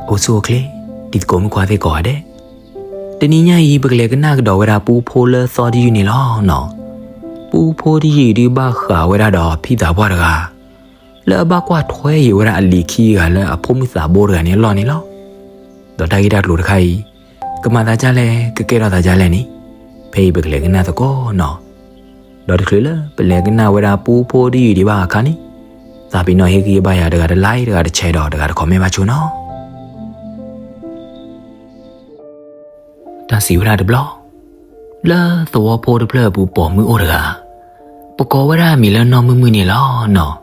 အိၣ်ဆူၣ်အိၣ်ချ့ တံၤသကိးမုၣ်ခွါသ့ၣ်ကိးဂၤဒဲး, တနံၤညါအံၤ ပကလဲၤကနၣ်ကဒီးဝဲဒၣ်ပူဖိလၢသီတယုၢ်န့ၣ်လီၤနီၤ. ပူဖိတယုၢ်အံၤဒုးဘၣ်ဃးဝဲဒၣ်ဒီးဖံသးပှၢ်တဂၤ လၢအဘၣ်ကွၢ်ထွဲယံၤဝဲဒၣ်အလံၤခံဂၤလၢအဖိမုၣ်သးဘိတဂၤန့ၣ်အလီၢ်န့ၣ်လီၤ. ဒီးတၢ်ဂ့ၢ်တၢ်ကျိၤတခါအံၤ ကမၤသးဒ်လဲၣ် ကကဲထီၣ်သးဒ်လဲၣ်န့ၣ် ဖဲအံၤပကလဲၤကနၣ်သကိးနီၤ. ဒီးတချုးလၢပလဲၤကနၣ်ဝဲဒၣ်ပူဖိတယုၢ်ဒံးဘၣ်အခါန့ၣ်, သးပ့ၤနီၣ်ဟ့ၣ်ဂံၢ်ဘၣ်ယၤတဂၤတlike တဂၤတshareဒီးတဂၤတcommentဘၣ်ဆိနီၤ. တၢ်စံးဝဲဒၣ်တဘျီ, လၢသဝီဖိတဖျၢၣ်အပူၤပိာ်မုၣ်အိၣ်တဂၤ, ပကိးဝဲဒၣ်အမံၤလၢနီၢ်မုၢ်မုၢ်န့ၣ်လီၤနီၤ.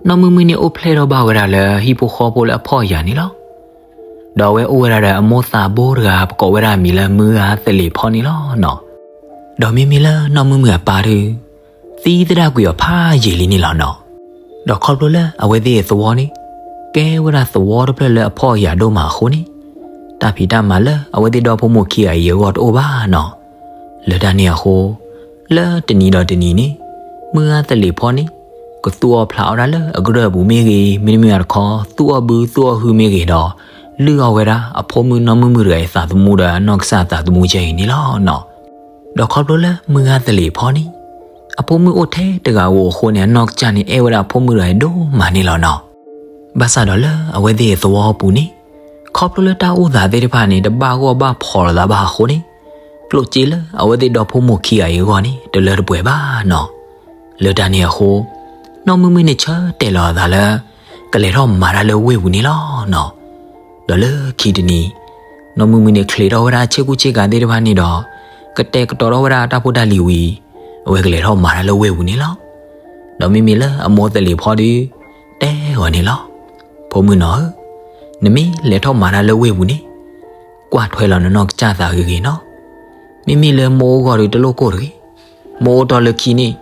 နီၢ်မုၢ်မုၢ်န့ၣ်အိၣ်ဖျဲၣ်ထီၣ်ဘၣ်ဝဲဒၣ်လၢဟံၣ်ဖိဃီဖိလၢအဖှီၣ်ယာ်န့ၣ်လီၤ. ဒီးအဝဲအိၣ်ဝဲဒၣ်ဒီးအမိၢ်သးဘိတဂၤ ပကိးဝဲဒၣ်အမံၤလၢမုၢ်ဂၤသလ့ၤဖီန့ၣ်လီၤနီၤ. ဒီးမ့မ့ၢ်လၢနီၢ်မုၢ်မုၢ်အပၢ်ဒုး သံသဒၣ်ကွံာ်အီၤဖးယံာ်လံန့ၣ်လီၤနီၤ. ဒီးခီဖျိလၢအဝဲသ့ၣ်အသဝီန့ၣ် ကဲဝဲဒၣ်သဝီတဖျၢၣ်လၢအဖှီၣ်ယာ်ဒိၣ်မးအဃိန့ၣ်, တၢ်ဖံးတၢ်မၤလၢအဝဲသ့ၣ်ဒီဖိမိၢ်ခံဂၤအံၤအဂီၢ်တအိၣ်ဘၣ်နီၤ. လၢတၢ်န့ၣ်အဃိ, လၢတနံၤဒီးတနံၤန့ၣ်, မုၢ်ဂၤသလ့ၤဖီန့ၣ် ကသူၣ်အီၣ်ဖျးအီၣ်ဒၣ်လၢအကရၢၢ်အပူၤမ့ၢ်ဂ့ၤ, မ့တမ့ၢ်ဘၣ်တခီ သူၣ်အီၣ်ဘုသူၣ်အီၣ်ဟုမ့ၢ်ဂ့ၤဒီး, လုၢ်အီၣ်ဝဲဒၣ်အဖိမုၣ်နီၢ်မုၢ်မုၢ်တဂၤအံၤအသးသမူဒီးအနီၢ်ကစၢ်အသးသမူကဲအံၤန့ၣ်လီၤ. ဒီးခီဖျိလၢမုၢ်ဂၤသလ့ၤဖီန့ၣ်, အဖိမုၣ်အိၣ်ထဲတဂၤဧိၤအဃိန့ၣ် အနီၢ်ကစၢ်န့ၣ် အဲၣ်ဝဲဒၣ်အဖိမုၣ်တဂၤအံၤဒိၣ်မးန့ၣ်လီၤနီၤ. ဘၣ်ဆၣ်ဒီးလၢအဝဲသ့ၣ်အသဝီအပူၤန့ၣ်, ခီဖျိလၢတၢ်အိၣ်သးသ့ၣ်တဖၣ်န့ၣ် တဘၣ်ဂီၢ်ဘၣ်ဖီၣ်လိာ်သးဘၣ်အဃိန့ၣ်, ကျိၣ်စ့လၢအဝဲသ့ၣ်ဒီဖိမိၢ်ခံဂၤအံၤအဂီၢ်န့ၣ် တလၢတပှဲၤဘၣ်နီၤ. လၢတၢ်န့ၣ်အဃိ, နီၢ်မုၢ်မုၢ်န့ၣ်ဆၢတဲာ်လီၤအသးလၢ ကလဲၤထီၣ်မၤတၢ်လၢဝ့ၢ်ပူၤန့ၣ်လီၤနီၤ. ဒီးလၢခံတနံၤ, နီၢ်မုၢ်မုၢ်န့ၣ်ချံးထီၣ်ဝဲဒၣ်အဆ့ကူဆ့ကၤသ့ၣ်တဖၣ်န့ၣ်ဒီး, ကတဲာ်ကတီၤထီၣ်ဝဲဒၣ်တၢ်ဖိတၢ်လံၤဝံၤ, အဝဲကလဲၤထီၣ်မၤတၢ်လၢဝ့ၢ်ပူၤန့ၣ်လီၤ. ဒီးမ့မ့ၢ်လၢအမိၢ်သလ့ၤဖီဒုး, တဲအီၤန့ၣ်လီၤ. ဖိမုၣ်နီၤဧၢ, နမ့ၢ်လဲၤထီၣ်မၤတၢ်လၢဝ့ၢ်ပူၤန့ၣ်, ကွၢ်ထွဲလီၤနနီၢ်ကစၢ်သးဂ့ၤဂ့ၤနီၤ. မ့မ့ၢ်လၢမိၢ်အိၣ်ဂီၢ်ဒုးတလိၣ်ကိၢ်တဂ့ၤ. မိၢ်အိၣ်တီၢ်လၢခံန့ၣ်,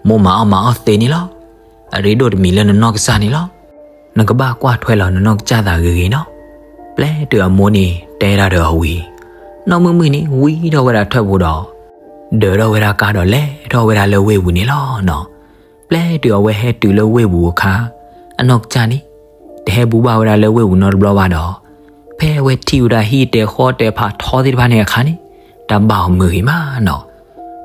မိၢ်မၤအီၣ်မၤအီၣ်သ့န့ၣ်လီၤ. အရ့ဒိၣ်တမံၤလၢနနီၢ်ကစၢ်န့ၣ်လီၤ. နကဘၣ်ကွၢ်ထွဲလီၤနနီၢ်ကစၢ်သးဂ့ၤဂ့ၤနီၤ. ပျဲတုၤအမိၢ်န့ၣ်တဲဒၣ်ဒီးအီၤဝံၤ, နီၢ်မုၢ်မုၢ်န့ၣ် ဝံထီၣ်ဝဲဒၣ်ထွဲၣ်ဖိဒီး, ဒၢးထီၣ်ဝဲဒၣ်ကါဒီးလဲၤထီၣ်ဝဲဒၣ်လၢဝ့ၢ်ပူၤန့ၣ်လီၤနီၤ. ပျဲတုၤအဝဲဟဲတုၤလၢဝ့ၢ်ပူၤအခါ, အနီၢ်ကစၢ်န့ၣ် တဟဲဘူးဘၣ်ဝဲဒၣ်လၢဝ့ၢ်ပူၤနီတဘျီဘၣ်ဒီး, ဖဲအဝဲထံၣ်ဝဲဒၣ်ဟံၣ်တဲာ်ဃီတဲာ်ဖးထီသ့ၣ်တဖၣ်န့ၣ်အခါန့ၣ်, တၢ်ဘၣ်အီၤမုာ်ဂ့ၤမးနီၤ.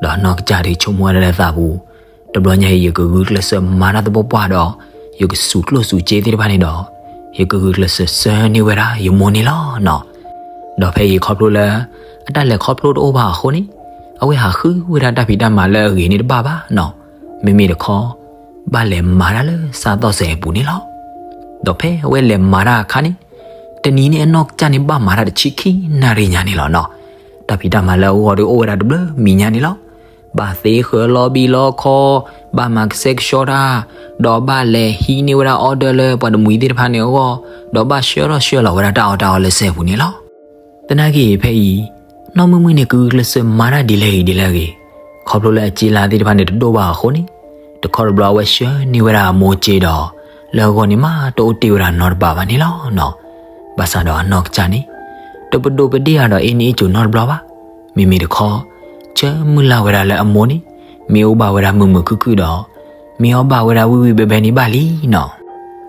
ဒီးအနီၢ်ကစၢ်ဒုးဆိကမိၣ်ဝဲဒၣ်လၢသးပူၤ, တဘျီညါအံၤ ယကဂုာ်ကျဲးစၢးမၤတၢ်သပှၢ်ပှၢ်ဒီး, ယကစူးကျိၣ်စူးစ့သ့ၣ်တဖၣ်န့ၣ်ဒီး, ယကဂုာ်ကျဲးစၢးဆှၢန့ၢ်ဝဲဒၣ်ယမိၢ်န့ၣ်လီၤနီၤ. ဒီးဖဲအံၤခီဖျိလၢ အတၢ်လဲၤခီဖျိတအိၣ်ဘၣ်အဃိန့ၣ်, အဝဲဟးဃုဝဲဒၣ်တၢ်ဖံးတၢ်မၤလၢအဂ့ၤန့ၣ်တဘၣ်ဘၣ်နီၤ. မ့မ့ၢ်တခီ, ဘၣ်လဲၤမၤတၢ်လၢစးသီၣ်စဲးအပူၤန့ၣ်လီၤ. ဒီးဖဲအဝဲလဲၤမၤတၢ်အခါန့ၣ်, တနံၤန့ၣ်အနီၢ်ကစၢ်န့ၣ်ဘၣ်မၤတၢ်တဆံခံနၣ်ရံၣ်ညါန့ၣ်လီၤနီၤ. တၢ်ဖံးတၢ်မၤလၢအဂီၢ်ဒုးအိၣ်ဝဲဒၣ်တဘျုးမံၤညါန့ၣ်လီၤ. ဘၣ်သ့ဃၢၤလီၤဘံၣ်လီၤခီ, ဘၣ်မၤကဆှဲကဆှီတၢ်, ဒီးဘၣ်လဲၤဟံးန့ၢ်ဝဲဒၣ်orderလၢပှၤတမှံၤသ့ၣ်တဖၣ်န့ၣ်အဂီၢ်, ဒီးဘၣ်ဆှၢထီၣ်ဆှၢလီၤဝဲဒၣ်တၢ်အီၣ်တၢ်အီလၢစဲအပူၤန့ၣ်လီၤ. သနာ်က့ဖဲအံၤ, နီၢ်မုၢ်မုၢ်န့ၣ် ကဂုာ်ကျဲးစၢးမၤတၢ်ဒ်လဲၣ်ဂ့ၤဒ်လဲၣ်ဂ့ၤ, ခီဖျိလၢအစ့လါသ့ၣ်တဖၣ်န့ၣ်တဒိၣ်ဘၣ်အဃိန့ၣ်, တခီတဘျီအဝဲဆှၢန့ၢ်ဝဲဒၣ်အမိၢ်စ့ဒီး, လၢအဂီၢ်န့ၣ်မးတအိၣ်တ့ၢ်ဝဲဒၣ်နီတဘးဘၣ်န့ၣ်လီၤနီၤ. ဘၣ်ဆၣ်ဒီးအနီၢ်ကစၢ်န့ၣ်, တပဒိၣ်ပဒ့ၣ်အါဒီးအ့န့ၣ်အ့ၣ်ကိၤနီတဘျီဘၣ်. မ့မ့ၢ်တခီ, ဆၢမုၢ်လၢ်ဝဲဒၣ်လၢအမိၢ်န့ၣ်, မ့ၢ်အိၣ်ဘၣ်ဝဲဒၣ်မုာ်မုာ်ခုၣ်ခုၣ်ဒီး, မ့ၢ်အီၣ်ဘၣ်ဝဲဒၣ်ဝံၣ်ဝံၣ်ဘဲဘဲန့ၣ်ဘၣ်လံနီၤ.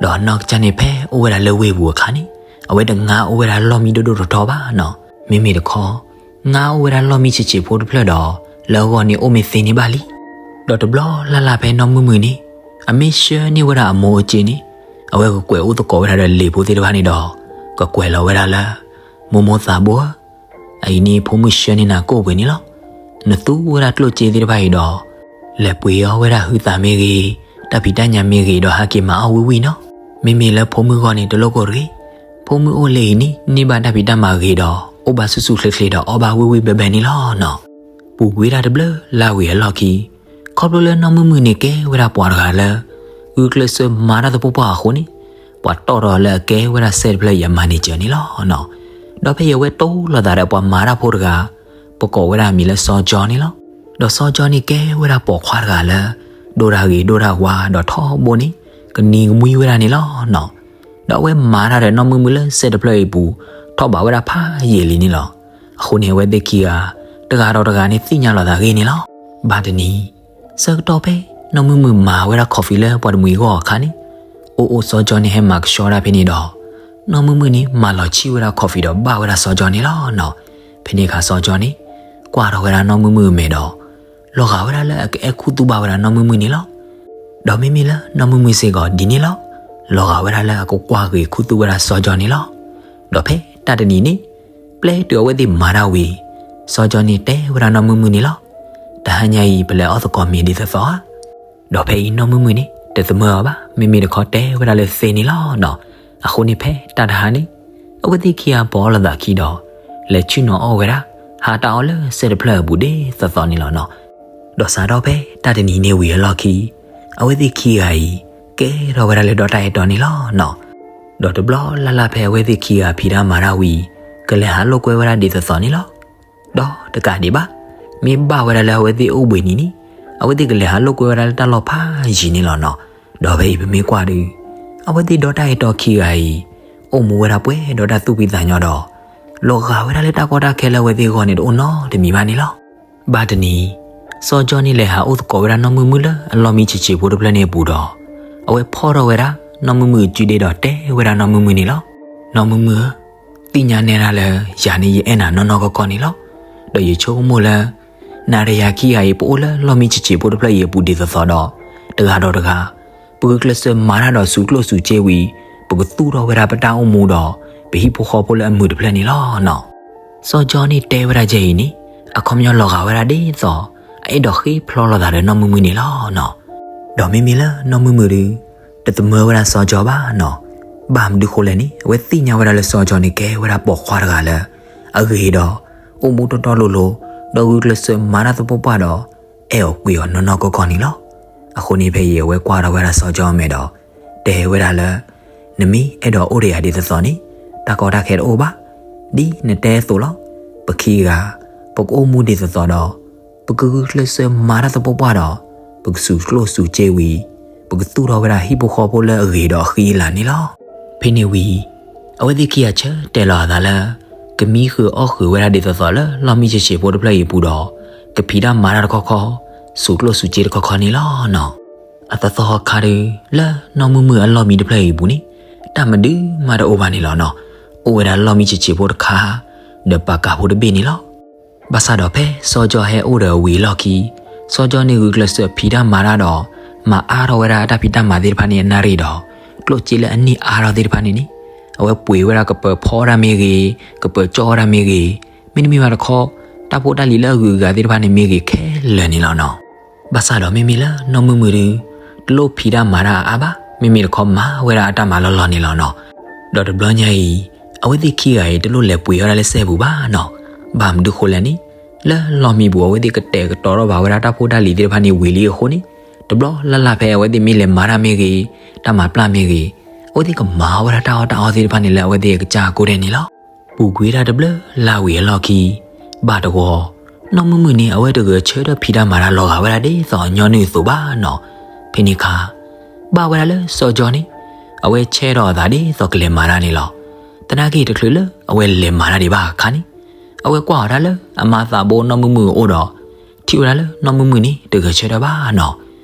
ဒီးအနီၢ်ကစၢ်န့ၣ်ဖဲအိၣ်ဝဲဒၣ်လၢဝ့ၢ်ပူၤအခါန့ၣ်, အဝဲတငါအိၣ်ဝဲဒၣ်လီၢ်မံဒိၣ်ဒိၣ်ထီထီဘၣ်နီၤ. မ့မ့ၢ်တခီ, ငါအိၣ်ဝဲဒၣ်လီၢ်မံဆံးဆံးဖိတဖျၢၣ်ဒီး, လၢအဂီၢ်န့ၣ်အိၣ်မ့ၢ်သ့န့ၣ်ဘၣ်လံ. ဒီးတဘျီလၢ်လၢ်ဖဲနီၢ်မုၢ်မုၢ်န့ၣ်, အမ့ၢ်ဆှၢန့ၢ်ဝဲဒၣ်အမိၢ်အစ့န့ၣ်, အဝဲကကွဲးအိၣ်သကိးဝဲဒၣ်ဒီးလံာ်ဖိသ့ၣ်တဖၣ်န့ၣ်ဒီး, ကကွဲးလီၤဝဲဒၣ်လၢ, မိၢ်မိၢ်သးဘိဧၢ, အအံၤန့ၣ်ဖိမုၣ်ဆှၢန့ၢ်နၤကိၣ်ပှဲၤန့ၣ်လီၤ. နသူဝဲဒၣ်ကျိၣ်စ့သ့ၣ်တဖၣ်အံၤဒီး, လဲၤပှ့ၤအီၣ်ဝဲဒၣ်ဟုသးမ့ၢ်ဂ့ၤ, တၢ်ဖံးတၢ်ညၣ်မ့ၢ်ဂ့ၤဒီးဟဲက့ၤမၤအီၣ်ဝံၣ်ဝံၣ်နီၤ. မ့မ့ၢ်လၢဖိမုၣ်ဂီၢ်န့ၣ်တလိၣ်ကိၢ်တဂ့ၤ. ဖိမုၣ်အိၣ်လၢအံၤန့ၣ် န့ၢ်ဘၣ်တၢ်ဖံးတၢ်မၤဂ့ၤဒီး အိၣ်ဘၣ်ဆူၣ်ဆူၣ်ချ့ချ့ဒီးအီၣ်ဘၣ်ဝံၣ်ဝံၣ်ဘဲဘဲန့ၣ်လီၤနီၤ. ပူၤကွံာ်ဝဲဒၣ်တဘျုးလါဝံၤအလီၢ်ခံ, ခီဖျိလၢနီၢ်မုၢ်မုၢ်န့ၣ်ကဲဝဲဒၣ်ပှၤတဂၤလၢ ဂုာ်ကျဲးစၢးမၤတၢ်သပှၢ်ပှၢ်အဃိန့ၣ်, ပှၤတီၣ်ထီၣ်လၢအကဲဝဲဒၣ်စဲတဖျၢၣ်အံၤအ manager န့ၣ်လီၤနီၤ. ဒီးဖဲအံၤအဝဲတိၢ်လိာ်သးဒီးပှၤမၤတၢ်ဖိတဂၤ, ပကိးဝဲဒၣ်အမံၤလၢစီၤကၠီန့ၣ်လီၤ. ဒီးစီၤကၠီန့ၣ်ကဲဝဲဒၣ်ပိာ်ခွါတဂၤလၢ ဒိၣ်တၢ်ဂ့ၤဒိၣ်တၢ်ဝါဒီးထီဘိန့ၣ် ကနံၤကမှံဝဲဒၣ်န့ၣ်လီၤနီၤ. ဒီးအဝဲမၤတၢ်ဒီးနီၢ်မုၢ်မုၢ်လၢစဲတဖျၢၣ်အံၤအပူၤ ထီၣ်ဘးဝဲဒၣ်ဖးယံာ်လံန့ၣ်လီၤ. အဃိန့ၣ်အဝဲသ့ၣ်ခံဂၤ တဂၤဒီးတဂၤန့ၣ်သ့ၣ်ညါလိာ်သးဂ့ၤန့ၣ်လီၤ. ဘၣ်တနံၤ, ဆၢကတီၢ်ဖဲ နီၢ်မုၢ်မုၢ်မၤဝဲဒၣ် coffee လၢပှၤတမှံၤအဂီၢ်အခါန့ၣ်, အိၣ်အိၣ်စီၤကၠီန့ၣ်ဟဲမၤကဆှီတၢ်ဖဲန့ၣ်ဒီး, နီၢ်မုၢ်မုၢ်န့ၣ် မၤလီၤဆံၣ်ဝဲဒၣ် coffee ဒီးဘၣ်ဝဲဒၣ်စီၤကၠီန့ၣ်လီၤနီၤ. ဖဲန့ၣ်အခါစီၤကၠီန့ၣ် ကွၢ်ထီၣ်ဝဲဒၣ်နီၢ်မုၢ်မုၢ်အမဲာ်ဒီး လီၤဂာ်ဝဲဒၣ်လၢအကအဲၣ်ခူသူၣ်ဘၣ်ဝဲဒၣ်နီၢ်မုၢ်မုၢ်န့ၣ်လီၤ. ဒီးမ့မ့ၢ်လၢနီၢ်မုၢ်မုၢ်စ့ၢ်ကီးဒ်န့ၣ်လီၤ. လီၤဂာ်ဝဲဒၣ်လၢအကကွၢ်ဂ့ၤခူသူၣ်ဝဲဒၣ်စီၤကၠီန့ၣ်လီၤ. ဒီးဖဲတၢ်တနံၤန့ၣ် ပျဲတုၤအဝဲသ့ၣ်မၤတၢ်ဝံၤ စီၤကၠီန့ၣ်တဲဝဲဒၣ်နီၢ်မုၢ်မုၢ်န့ၣ်လီၤ. တဟါညါအံၤ ပလဲၤအီၣ်သကိးမ့ၤဒ်သိးသိးဧါ. ဒီးဖဲအံၤနီၢ်မုၢ်မုၢ်န့ၣ် တသမၢအီၤဘၣ်, မ့မ့ၢ်တခီတဲဝဲဒၣ်လၢသ့န့ၣ်လီၤနီၤ. အဃိန့ၣ်ဖဲတၢ်တဟါန့ၣ် အဝဲသ့ၣ်ခံဂၤပိာ်အီၤလိာ်သးခံဒီး လဲၤဆ့ၣ်နီၤအီၣ်ဝဲဒၣ် ဟးတၢ်အီၣ်လၢစဲးတဖျၢၣ်အပူၤဒ်သိးသိးန့ၣ်လီၤနီၤ. ဒီးစးထီၣ်ဖဲတၢ်တနံၤန့ၣ်ဝံၤအလီၢ်ခံ အဝဲသ့ၣ်ခံဂၤအံၤ ကဲထီၣ်ဝဲဒၣ်လၢဒီးတၢ်အဲၣ်တီန့ၣ်လီၤနီၤ. ဒီးတဘျီလၢ်လၢ်ဖဲအဝဲသ့ၣ်ခံဂၤဖံးတၢ်မၤတၢ်ဝံၤ ကလဲၤဟးလိာ်ကွဲဝဲဒၣ်ဒ်သိးသိးန့ၣ်လီၤ. ဒီးတကးဒံးဘၣ်, မ့ၢ်ဘၣ်ဝဲဒၣ်လၢအဝဲသ့ၣ်အိၣ်ဘှံးနံၤန့ၣ် အဝဲသ့ၣ်ကလဲၤဟးလိာ်ကွဲဝဲဒၣ်လၢတၢ်လီၢ်ဖးယံၤန့ၣ်လီၤနီၤ. ဒီးဖဲအံၤပမ့ၢ်ကွၢ်ဒီး အဝဲသ့ၣ်ဒီးတၢ်အဲၣ်တီခံဂၤအံၤ အိၣ်မူဝဲဒၣ်ပှဲၤဒီးတၢ်သူၣ်ဖှံသးညီဒီး လီၤဂာ်ဝဲဒၣ်လၢတၢ်ကီတၢ်ခဲလၢအဝဲသ့ၣ်အဂီၢ်န့ၣ်တအိၣ်နီတမံၤဘၣ်န့ၣ်လီၤ. ဘၣ်တနံၤ စီၤကၠီန့ၣ်လဲၤဟးအိၣ်သကိးဝဲဒၣ်နီၢ်မုၢ်မုၢ်လၢအလီၢ်မံဆံးဆံးဖိတဖျၢၣ်န့ၣ်အပူၤဒီး အဝဲဖီၣ်ထီၣ်ဝဲဒၣ်နီၢ်မုၢ်မုၢ်အစုဒ့ဒီးတဲဝဲဒၣ်နီၢ်မုၢ်မုၢ်န့ၣ်လီၤ. နီၢ်မုၢ်မုၢ်ဧၢ, သ့ၣ်ညါနဲဒၣ်လၢ ယၤန့ၣ်ယအဲၣ်နၤနီၢ်နီၢ်ကီၢ်ကီၢ်န့ၣ်လီၤ. ဒီးယဆိကမိၣ်လၢ နၤဒီးယၤခံဂၤအံၤ ပအိၣ်လၢလီၢ်မံဆံးဆံးဖိတဖျၢၣ်အံၤအပူၤဒ်သိးသိးဒီး တဂၤဒီးတဂၤ ပဂုာ်ကျဲးစၢးမၤတၢ်ဒီးစူၤကျိၣ်စူၤစ့ဝံၤ ပကသူၣ်ထီၣ်ဝဲဒၣ်ပတၢ်အိၣ်မူဒီး ပဟံၣ်ဖိဃီဖိလၢအမုာ်တဖျၢၣ်န့ၣ်လီၤနီၤ. စီၤကၠီန့ၣ်တဲဝဲဒၣ်ကဲအံၤန့ၣ် အခီပညီလီၤဂာ်ဝဲဒၣ်ဒ်သိး အအဲၣ်ဒိးဃ့ဖျီလိာ်သးဒီးနီၢ်မုၢ်မုၢ်န့ၣ်လီၤနီၤ. ဒီးမ့မ့ၢ်လၢနီၢ်မုၢ်မုၢ်ဒီး တသမၢဝဲဒၣ်စီၤကၠီဘၣ်နီၤ. ဘၣ်မနုၤဃိလဲၣ်န့ၣ် အဝဲသ့ၣ်ညါဝဲဒၣ်လၢစီၤကၠီန့ၣ်ကဲဝဲဒၣ်ပိာ်ခွါတဂၤလၢ အဂ့ၤဒီး အိၣ်မူတီတီလိၤလိၤ ဒီးဂုာ်ကျဲးစၢးမၤတၢ်သပှၢ်ပှၢ်ဒီး အဲၣ်အီၤကွံအီၤနီၢ်နီၢ်ကီၢ်ကီၢ်န့ၣ်လီၤ. အဃိန့ၣ်ဖဲအံၤအဝဲကွၢ်ထီၣ်ဝဲဒၣ်စီၤကၠီအမဲာ်ဒီး တဲဝဲဒၣ်လၢ နမ့ၢ်အဲၣ်ဒိးအိၣ်ဒီးယၤဒ်သိးသိးန့ၣ် တၢ်ကီတၢ်ခဲတအိၣ်ဘၣ်. ဒ်နတဲအသိးလီၤ. ပခံဂၤ ပကအိၣ်မူဒ်သိးသိးဒီး ပကဂုာ်ကျဲးစၢးမၤတၢ်သပှၢ်ပှၢ်ဒီး ပကစူၤကျိၣ်စူၤစ့ဝံၤ ပကသူၣ်ထီၣ်ဝဲဒၣ်ဟံၣ်ဖိဃီဖိလၢအဂ့ၤဒီးအဃံအလၤန့ၣ်လီၤ. ဖဲန့ၣ်ဝံၤ အဝဲသ့ၣ်ခံဂၤဆၢတဲာ်လီၤအသးလၢ ကမံဃုာ်အီၣ်ဃုာ်ဝဲဒၣ်ဒ်သိးသိးလၢလီၢ်မံဆံးဆံးဖိတဖျၢၣ်အံၤအပူၤဒီး ကဖံးတၢ်မၤတၢ်တခီခီ စူၤကျိၣ်စူၤစ့တခီခီန့ၣ်လီၤနီၤ. အသီသီခါဒီး လၢနီၢ်မုၢ်မုၢ်အလီၢ်မံတဖျၢၣ်အံၤအပူၤန့ၣ် တၢ်မဒုမၤတအိၣ်ဘၣ်န့ၣ်လီၤနီၤ. အိၣ်ဝဲဒၣ်လီၢ်မံဆံးဆံးဖိတခါ ဒီးပာ်ကၤဖိတဘ့ၣ်န့ၣ်လီၤ. ဘၣ်ဆၣ်ဒီးဖဲစီၤကၠီဟဲအိၣ်ဒီးအဝံၤအလီၢ်ခံ စီၤကၠီန့ၣ်ဂုာ်ကျဲးစၢးဖံးတၢ်မၤတၢ်ဒီး မၤအါထီၣ်ဝဲဒၣ်အတၢ်ဖံးတၢ်မၤသ့ၣ်တဖၣ်န့ၣ်အနၣ်ရံၣ်ဒီး ကျိၣ်စ့လၢအန့ၢ်အါထီၣ်သ့ၣ်တဖၣ်န့ၣ်န့ၣ် အဝဲပှ့ၤဝဲဒၣ်ကပၢၤဖီတၢ်မ့ၢ်ဂ့ၤ, ကပၢၤကၠီၣ်ဝဲဒၣ်မ့ၢ်ဂ့ၤ, မ့တမ့ၢ်ဘၣ်တခီ တၢ်ဖိတၢ်လံၤလၢအဂုၤအဂၤသ့ၣ်တဖၣ်န့ၣ်မ့ၢ်ဂ့ၤခဲလၢာ်န့ၣ်လီၤနီၤ. ဘၣ်ဆၣ်ဒီးမ့မ့ၢ်လၢနီၢ်မုၢ်မုၢ်ဒီး တလိၣ်ဖံးတၢ်မၤတၢ်အါအါဘၣ်, မ့မ့ၢ်တခီမၤဝဲဒၣ်အတၢ်မၤလီၢ်လီၢ်န့ၣ်လီၤနီၤ. ဒီးတဘျီညါအံၤ အဝဲသ့ၣ်ခံဂၤအံၤ တလိၣ်လဲၤပှ့ၤဝဲဒၣ်လၢစဲပူၤဘၣ်နီၤ. ဘၣ်မနုၤဃိလဲၣ်န့ၣ် လၢလီၢ်မံပူၤ အဝဲသ့ၣ်ကတဲာ်ကတီၤထီၣ်ဘၣ်ဝဲဒၣ်တၢ်ဖိတၢ်လံၤသ့ၣ်တဖၣ်န့ၣ်ဝံၤလံအဃိန့ၣ် တဘျီလၢ်လၢ်ဖဲအဝဲသ့ၣ်မ့ၢ်လဲၤမၤတၢ်မ့ၢ်ဂ့ၤ, တၢ်မၤပျၢ်မ့ၢ်ဂ့ၤ, အဝဲသ့ၣ်ကမၤဝဲဒၣ်တၢ်အီၣ်တၢ်အီသ့ၣ်တဖၣ်န့ၣ်လၢအဝဲသ့ၣ်အကစၢ်အကိးဒဲးန့ၣ်လီၤ. ပူၤကွံာ်တၢ်တဘျုးလါဝံၤအလီၢ်ခံ ဘၣ်တဝီ နီၢ်မုၢ်မုၢ်န့ၣ် အဝဲတဂဲၤဆၢထၢၣ်ဖံးတၢ်မၤတၢ်လီၤဂာ်ဝဲဒၣ်ဒ်သိးအညီနုၢ်အသိးဘၣ်နီၤ. ဖဲန့ၣ်အခါ ဘၣ်ဝဲဒၣ်လၢစီၤကၠီန့ၣ် အဝဲဆဲးထီၣ်အသးဒ်သိးကလဲၤမၤတၢ်န့ၣ်လီၤ. သနာ်က့တချုးလၢအဝဲလဲၤမၤတၢ်ဒံးဘၣ်အခါန့ၣ် အဝဲကွၢ်အီၤဒၣ်လၢအမါသးဘိနီၢ်မုၢ်မုၢ်အအိၣ်ဒီး ထံၣ်ဝဲဒၣ်လၢနီၢ်မုၢ်မုၢ်န့ၣ် တဂဲၤဆၢထၢၣ်ဘၣ်နီၤ.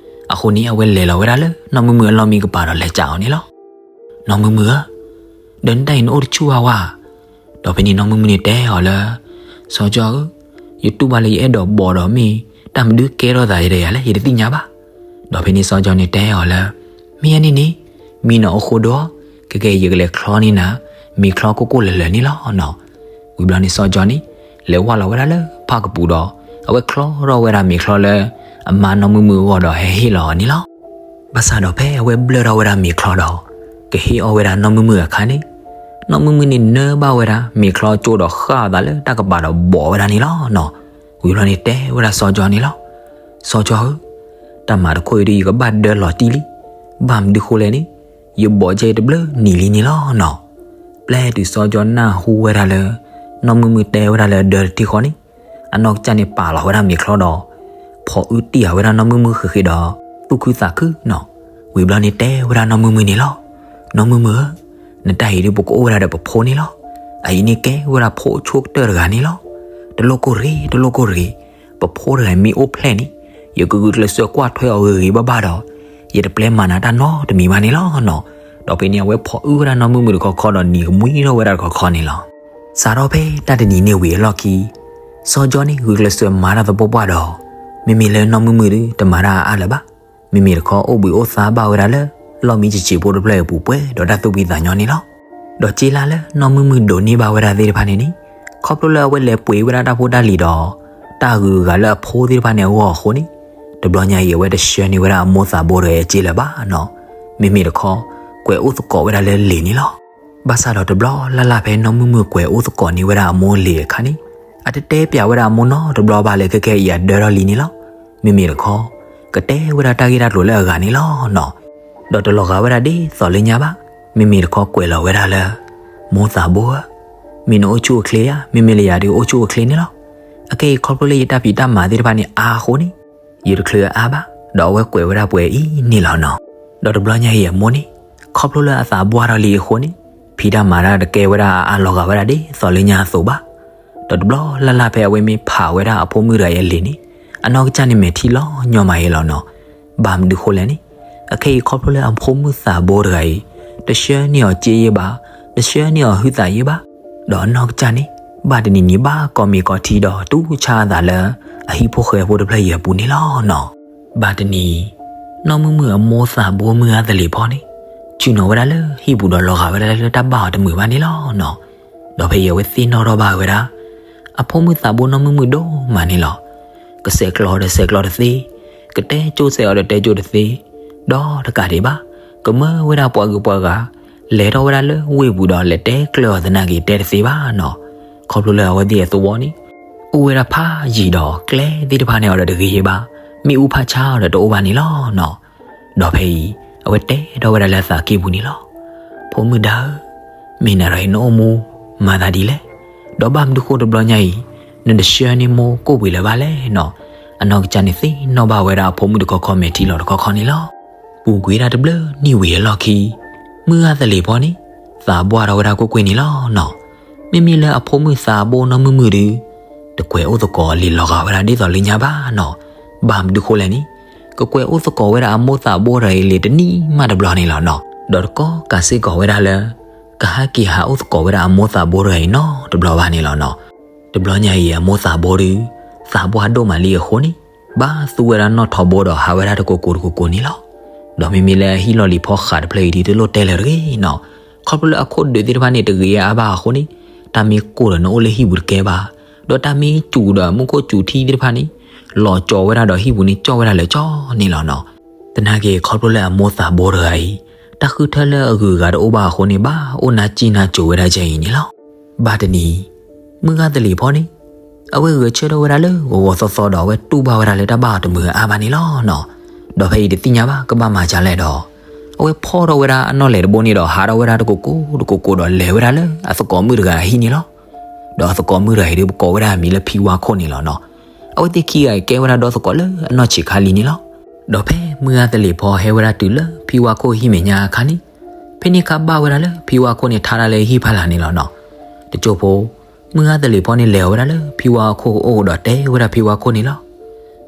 အဃိန့ၣ် အဝဲလဲၤလီၤဝဲဒၣ်လၢနီၢ်မုၢ်မုၢ်အလီၢ်မံကပၤဒီးလဲၤစံးအီၤန့ၣ်လီၤ. နီၢ်မုၢ်မုၢ်ဧၢ, ဒီးနတၢ်အံၤနအိၣ်တဆူၣ်ဘၣ်ဝဲ. ဒီးဖဲန့ၣ်နီၢ်မုၢ်မုၢ်န့ၣ်တဲအီၤလၢ စီၤကၠီဧၢ, ယတူၢ်ဘၣ်လၢယအဲၣ်ဒိးဘီးဒီးမ့ၢ်တၢ်မနုၤကဲထီၣ်သးဒီးယၤလဲၣ် ယတသ့ၣ်ညါဘၣ်. ဒီးဖဲန့ၣ်စီၤကၠီန့ၣ်တဲအီၤလၢ မ့ၢ်အန့ၣ်န့ၣ် မံနီၤအိၣ်ဃိဒီး ကကဲယကလဲၤချီန့ၢ်နၤ မ့ၤချီကိၢ်ကိၢ်လၢၤလၢၤန့ၣ်လီၤနီၤ. ဝံၤဘျီန့ၣ်စီၤကၠီန့ၣ် လဲၤဝဲလီၤဝဲဒၣ်လၢဖၣ်ကပူၤဒီး အဝဲချီထီၣ်ဝဲဒၣ်မ့ၤချီလၢ အမါနီၢ်မုၢ်မုၢ်အဂီၢ်ဒီးဟဲဟ့ၣ်လီၤအီၤန့ၣ်လီၤ. ဘၣ်ဆၣ်ဒီးဖဲအဝဲဘျၢထီၣ်ဝဲဒၣ်မ့ၤချီဒီး ကဟ့ၣ်အီၣ်ဝဲဒၣ်နီၢ်မုၢ်မုၢ်အခါန့ၣ် နီၢ်မုၢ်မုၢ်န့ၣ်နၢဘၣ်ဝဲဒၣ်မ့ၤချီကၠိဒီးဃၣ်အသးလၢတၢ်ကပၤဒီးဘီးဝဲဒၣ်န့ၣ်လီၤ. ဝံၤဘျီန့ၣ်တဲဝဲဒၣ်စီၤကၠီန့ၣ်လီၤ. စီၤကၠီဧၢ, တၢ်မၤတခီအံၤဒီးယကဘၣ်ဒၢလီၤတံၢ်လံ. ဘၣ်မနုၤဃိလဲၣ်န့ၣ် ယဘီးကဲတဘျုးနံၤလံန့ၣ်လီၤနီၤ. ပျဲတုၤစီၤကၠီနၢ်ဟူဝဲဒၣ်လၢ နီၢ်မုၢ်မုၢ်တဲဝဲဒၣ်လၢအဒၢတထံၣ်ဃီန့ၣ် အနီၢ်ကစၢ်န့ၣ်ပာ်လီၤဝဲဒၣ်မ့ၤချီဒီး ဖီၣ်အုတံၢ်ဃာ်ဝဲဒၣ်နီၢ်မုၢ်မုၢ်ဃ့ဃ့ဒီး သူၣ်ခုသးခုနီၤ. ဝံၤဘျီန့ၣ်တဲဝဲဒၣ်နီၢ်မုၢ်မုၢ်န့ၣ်လီၤ. နီၢ်မုၢ်မုၢ်ဧၢ, နတၢ်အံၤဒီးပကအိၣ်ဝဲဒၣ်ဒီးပဖိန့ၣ်လီၤ. အအံၤန့ၣ်ကဲဝဲဒၣ်ဖိအဆိကတၢၢ်တဂၤန့ၣ်လီၤ. တလိၣ်ကိၢ်ရ့ၣ် တလိၣ်ကိၢ်ရ့ၣ်, ပဖိတဂၤမ့ၢ်အိၣ်ဖျဲၣ်န့ၣ် ယကဂုာ်ကျဲးစၢးကွၢ်ထွဲအီၤဂ့ၤဂ့ၤဘၣ်ဘၣ်ဒီး ယတပျဲမၤနၤတၢ်နီတမံၤဘၣ်န့ၣ်လီၤနီၤ. ဒီးဖဲန့ၣ် အဝဲဖီၣ်အုဝဲဒၣ်နီၢ်မုၢ်မုၢ်တခီခီဒီး နံၤကမှံထီၣ်ဝဲဒၣ်တခီခီန့ၣ်လီၤ. စးထီၣ်ဖဲတၢ်တနံၤန့ၣ်ဝံၤအလီၢ်ခံ စီၤကၠီန့ၣ် ဂုာ်ကျဲးစၢးမၤတၢ်သပှၢ်ပှၢ်ဒီး မ့မ့ၢ်လၢနီၢ်မုၢ်မုၢ်ဒီး တမၤတၢ်အါအါလၢၤဘၣ်. မ့မ့ၢ်တခီ အိၣ်ဘှံးအိၣ်သါဘၣ်ဝဲဒၣ်လၢ လီၢ်မံကဆံးဖိတဖျၢၣ်အပူၤ ပှဲၤဒီးတၢ်သူၣ်ဖှံသးညီန့ၣ်လီၤ. ဒီးစ့လၢနီၢ်မုၢ်မုၢ်ဒိးန့ၢ်ဘၣ်ဝဲဒၣ်သ့ၣ်တဖၣ်န့ၣ်န့ၣ် ခီဖျိလၢအဝဲလဲၤပှ့ၤဝဲဒၣ်တၢ်ဖိတၢ်လံၤဒီး တၢ်ဂုၤဂၤလၢအဖိသ့ၣ်တဖၣ်န့ၣ်အဂီၢ်အဃိန့ၣ်, တဘျီညါအံၤ အဝဲတဆှၢန့ၢ်ဝဲဒၣ်အမိၢ်သးဘိတဂၤအံၤအစ့လၢၤဘၣ်နီၤ. မ့မ့ၢ်တခီ ကွဲးအိၣ်သကိးဝဲဒၣ်လၢလံာ်န့ၣ်လီၤ. ဘၣ်ဆၣ်ဒီးတဘျီလၢ်လၢ် ဖဲနီၢ်မုၢ်မုၢ်ကွဲးအိၣ်သကိးန့ၢ်ဝဲဒၣ်အမိၢ်လံာ်အခါန့ၣ်, အတတဲပျးဝဲဒၣ်အမိၢ်နီတဘျီဘၣ်လၢ ခဲခဲအံၤအဒၢထီၣ်လံန့ၣ်လီၤ. မ့မ့ၢ်တခီ ကတဲဝဲဒၣ်တၢ်ဂ့ၢ်တၢ်ကျိၤလၢအဂၤန့ၣ်လီၤနီၤ. ဒီးတလီၤဂာ်ဝဲဒၣ်ဒ်သိးလၢညါဘၣ်. မ့မ့ၢ်တခီကွဲးလီၤဝဲဒၣ်လၢ မိၢ်သးဘိဧၢ, မ့ၢ်နအိၣ်ဆူၣ်အိၣ်ချ့ဧါ, မ့မ့ၢ်လၢယၤဒုးအိၣ်ဆူၣ်အိၣ်ချ့န့ၣ်လီၤ. အခဲအံၤခီဖျိလၢယတၢ်ဖံးတၢ်မၤသ့ၣ်တဖၣ်န့ၣ်အါအဃိန့ၣ်, ယတချုးအါဘၣ်, ဒီးအဝဲကွဲးဝဲဒၣ်ပှဲၤအံၤန့ၣ်လီၤနီၤ. ဒီးတဘျီညါအံၤအမိၢ်န့ၣ်, ခီဖျိလၢအသးဘှါထီၣ်လံအဃိန့ၣ်, ဖံးတၢ်မၤတၢ်တကဲဝဲဒၣ်အါအါလီၤဂာ်ဝဲဒၣ်ဒ်သိးလၢညါအသိးဘၣ်. ဒီးတဘျီလၢ်လၢ် ဖဲအဝဲမ့ၢ်ဖးဝဲဒၣ်အဖိမုၣ်တဂၤအံၤအလံာ်န့ၣ်, အနီၢ်ကစၢ်န့ၣ် မဲာ်ထံလီၤညီမးအံၤလီၤနီၤ. ဘၣ်မနုၤဃိလဲၣ်န့ၣ်, အခဲအံၤခီဖျိလၢအဖိမုၣ်သးဘိတဂၤအံၤ, တဆှၢန့ၢ်အီၤစ့ယ့ဘၣ်, တဆှၢန့ၢ်အီၤဟုသးယ့ဘၣ်. ဒီးအနီၢ်ကစၢ်န့ၣ်, ဘၣ်တနံၤနံၤဘၣ်ကိးမံၤကိးထံဒီးတူၢ်ဆါအသးလၢ အဟံၣ်ဖိဃဲဖိတဖျၢၣ်အံၤအပူၤန့ၣ်လီၤနီၤ. ဘၣ်တနံၤ, နီၢ်မုၢ်မုၢ်အမိၢ်သးဘိမုၢ်ဂၤသလ့ၤဖီန့ၣ်, ဆ့ၣ်နီၤဝဲဒၣ်လၢဟံၣ်ပူၤဒီးလီၤဂာ်ဝဲဒၣ်လၢတၢ်ဘၣ်အီၤတမုာ်ဘၣ်န့ၣ်လီၤနီၤ. ဒီးဖဲအံၤအဝဲသ့ၣ်နီၣ်ထီၣ်ဘၣ်ဝဲဒၣ် အဖိမုၣ်သးဘိနီၢ်မုၢ်မုၢ်ဒိၣ်မးန့ၣ်လီၤ. ကစဲးကျိးဒီးစဲးကျိးတသ့, ကတဲကၠိစဲးအီၤဒီးတဲကၠိတသ့, ဒီးတကးဒံးဘၣ်, ကမၢဝဲဒၣ်ပှၤဂုၤပှၤဂၤ, လဲၤထီၣ်ဝဲဒၣ်လၢဝ့ၢ်ပူၤဒီးလဲၤတဲကျၢၤအီၤသနာ်က့ၤတဲတသ့ဘၣ်နီၤ. ခီဖျိလၢအဝဲသ့ၣ်အသဝီန့ၣ် အိၣ်ဝဲဒၣ်ဖးယံာ်ဒီးကျဲသ့ၣ်တဖၣ်န့ၣ်အီၤဒီးတဂ့ၤဘၣ်, မ့ၣ်အူဖးဆါအီၤဒီးတအိၣ်ဘၣ်န့ၣ်လီၤနီၤ. ဒီးဖဲအံၤ အဝဲတဲထီၣ်ဝဲဒၣ်လၢအသးကံၢ်ပူၤန့ၣ်လီၤ. ဖိမုၣ်ဒါဧၢ, မ့ၢ်နၤဒီးအံၤနအိၣ်မူမၤသးဒ်လဲၣ်. ဒီးဘၣ်မနုၤဃိတဘျီညါအံၤ နတဆှၢန့ၢ်မိၢ်ကိၣ်ပှ့ၤလၢၤဘၣ်လဲၣ်နီၤ. အနီၢ်ကစၢ်န့ၣ်သ့ၣ်နီၣ်ဘၣ်ဝဲဒၣ်အဖိမုၣ်တခီခီမဲာ်ထံလီၤတခီခီန့ၣ်လီၤ. ပူၤကွံာ်ဒၣ်တဘျုးနံၣ်ဝံၤအလီၢ်ခံ မုၢ်ဂၤသလ့ၤဖီန့ၣ် သးဘှါထီၣ်ဝဲဒၣ်ကွ့ၢ်ကွ့ၢ်န့ၣ်လီၤနီၤ. မ့မ့ၢ်လၢအဖိမုၣ်သးဘိနီၢ်မုၢ်မုၢ်ဒုး တကွဲးအိၣ်သကိးအလံာ်လီၤဂာ်ဝဲဒၣ်ဒ်သိးလၢညါဘၣ်နီၤ. ဘၣ်မနုၤဃိလဲၣ်န့ၣ်, ကကွဲးအိၣ်သကိးဝဲဒၣ်အမိၢ်သးဘိတဂၤအံၤလံာ်တနံၣ်မးတဘျီန့ၣ်လီၤနီၤ. ဒီးတကီၢ်ကးစ့ၢ်ကီးဝဲဒၣ်လၢ ကဟဲက့ၤဟးအိၣ်သကိးဝဲဒၣ်အမိၢ်သးဘိတဂၤအံၤနီတဘျီဘၣ်န့ၣ်လီၤနီၤ. တဘျီညါအံၤအမိၢ်သးဘိဒုး သးဘှါဒိၣ်မးလံအဃိန့ၣ်, ဘၣ်သူဝဲဒၣ်နီၣ်ထိးဘိဒီးဟးဝဲဒၣ်တကိးကိးတကိးကိးန့ၣ်လီၤ. ဒီးမ့မ့ၢ်လၢအဟံၣ်လီၢ်လံၤဖီဃးတဖျၢၣ်အံၤဒုးတလိၣ်တဲလၢၤတဂ့ၤနီၤ. ခီဖျိလၢအခိၣ်ဒုးသ့ၣ်တဖၣ်န့ၣ်တဂ့ၤအါဘၣ်အဃိန့ၣ်, တၢ်မ့ၢ်ကိၢ်ဒီးနအိၣ်လၢဟံၣ်ပူၤတကဲဘၣ်, ဒီးတၢ်မ့ၢ်စူၤဒီးမူခိၣ်စူၤထံသ့ၣ်တဖၣ်န့ၣ် လီၤကၠီၤဝဲဒၣ်ဒီးဟံၣ်ပူၤန့ၣ်ကၠီၣ်ဝဲဒၣ်လၢာ်ကၠီၣ်န့ၣ်လီၤနီၤ. သနာ်က့ခီဖျိလၢအမိၢ်သးဘိတဂၤအံၤ တၢ်ဃုထၢလၢအဂုၤအဂၤတအိၣ်ဘၣ်အဃိန့ၣ် ဘၣ်အိၣ်နါစံၣ်နါစိၤဝဲဒၣ်ယဲအံၤန့ၣ်လီၤ. ဘၣ်တနံၤ, မုၢ်ဂၤသလ့ၤဖီန့ၣ် အဝဲဂဲၤဆၢထၢၣ်ဝဲဒၣ်လၢဂီၤဂီၤသီသီဒီး အဝဲတူၢ်ဘၣ်ဝဲဒၣ်လၢတၢ်ဘၣ်အီၤတမုာ်အါဘၣ်န့ၣ်လီၤနီၤ. ဒီးဖဲအံၤတသ့ၣ်ညါဘၣ်ကဘၣ်မၤဒ်လဲၣ်ဒီး အဝဲဖီၣ်ထီၣ်ဝဲဒၣ်အနီၣ်လဲၢ်တဘိန့ၣ်ဒီး ဟးထီၣ်ဝဲဒၣ်တကိးကိးတကိးကိးဒီးလဲၤဝဲဒၣ်လၢအသကိးမုၣ်တဂၤအဟံၣ်န့ၣ်လီၤ. ဒီးအသကိးမုၣ်တဂၤအံၤဒုးပကိးဝဲဒၣ်အမံၤလၢဖံဝါခိၣ်န့ၣ်လီၤနီၤ. အဝဲသ့ၣ်ခံဂၤအံၤကဲဝဲဒၣ်ဒီသကိးလၢအနီၢ်ဆံးခါလံန့ၣ်လီၤ. ဒီးဖဲမုၢ်ဂၤသလ့ၤဖီဟဲဝဲဒၣ်တုၤလၢဖံဝါခိၣ်ဟံၣ်မဲာ်ညါအခါန့ၣ်, ဖဲန့ၣ်အခါဘၣ်ဝဲဒၣ်လၢဖံဝါခိၣ်န့ၣ်ထါတၢ်လၢဟံၣ်ဖီလာ်န့ၣ်လီၤနီၤ. တကၠိၢ်ဖိ, မုၢ်ဂၤသလ့ၤဖီန့ၣ်လဲၤဝဲဒၣ်လၢဖံဝါခိၣ်အအိၣ်ဒီးတဲဝဲဒၣ်ဖံဝါခိၣ်န့ၣ်လီၤ.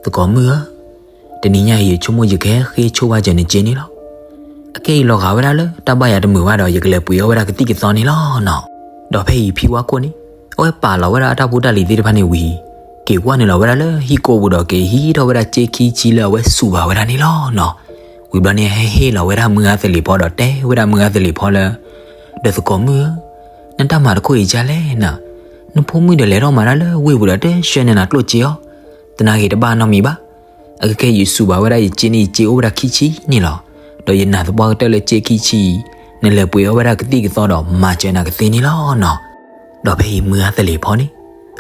သကိးမုၣ်ဧၢ, တနံၤညါအံၤယဆိကမိၣ်ယကဟဲဃ့ဆိဘၣ်စၢၤနစ့န့ၣ်လီၤ. အခဲအံၤလီၤဂာ်ဝဲဒၣ်လၢတၢ်ဘၣ်ယၤတမုာ်ဘၣ်ဒီး ယကလဲၤပှ့ၤအီၣ်ဝဲဒၣ်ကသံၣ်ကသီန့ၣ်လီၤနီၤ. ဒီးဖဲအံၤဖံဝါခိၣ်န့ၣ် အဝဲပာ်လီၤဝဲဒၣ်အတၢ်ဖိတၢ်လံၤသ့ၣ်တဖၣ်န့ၣ်ဝံၤ, က့ၤကွၢ်နုာ်လီၤဝဲဒၣ်လၢဟံၣ်ကိၢ်ပူၤဒီးက့ၤဟံးထီၣ်ဝဲဒၣ်စ့ခံဆံလၢအဝဲစူၤဘၣ်ဝဲဒၣ်န့ၣ်လီၤနီၤ. ဝံၤဘျီန့ၣ် ဟဲဟ့ၣ်လီၤဝဲဒၣ်မုၢ်ဂၤသလ့ၤဖီဒီးတဲဝဲဒၣ်မုၢ်ဂၤသလ့ၤဖီလၢ, ဒီးသကိးမုၣ်ဧၢ, နတၢ်မၤတခိၣ်အံၤဒ်လဲၣ်နၤ, နဖိမုၣ်ဒီးလဲၤထီၣ်မၤတၢ်လၢဝ့ၢ်ပူၤဒီးတဆှၢန့ၢ်နၤကျိၣ်စ့အီၤ, သနာ်က့တဘၣ်နီတမံၤဘၣ်. အခဲခဲအံၤယစူၤဘၣ်ဝဲဒၣ်ယစ့န့ၣ် ယစ့အိၣ်ဝဲဒၣ်ခံဆံန့ၣ်လီၤ. ဒီးယနာ်သပှၢ်ကတၢၢ်လၢစ့ခံဆံအံၤ နလဲၤပှ့ၤအီၣ်ဝဲဒၣ်ကသံၣ်ကသီဒီးမၤစၢၤနၤကသ့န့ၣ်လီၤနီၤ. ဒီးဖဲအံၤမုၢ်ဂၤသလ့ၤဖီန့ၣ်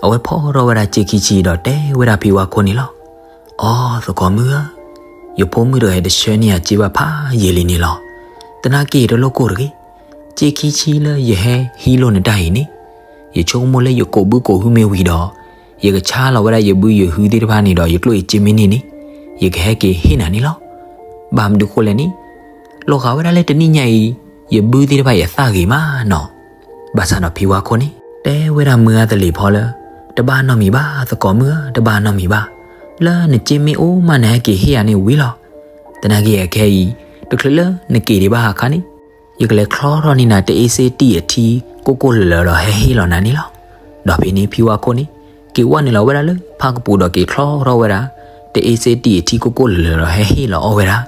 အဝဲဖီၣ်ထီၣ်ဝဲဒၣ်စ့ခံဆံဒီးတဲဝဲဒၣ်ဖံဝါခိၣ်န့ၣ်လီၤ. အိ သကိးမုၣ်ဧၢ, ယဖိမုၣ်တဂၤအံၤတဆှၢန့ၢ်ယၤစ့ဘၣ်ဖးယံာ်လံန့ၣ်လီၤ. သနာ်က့တလိၣ်ကိၢ်တဂ့ၤ. စ့ခံဆံလၢယဟဲဟံးလိာ်နတၢ်အံၤန့ၣ်, ယဆိကမိၣ်လၢယကိးဘုကိးဟုမ့ၢ်ဝံၤဒီး, ယကဆါလီၤဝဲဒၣ်ယဘုယဟုသ့ၣ်တဖၣ်န့ၣ်ဒီး ယကျိၣ်ယစ့မ့ၢ်န့ၢ်န့ၣ်, ယကဟဲက့ၤဟ့ၣ်နၤန့ၣ်လီၤ. ဘၣ်မနုၤဃိလဲၣ်န့ၣ်, လီၤဂာ်ဝဲဒၣ်လၢတနံၣ်ညါအံၤ ယဘုသ့ၣ်တဖၣ်ယသၣ်ဂ့ၤမးနီၤ. ဘၣ်ဆၣ်ဒီးဖံဝါခိၣ်န့ၣ် တဲဝဲဒၣ်မုၢ်ဂၤသလ့ၤဖီလၢ, တဘၣ်နီတမံၤဘၣ် သကိးမုၣ်ဧၢ, တဘၣ်နီတမံၤဘၣ်. လၢနစ့မ့ၢ်အိၣ်မး နဟဲက့ၤဟ့ၣ်ယၤန့ၣ်ဝံၤလီၤ. သနာ်က့အခဲအံၤ တချုးလၢနက့ၤဒံးဘၣ်အခါန့ၣ်, ယကလဲၤချီထီၣ်န့ၢ်နၤ တအ့စ့တံၢ်အထံကိၢ်ကိၢ်လၢၤလၢၤဒီးဟဲဟ့ၣ်လီၤနၤန့ၣ်လီၤ. ဒီးဖဲန့ၣ်ဖံဝါခိၣ်န့ၣ် က့ၤဝဲနုာ်လီၤဝဲဒၣ်လၢဖၣ်ကပူၤဒီးက့ၤချီထီၣ်ဝဲဒၣ် တအ့စ့တံၢ်အထံကိၢ်ကိၢ်လၢၤလၢၤဒီးဟဲဟ့ၣ်လီၤအီၣ်ဝဲဒၣ်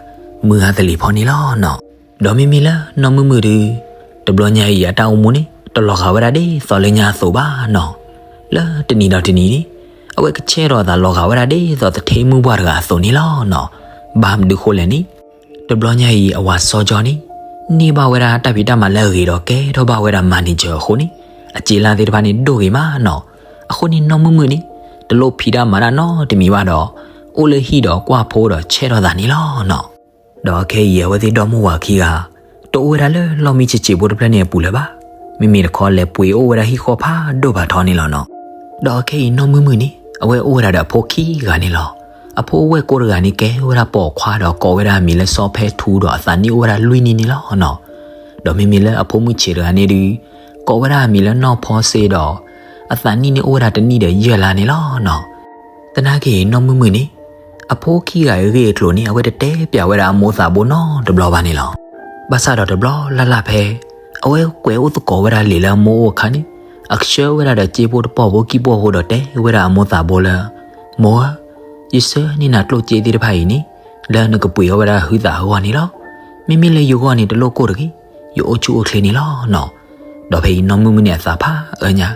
မုၢ်ဂၤသလ့ၤဖီန့ၣ်လီၤနီၤ. ဒီးမ့မ့ၢ်လၢနီၢ်မုၢ်မုၢ်ဒုး တဘျီညါအံၤအတၢ်အိၣ်မူန့ၣ် တလီၤဂာ်ဝဲဒၣ်ဒ်သိးလၢညါအသိးဘၣ်နီၤ. လၢတနံၤဒီးတနံၤန့ၣ် အဝဲကဆဲးထီၣ်အသးလီၤဂာ်ဝဲဒၣ်ဒ်သိးသထ့မုၢ်ပှၢ်တဂၤအသိးန့ၣ်လီၤနီၤ. ဘၣ်မနုၤဃိလဲၣ်န့ၣ် တဘျီညါအံၤအဝၤစီၤကၠီန့ၣ် န့ၢ်ဘၣ်ဝဲဒၣ်တၢ်ဖံးတၢ်မၤလၢအဂ့ၤဒီးကဲထီၣ်ဘၣ်ဝဲဒၣ် manager အဃိန့ၣ် အစ့လၢ်သ့ၣ်တဖၣ်န့ၣ်ဒိၣ်ဂ့ၤမးနီၤ. အဃိန့ၣ်နီၢ်မုၢ်မုၢ်န့ၣ် တလိၣ်ဖံးတၢ်မၤတၢ်နီတမံၤဘၣ်ဒီး အိၣ်လၢဟံၣ်ဒီးကွၢ်ဖိဒီးဆဲးထီၣ်သးန့ၣ်လီၤနီၤ. ဒီးအခဲအံၤအဝဲသ့ၣ်ဒီမါဝၤခံဂၤ တအိၣ်ဝဲဒၣ်လၢလီၢ်မံဆံးဆံးဖိတဖျၢၣ်န့ၣ်အပူၤလၢၤဘၣ်. မ့မ့ၢ်တခီလဲၤပှ့ၤအိၣ်ဝဲဒၣ်ဟံၣ်ဃီဖးဒိၣ်ဖးထီန့ၣ်လီၤနီၤ. ဒီးအခဲအံၤနီၢ်မုၢ်မုၢ်န့ၣ် အဝဲအိၣ်ဝဲဒၣ်ဒီးအဖိခံဂၤန့ၣ်လီၤ. အဖိဝဲၢ်ကိတဂၤန့ၣ် ကဲဝဲဒၣ်ပိာ်ခွါဒီးကိးဝဲဒၣ်အမံၤလၢစီၤဖဲထူဒီးအသးနံၣ်အိၣ်ဝဲဒၣ်လွံၢ်နံၣ်န့ၣ်လီၤနီၤ. ဒီးမ့မ့ၢ်လၢအဖိမုၣ်ဆံးတဂၤန့ၣ်ဒုး ကိးဝဲဒၣ်အမံၤလၢနီၢ်ဖီစ့ဒီး အသးနံၣ်န့ၣ်အိၣ်ဝဲဒၣ်တနံၣ်ဒီးယဲၢ်လါန့ၣ်လီၤနီၤ. သနာ်က့နီၢ်မုၢ်မုၢ်န့ၣ် အဖိခံဂၤအဂ့ၢ်အကျိၤန့ၣ် အဝဲတတဲပျးဝဲဒၣ်အမိၢ်သးဘိနီတဘျီဘၣ်န့ၣ်လီၤ. ဘၣ်ဆၣ်ဒီးတဘျီလၢ်လၢ်ဖဲ အဝဲကွဲးအိၣ်သကိးဝဲဒၣ်လံာ်လၢအမိၢ်အိၣ်အခါန့ၣ် အဆှၢဝဲဒၣ်ဒီးစ့ဖိတပီၢ်ဖိခံပီၢ်ဖိဒီးတဲဝဲဒၣ်အမိၢ်သးဘိလၢ မိၢ်ဧၢ, ယဆှၢန့ၢ်နၤကျိၣ်စ့သ့ၣ်တဖၣ်အံၤန့ၣ် လၢနကပှ့ၤအီၣ်ဝဲဒၣ်ဟုသးအဂီၢ်န့ၣ်လီၤ. မ့မ့ၢ်လၢယဂီၢ်န့ၣ်တလိၣ်ကိၢ်တဂ့ၤ, ယအိၣ်ဆူၣ်အိၣ်ချ့န့ၣ်လီၤနီၤ. ဒီးဖဲအံၤနီၢ်မုၢ်မုၢ်န့ၣ်အသးဖးအၢညါ,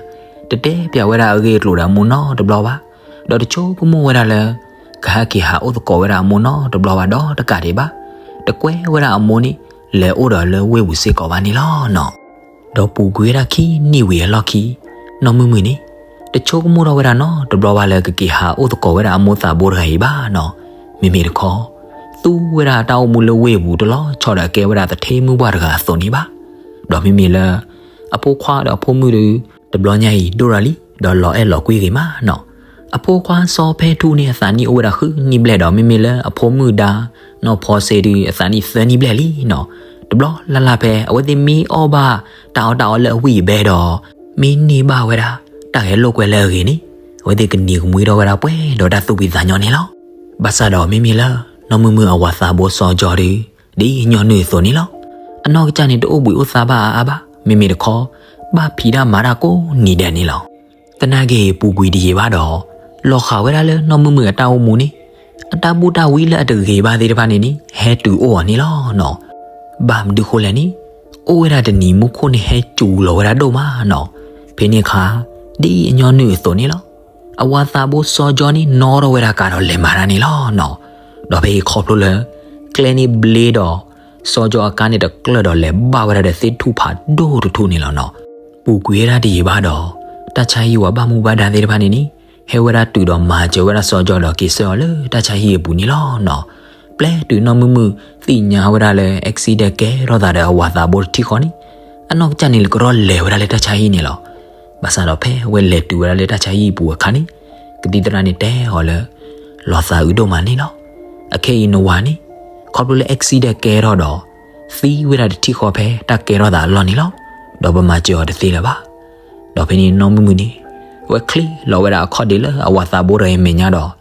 တတဲပျးဝဲဒၣ်အဂ့ၢ်အကျိၤဒီးအမိၢ်နီတဘျီဘၣ်. ဒီးတဆိကမိၣ်ဝဲဒၣ်လၢ ကဟဲက့ၤဟးအိၣ်သကိးဝဲဒၣ်အမိၢ်နီတဘျီဘၣ်ဒီးတကးဒံးဘၣ်, တကွဲဝဲဒၣ်အမိၢ်န့ၣ် လဲၤအိၣ်ဒီးလၢဝ့ၢ်ပူၤစ့ၢ်ကီးဘၣ်န့ၣ်လီၤနီၤ. ဒီးပူၤကွံာ်ဝဲဒၣ်ခံနံၣ်ဝံၤအလီၢ်ခံ, နီၢ်မုၢ်မုၢ်န့ၣ် တဆိကမိၣ်ထီၣ်ဝဲဒၣ်နီတဘျီဘၣ်လၢကက့ၤဟးအိၣ်သကိးဝဲဒၣ်အမိၢ်သးဘိတဂၤအံၤဘၣ်နီၤ. မ့မ့ၢ်တခီ သူဝဲဒၣ်တၢ်အိၣ်မူလၢဝ့ၢ်ပူၤတလီၤဆီဒီးအကဲဝဲဒၣ်သထ့မုၢ်ပှၢ်တဂၤအသိးန့ၣ်ဘၣ်. ဒီးမ့မ့ၢ်လၢ အဖိခွါဒီးအဖိမုၣ်ဒုး တဘျီညါအံၤဒိၣ်ရၤလံ, ဒီးလီၤအဲၣ်လီၤကွံဂ့ၤမးနီၤ. အဖိခွါစီၤဖဲထူန့ၣ် အသးနံၣ်အိၣ်ဝဲဒၣ်ဃုနံၣ်ဘျဲၣ်ဒီး မ့မ့ၢ်လၢအဖိမုၣ်ဒါ နီၢ်ဖီစ့ဒုး အသးနံၣ်သၢနံၣ်ဘျဲၣ်လံနီၤ. တဘျီလၢ်လၢ်ဖဲ အဝဲသ့ၣ်မ့ၢ်အီၣ်ဘၣ်တၢ်အီၣ်တၢ်အီလၢအဝံၣ်အဘဲဒီး မ့ၢ်န့ၢ်ဘၣ်ဝဲဒၣ် တၢ်ဂဲၤလိာ်ကွဲလၢအဂ့ၤန့ၣ် အဝဲသ့ၣ်ကနံၤကမှံထီၣ်ဝဲဒၣ်ပှဲၤဒီးတၢ်သူၣ်ဖှံသးညီန့ၣ်လီၤ. ဘၣ်ဆၣ်ဒီးမ့မ့ၢ်လၢ နီၢ်မုၢ်မုၢ်အဝၤသးဘိစီၤကၠီဒုး ဒ်ညီနုၢ်အသိးန့ၣ်လီၤ. အနီၢ်ကစၢ်န့ၣ်တအိၣ်ဘှံးအိၣ်သါဘၣ်အါအါဘၣ်, မ့မ့ၢ်တခီ ဘၣ်ဖံးတၢ်မၤတၢ်ကိးနံၤဒဲးန့ၣ်လီၤ. သနာ်က့ပူၤကွံာ်တယံာ်ဘၣ်ဒီး လီၤဃာ်ဝဲဒၣ်လၢနီၢ်မုၢ်မုၢ်အတၢ်အိၣ်မူန့ၣ် အတၢ်ဘူၣ်တၢ်ဝံလၢအတဂ့ၤဘၣ်သ့ၣ်တဖၣ်န့ၣ်န့ၣ် ဟဲတုၤအိၣ်အီၤန့ၣ်လီၤနီၤ. ဘၣ်မနုၤဃိလဲၣ်န့ၣ် အိၣ်ဝဲဒၣ်တနံၤမူခိၣ်န့ၣ်ဟဲစူၤလီၤဝဲဒၣ်ဒိၣ်မးနီၤ. ဖဲန့ၣ်အခါ ဒ်အညီနုၢ်အသိးန့ၣ်လီၤ. အဝၤသးဘိစီၤကၠီန့ၣ် နီၣ်ထီၣ်ဝဲဒၣ်ကးဒီးလဲၤမၤတၢ်န့ၣ်လီၤနီၤ. ဒီးဖဲအံၤခီဖျိလၢ ကျဲန့ၣ်ဘျ့ဒီး စီၤကၠီအကါန့ၣ်တကျၢၢ်ဒီးလဲၤဘၣ်ဝဲဒၣ်ဒီးသ့ၣ်ထူၣ်ဖးဒိၣ်တထူၣ်န့ၣ်လီၤနီၤ. ပူၤကွံာ်ဝဲဒၣ်တယံာ်ဘၣ်ဒီး တၢ်ဆါဟံၣ်ဝဲဘၣ်မူဘၣ်ဒါသ့ၣ်တဖၣ်န့ၣ်န့ၣ် ဟဲဝဲဒၣ်တုၤဒီးမၤစၢၤဝဲဒၣ်စီၤကၠီဒီးက့ၤဆှၢအီၤလၢတၢ်ဆါဟံၣ်အပူၤန့ၣ်လီၤနီၤ. ပျဲတုၤနီၢ်မုၢ်မုၢ်သ့ၣ်ညါဝဲဒၣ်လၢ accident ကဲထီၣ်သးဒီးအဝၤသးဘိတထံၣ်ဃီန့ၣ် အနီၢ်ကစၢ်န့ၣ်လၢကရီလဲၤဝဲဒၣ်လၢတၢ်ဆါဟံၣ်န့ၣ်လီၤ. ဘၣ်ဆၣ်ဒီးဖဲအဝဲလဲၤတုၤဝဲဒၣ်လၢတၢ်ဆါဟံၣ်အပူၤအခါန့ၣ် ကသံၣ်သရၣ်န့ၣ်တဲအီၤလၢ လီၤသးအုးဒိၣ်မးန့ၣ်လီၤ. အခဲအံၤနဝၤန့ၣ် ခီဖျိလၢ accident ကဲထီၣ်ဒီး သံဝဲဒၣ်တထံၣ်ဃီဖဲတၢ်ကဲထီၣ်သးအလီၢ်န့ၣ်လီၤ. ဒီးပမၤစၢၤအီၤတသ့လၢၤဘၣ်. ဒီးဖဲန့ၣ်နီၢ်မုၢ်မုၢ်န့ၣ် အဝဲချ့လီၤဝဲဒၣ်အခီၣ်ဒ့လၢအဝၤသးဘိတဂၤအမဲာ်ညါဒီး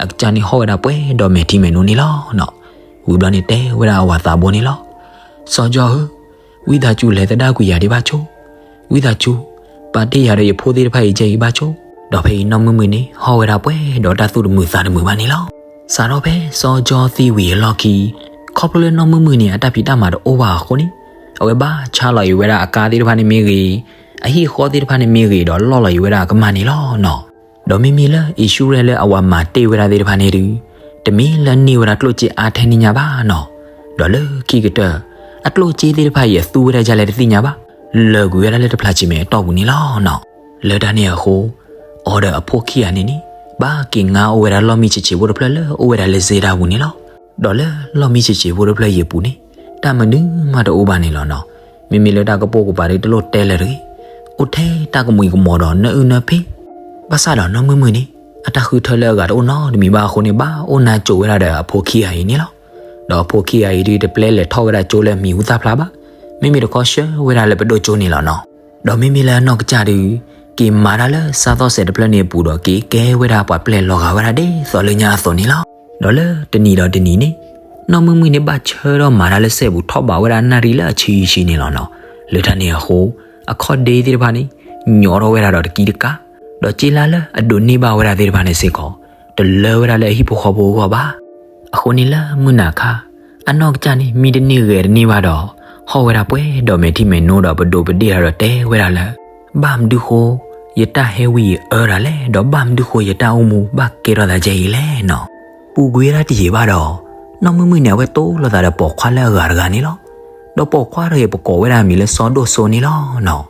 အကစၢ်န့ၣ်ဟီၣ်ဝဲဒၣ်ပှဲၤဒီးမဲာ်ထံမဲာ်နိန့ၣ်လီၤနီၤ. ဝံၤဘျီန့ၣ်တဲဝဲဒၣ်အဝၤသးဘိန့ၣ်လီၤ. စီၤကၠီဧၢ, ဝံသးစူၤလဲၤသဒၣ်ကွံာ်ယၤဒံးဘၣ်ဆိ, ဝံသးစူၤ ပာ်တ့ၢ်ယၤဒီးယဖိသ့ၣ်တဖၣ်အံၤကဲအံၤဘၣ်ဆိ. ဒီးဖဲအံၤနီၢ်မုၢ်မုၢ်န့ၣ် ဟီၣ်ဝဲဒၣ်ပှဲၤဒီးတၢ်သူၣ်တမုာ်သးတမုာ်ဘၣ်န့ၣ်လီၤ. စးထီၣ်ဖဲစီၤကၠီသံဝံၤအလီၢ်ခံ ခီဖျိလၢနီၢ်မုၢ်မုၢ်န့ၣ် အတၢ်ဖံးတၢ်မၤတအိၣ်ဘၣ်အဃိန့ၣ် အဝဲဘၣ်ဆါလီၤအံၤဝဲဒၣ်အကါသ့ၣ်တဖၣ်န့ၣ်မ့ၢ်ဂ့ၤ, အဟံၣ်အဃီသ့ၣ်တဖၣ်န့ၣ်မ့ၢ်ဂ့ၤဒီးလီၢ်လီၤအံၤဝဲဒၣ်အကမၢ်န့ၣ်လီၤနီၤ. ဒီးမ့မ့ၢ်လၢ insurance လၢအဝၤမၤတ့ၢ်ဝဲဒၣ်သ့ၣ်တဖၣ်န့ၣ်ဒုး တမ့ၢ်လၢန့ၢ်ဝဲဒၣ်ကျိၣ်စ့အါထဲန့ၣ်ညါဘၣ်နီၤ. ဒီးလၢခံကတၢၢ် အကျိၣ်စ့သ့ၣ်တဖၣ်အံၤအသူဝဲဒၣ်ဒ်လဲၣ်တသ့ၣ်ညါဘၣ်, လၢာ်ကွံာ်ဝဲဒၣ်လၢတဖျးဆံးမဲာ်အတီၢ်ပူၤန့ၣ်လီၤနီၤ. လၢတၢ်န့ၣ်အဃိ အီၤဒီးအဖိခံဂၤန့ၣ်န့ၣ် ဘၣ်က့ၤငါအိၣ်ဝဲဒၣ်လီၢ်မံဆံးဆံးဖိတဖျၢၣ်လၢအိၣ်ဝဲဒၣ်လၢစ့ဒၢပူၤန့ၣ်လီၤ. ဒီးလၢလီၢ်မံဆံးဆံးဖိတဖျၢၣ်အံၤအပူၤန့ၣ် တၢ်မနုၤမးတအိၣ်ဘၣ်န့ၣ်လီၤနီၤ. မ့မ့ၢ်လၢတၢ်ကပိာ်ကပၤဒုးတလိၣ်တဲလၢၤတဂ့ၤ, အိၣ်ထဲတၢ်ကမှံၤကမီၤဒီးနၢအုၣ်နၢဖ့. ဘၣ်ဆၣ်ဒီးနီၢ်မုၢ်မုၢ်န့ၣ် အတၢ်ဃုထၢလၢအဂၤတအိၣ်နီတမံၤဘၣ်အဃိန့ၣ် ဘၣ်အိၣ်နါစိၤဝဲဒၣ်ဒီးအဖိခံဂၤအံၤန့ၣ်လီၤ. ဒီးအဖိခံဂၤအံၤဒုးတပျဲလဲၤထီၣ်ဝဲဒၣ်ကၠိလၢမံၤဟူသၣ်ဖျါဘၣ်, မ့မ့ၢ်တခီဆှၢဝဲဒၣ်လၢပဒိၣ်ကၠိန့ၣ်လီၤနီၤ. ဒီးမ့မ့ၢ်လၢအနီၢ်ကစၢ်ဒုး က့ၤမၤတၢ်လၢစးသီၣ်စဲးတဖျၢၣ်န့ၣ်အပူၤဒီးက့ၤကဲဝဲဒၣ်ပှၤပျဲၢ်လီၤဂာ်ဝဲဒၣ်ဒ်သိးလၢညါအသိးန့ၣ်လီၤ. ဒီးလၢတနံၤဒီးတနံၤန့ၣ် နီၢ်မုၢ်မုၢ်န့ၣ်ဘၣ်ဆၢထၢၣ်မၤတၢ်လၢစဲပူၤ ထီၣ်ဘးဝဲဒၣ်နၣ်ရံၣ်လၢအဆံဆံန့ၣ်လီၤနီၤ. လၢတၢ်န့ၣ်အဃိ အခီၣ်ဒ့သ့ၣ်တဖၣ်န့ၣ် ညီထီၣ်ဝဲဒၣ်ဒီးတကံတကါ, ဒီးစ့လါလၢအဒိးန့ၢ်ဘၣ်ဝဲဒၣ်သ့ၣ်တဖၣ်န့ၣ်စ့ၢ်ကီး တလၢဝဲဒၣ်လၢအဟံၣ်ဖိဃီဖိအဂီၢ်ဘၣ်. အဃိန့ၣ်လၢမုၢ်နၤခါ အနီၢ်ကစၢ်န့ၣ် မံတန့ၢ်ဂဲၤတန့ၢ်ဘၣ်ဒီး ဟီၣ်ဝဲဒၣ်ပှဲၤဒီးမဲာ်ထံမဲာ်နိဒီးပဒိးပဒ့ၣ်တၢ်ဒီးတဲဝဲဒၣ်လၢ ဘၣ်မနုၤဃိ ယတၢ်ဟဲဝံအံၤအၢတၢ်လဲၣ်, ဒီးဘၣ်မနုၤဃိယတၢ်အိၣ်မူဘၣ်ကဲထီၣ်သးကဲအံၤလဲၣ်နီၤ. ပူၤကွံာ်ဝဲဒၣ်တယံာ်ဘၣ်ဒီး နီၢ်မုၢ်မုၢ်န့ၣ် အဝဲတိၢ်လိာ်သးဒီးပိာ်ခွါလၢအဂၤတဂၤန့ၣ်လီၤ. ဒီးပိာ်ခွါတဂၤအံၤ ပကိးဝဲဒၣ်အမံၤလၢစီၤဒိၣ်စိန့ၣ်လီၤနီၤ.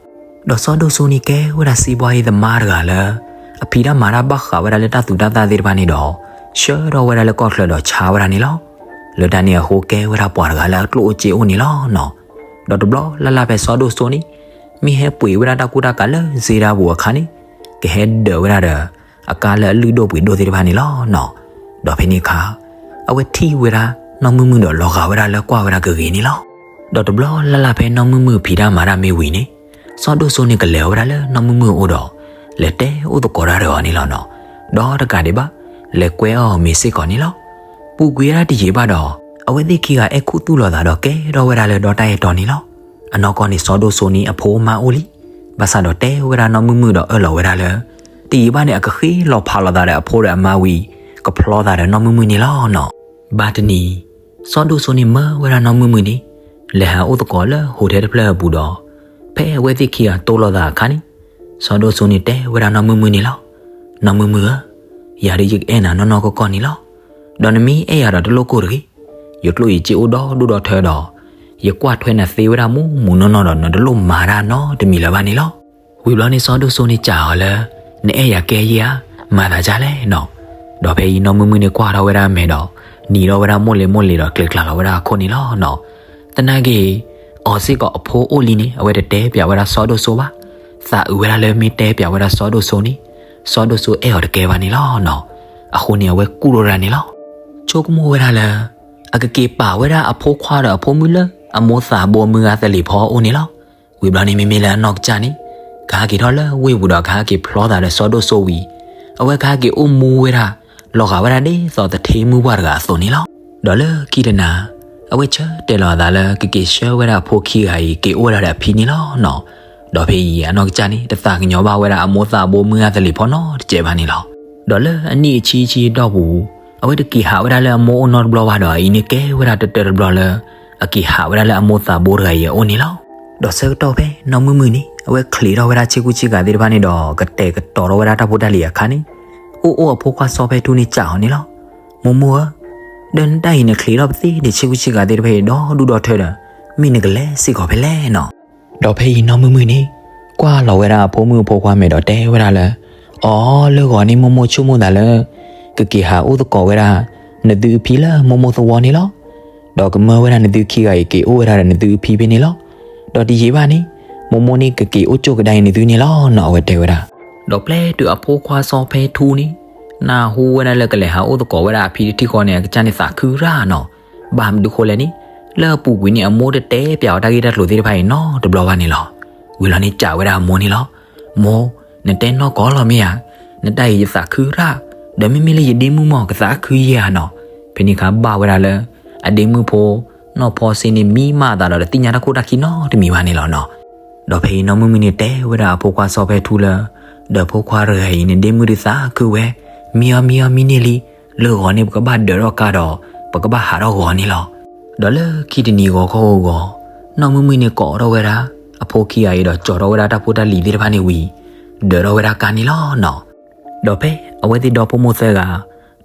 ဒီးစီၤဒိၣ်စိန့ၣ်ကဲဝဲဒၣ်စံးဘှါအံၤသမါတဂၤလၢ အဖံးတၢ်မၤတၢ်ဘၣ်ဃးဝဲဒၣ်လၢတၢ်သူတၢ်သၣ်သ့ၣ်တဖၣ်န့ၣ်ဒီး ဆှၢထီၣ်ဝဲဒၣ်လၢကီၢ်ချၢဒီးဆါဝဲဒၣ်န့ၣ်လီၤ. လၢတၢ်န့ၣ်အဃိကဲဝဲဒၣ်ပှၤတဂၤလၢအကျိၣ်အိၣ်စ့အိၣ်န့ၣ်လီၤနီၤ. ဒီးတဘျီလၢ်လၢ်ဖဲစီၤဒိၣ်စိန့ၣ် မ့ၢ်ဟဲပှ့ၤဝဲဒၣ်တၢ်ကူတၢ်ကၤလၢစ့တၢ်ပူၤအခါန့ၣ် ကဟဲဒၢးဝဲဒၣ်ဒီး အကါလၢအလုၢ်ဒိၣ်ပှ့ၤဒိၣ်သ့ၣ်တဖၣ်န့ၣ်လီၤနီၤ. ဒီးဖဲန့ၣ်အခါ အဝဲထံၣ်ဝဲဒၣ်နီၢ်မုၢ်မုၢ်ဒီးလီၤဂာ်ဝဲဒၣ်လၢကွၢ်ဝဲဒၣ်ကဂ့ၤန့ၣ်လီၤ. ဒီးတဘျီလၢ်လၢ်ဖဲနီၢ်မုၢ်မုၢ်ဖံးတၢ်မၤတၢ်မ့ၢ်ဝံၤန့ၣ် စီၤဒိၣ်စိန့ၣ်ကလဲၤဝဲဒၣ်လၢနီၢ်မုၢ်မုၢ်အအိၣ်ဒီး လဲၤတဲအိၣ်သကိးတၢ်ဒီးအီၤန့ၣ်လီၤနီၤ. ဒီးတကးဒံးဘၣ် လဲၤကွဲအီၤအီၤမ့ၤစ့ၢ်ကီးန့ၣ်လီၤ. ပူၤကွံာ်ဝဲဒၣ်တယံာ်ဘၣ်ဒီး အဝဲသ့ၣ်ခံဂၤအဲၣ်ခူသူၣ်လိာ်သးဒီးကဲထီၣ်ဝဲဒၣ်လၢဒီတၢ်အဲၣ်တီန့ၣ်လီၤ. အနီၢ်ကီၢ်န့ၣ် စီၤဒိၣ်စိန့ၣ်အဖိအမါအိၣ်လံ. ဘၣ်ဆၣ်ဒီးတဲဝဲဒၣ်နီၢ်မုၢ်မုၢ်ဒီးအၢၣ်လီၤဝဲဒၣ်လၢ တယံာ်ဘၣ်န့ၣ် အကဃ့လီၤဖးလိာ်သးဒီးအဖိဒီးအမါဝံၤ ကဖျီသးဒီးနီၢ်မုၢ်မုၢ်န့ၣ်လီၤနီၤ. ဘၣ်တနံၤ စီၤဒိၣ်စိန့ၣ်မၢဝဲဒၣ်နီၢ်မုၢ်မုၢ်န့ၣ် လဲၤဟးအိၣ်သကိးလၢ hotel တဖျၢၣ်အပူၤဒီး ဖဲအဝဲသ့ၣ်ခံဂၤတိၢ်လိာ်သးအခါန့ၣ် စီၤဒိၣ်စိန့ၣ်တဲဝဲဒၣ်နီၢ်မုၢ်မုၢ်န့ၣ်လီၤ. နီၢ်မုၢ်မုၢ်ဧၢ, ယၤဒုးယကအဲၣ်နၤနီၢ်နီၢ်ကီၢ်ကီၢ်န့ၣ်လီၤ. ဒီးနမ့ၢ်အဲၣ်ယၤဒီးတလိၣ်ကိၢ်တဂ့ၤ. ယကျိၣ်ယစ့အိၣ်ဒီဒူၣ်ဒီထၢဒီး ယကွၢ်ထွဲနၤသ့ဝဲဒၣ်မူးမူးနီၢ်နီၢ်ဒီး နတလိၣ်မၤတၢ်နီတမံၤလၢၤဘၣ်န့ၣ်လီၤ. ဝံၤဘျီန့ၣ် စီၤဒိၣ်စိန့ၣ်စံးအီၤလၢ နအဲၣ်ယၤကဲယဲဧါ, မၤသးဒ်လဲၣ်နီၤ. ဒီးဖဲအံၤနီၢ်မုၢ်မုၢ်န့ၣ်ကွၢ်ထီၣ်ဝဲဒၣ်အမဲာ်ဒီး နံၤထီၣ်ဝဲဒၣ်မိၢ်လ့ၤမိၢ်လ့ၤဒီးကျဲၤကျါလီၤဝဲဒၣ်အခိၣ်န့ၣ်လီၤနီၤ. သနာ်က့ အီၤစ့ၢ်ကီးအဖိအိၣ်လံန့ၣ် အဝဲတတဲပၠးဝဲဒၣ်စီၤဒိၣ်စိဘၣ်. သးအုးဝဲဒၣ်လၢမ့ၢ်တဲပၠးဝဲဒၣ်စီၤဒိၣ်စိန့ၣ် စီၤဒိၣ်စိအဲၣ်အီၤတကဲဘၣ်န့ၣ်လီၤနီၤ. အဃိန့ၣ် အဝဲကူၣ်ထီၣ်ဝဲဒၣ်န့ၣ်လီၤ. ဆိကမိၣ်ဝဲဒၣ်လၢ အကက့ၤပာ်ဝဲဒၣ်အဖိခွါဒီးအဖိမုၣ်လၢ အမိၢ်သးဘိမုၢ်ဂၤသလ့ၤဖီအအိၣ်န့ၣ်လီၤ. ဝံၤဘျီန့ၣ် မ့မ့ၢ်လၢအနီၢ်ကစၢ်န့ၣ် ကဟဲက့ၤထီၣ်လၢဝ့ၢ်ပူၤဒီးကဟဲက့ၤဖျီသးဒီးစီၤဒိၣ်စိဝံၤ အဝဲကဟဲက့ၤအိၣ်မူဝဲဒၣ် လီၤဂာ်ဝဲဒၣ်ဒ်သိးသထ့မုၢ်ပှၢ်တဂၤအသိးန့ၣ်လီၤ. ဒီးလၢခံတနၤ အဝဲဆၢတဲာ်လီၤအသးလၢကက့ၤဆှၢဝဲဒၣ်အဖိခံဂၤအံၤ က့ၤအိၣ်ဝဲဒၣ်ဒီးအဖံန့ၣ်လီၤနီၤ. ဒီးဖဲအံၤအနီၢ်ကစၢ်န့ၣ် တသးကညီၤဘၣ်ဝဲဒၣ်အမိၢ်သးဘိမုၢ်ဂၤသလ့ၤဖီနီတစဲးဘၣ်န့ၣ်လီၤ. ဒီးလၢအနံၣ်အဆံဆံအတီၢ်ပူၤ အဝဲတက့ၤဟးဝဲဒၣ်လၢအမိၢ်အိၣ်နီတဘျီဘၣ်ဒီး အအံၤန့ၣ်ကဲဝဲဒၣ်တတၢၢ်တဘျီလၢ အက့ၤဟးဝဲဒၣ်လၢအမိၢ်သးဘိတဂၤအံၤအအိၣ်န့ၣ်လီၤ. ဒီးဆၢကတီၢ်ဖဲနီၢ်မုၢ်မုၢ်န့ၣ် အဝဲချံးထီၣ်ဝဲဒၣ်ဆ့ကူဆ့ကၤသ့ၣ်တဖၣ်န့ၣ်ဒီး ကတဲာ်ကတီၤထီၣ်ဝဲဒၣ်တၢ်ဖိတၢ်လံၤအခါန့ၣ် အိၣ်အိၣ်အဖိခွါစီၤဖဲထူန့ၣ်စံးအီၤန့ၣ်လီၤ. မိၢ်မိၢ်ဧၢ, ဒီးနတၢ်အံၤနချံးထီၣ်ပသ့ၣ်ဒီးဆ့ကူဆ့ကၤသ့ၣ်တဖၣ်အံၤဒီဒူၣ်ဒီထၢဒီး မ့ၢ်နကလဲၤစ့ၢ်ကီးဖဲလဲၣ်နီၤ. ဒီးဖဲအံၤနီၢ်မုၢ်မုၢ်န့ၣ် ကွၢ်လီၤဝဲဒၣ်အဖိမုၣ်အဖိခွါမဲာ်ဒီးတဲဝဲဒၣ်လၢ အီ လၢဂီၤန့ၣ်မိၢ်မိၢ်ဆိကမိၣ်သးလၢ ကက့ၤဟးအိၣ်သကိးဝဲဒၣ် နသုအဖံလၢမိၢ်မိၢ်သဝီန့ၣ်လီၤ. ဒီးကမၢဝဲဒၣ်နသုခံဂၤအံၤက့ၤအိၣ်ဝဲဒၣ်ဒီးနသုအဖံဖဲန့ၣ်လီၤ. ဒီးတယံာ်ဘၣ်န့ၣ် မိၢ်မိၢ်န့ၣ်ကက့ၤအိၣ်ကၠိၣ်ကဒါအံၤနသုန့ၣ်လီၤနီၤ အဝဲတဲဝဲဒၣ်. ဒီးပျဲတုၤအဖိခွါစီၤဖဲထူန့ၣ် နၢ်ဟူဝဲဒၣ်လၢကလဲၤဟးအိၣ်သကိးဝဲဒၣ်အဖံတထံၣ်ဃီန့ၣ် အကစၢ်န့ၣ်သးခုရၣ်နီၤ. ဘၣ်မနုၤဃိလဲၣ်န့ၣ် လၢအပူၤကွံာ်န့ၣ် အမိၢ်တတဲပၠးအီၤတၢ်ဂ့ၢ်တၢ်ကျိၤသ့ၣ်တဖၣ်အံၤနီတဘျီဘၣ်န့ၣ်လီၤ. ဝံၤလီၤန့ၣ်စံးဝဲဒၣ်အမိၢ်န့ၣ်လီၤ. မိၢ်, နတဲနီၢ်ကီၢ်လီၤမ့ၢ်ဧါ. နတၢ်အံၤယသးခုရၣ်, ဒီးမ့မ့ၢ်လၢယဒ့မုၣ်မ့ၢ်ကသးခုယဲဧါနီၤ. ဖဲန့ၣ်အခါဘၣ်ဝဲဒၣ်လၢ အဒ့မုၣ်ဖိ နီၢ်ဖီစ့န့ၣ် မံမးအသးဒီးတသ့ၣ်ညါတၢ်ခိၣ်တၢ်ခံနီတမံၤဘၣ်န့ၣ်လီၤနီၤ. ဒီးဖဲအံၤနီၢ်မုၢ်မုၢ်န့ၣ်တဲဝဲဒၣ်အဖိခွါစီၤဖဲထူလၢ ဒီးဖိခွါတဂၤအံၤ နဒ့မုၣ်ဒုးသးခုဝဲ, မံအီၤမံအီၤမံန့ၢ်လံ, လၢဂီၤန့ၣ် ပကဘၣ်ဒၢးထီၣ်ကါဒီး ပကဘၣ်ဟးထီၣ်ဂီၤန့ၣ်လီၤ. ဒီးလၢခံတနံၤဂီၤခီဂီၤဂီၤ နီၢ်မုၢ်မုၢ်န့ၣ်ကိးထီၣ်ဝဲဒၣ် အဖိခံဂၤအံၤဒီးကၠီၤထီၣ်ဝဲဒၣ်တၢ်ဖိတၢ်လံၤသ့ၣ်တဖၣ်န့ၣ်ဝံၤ ဒၢးထီၣ်ဝဲဒၣ်ကါန့ၣ်လီၤနီၤ. ဒီးဖဲအဝဲသ့ၣ်ဒီဖိမိၢ်သၢဂၤ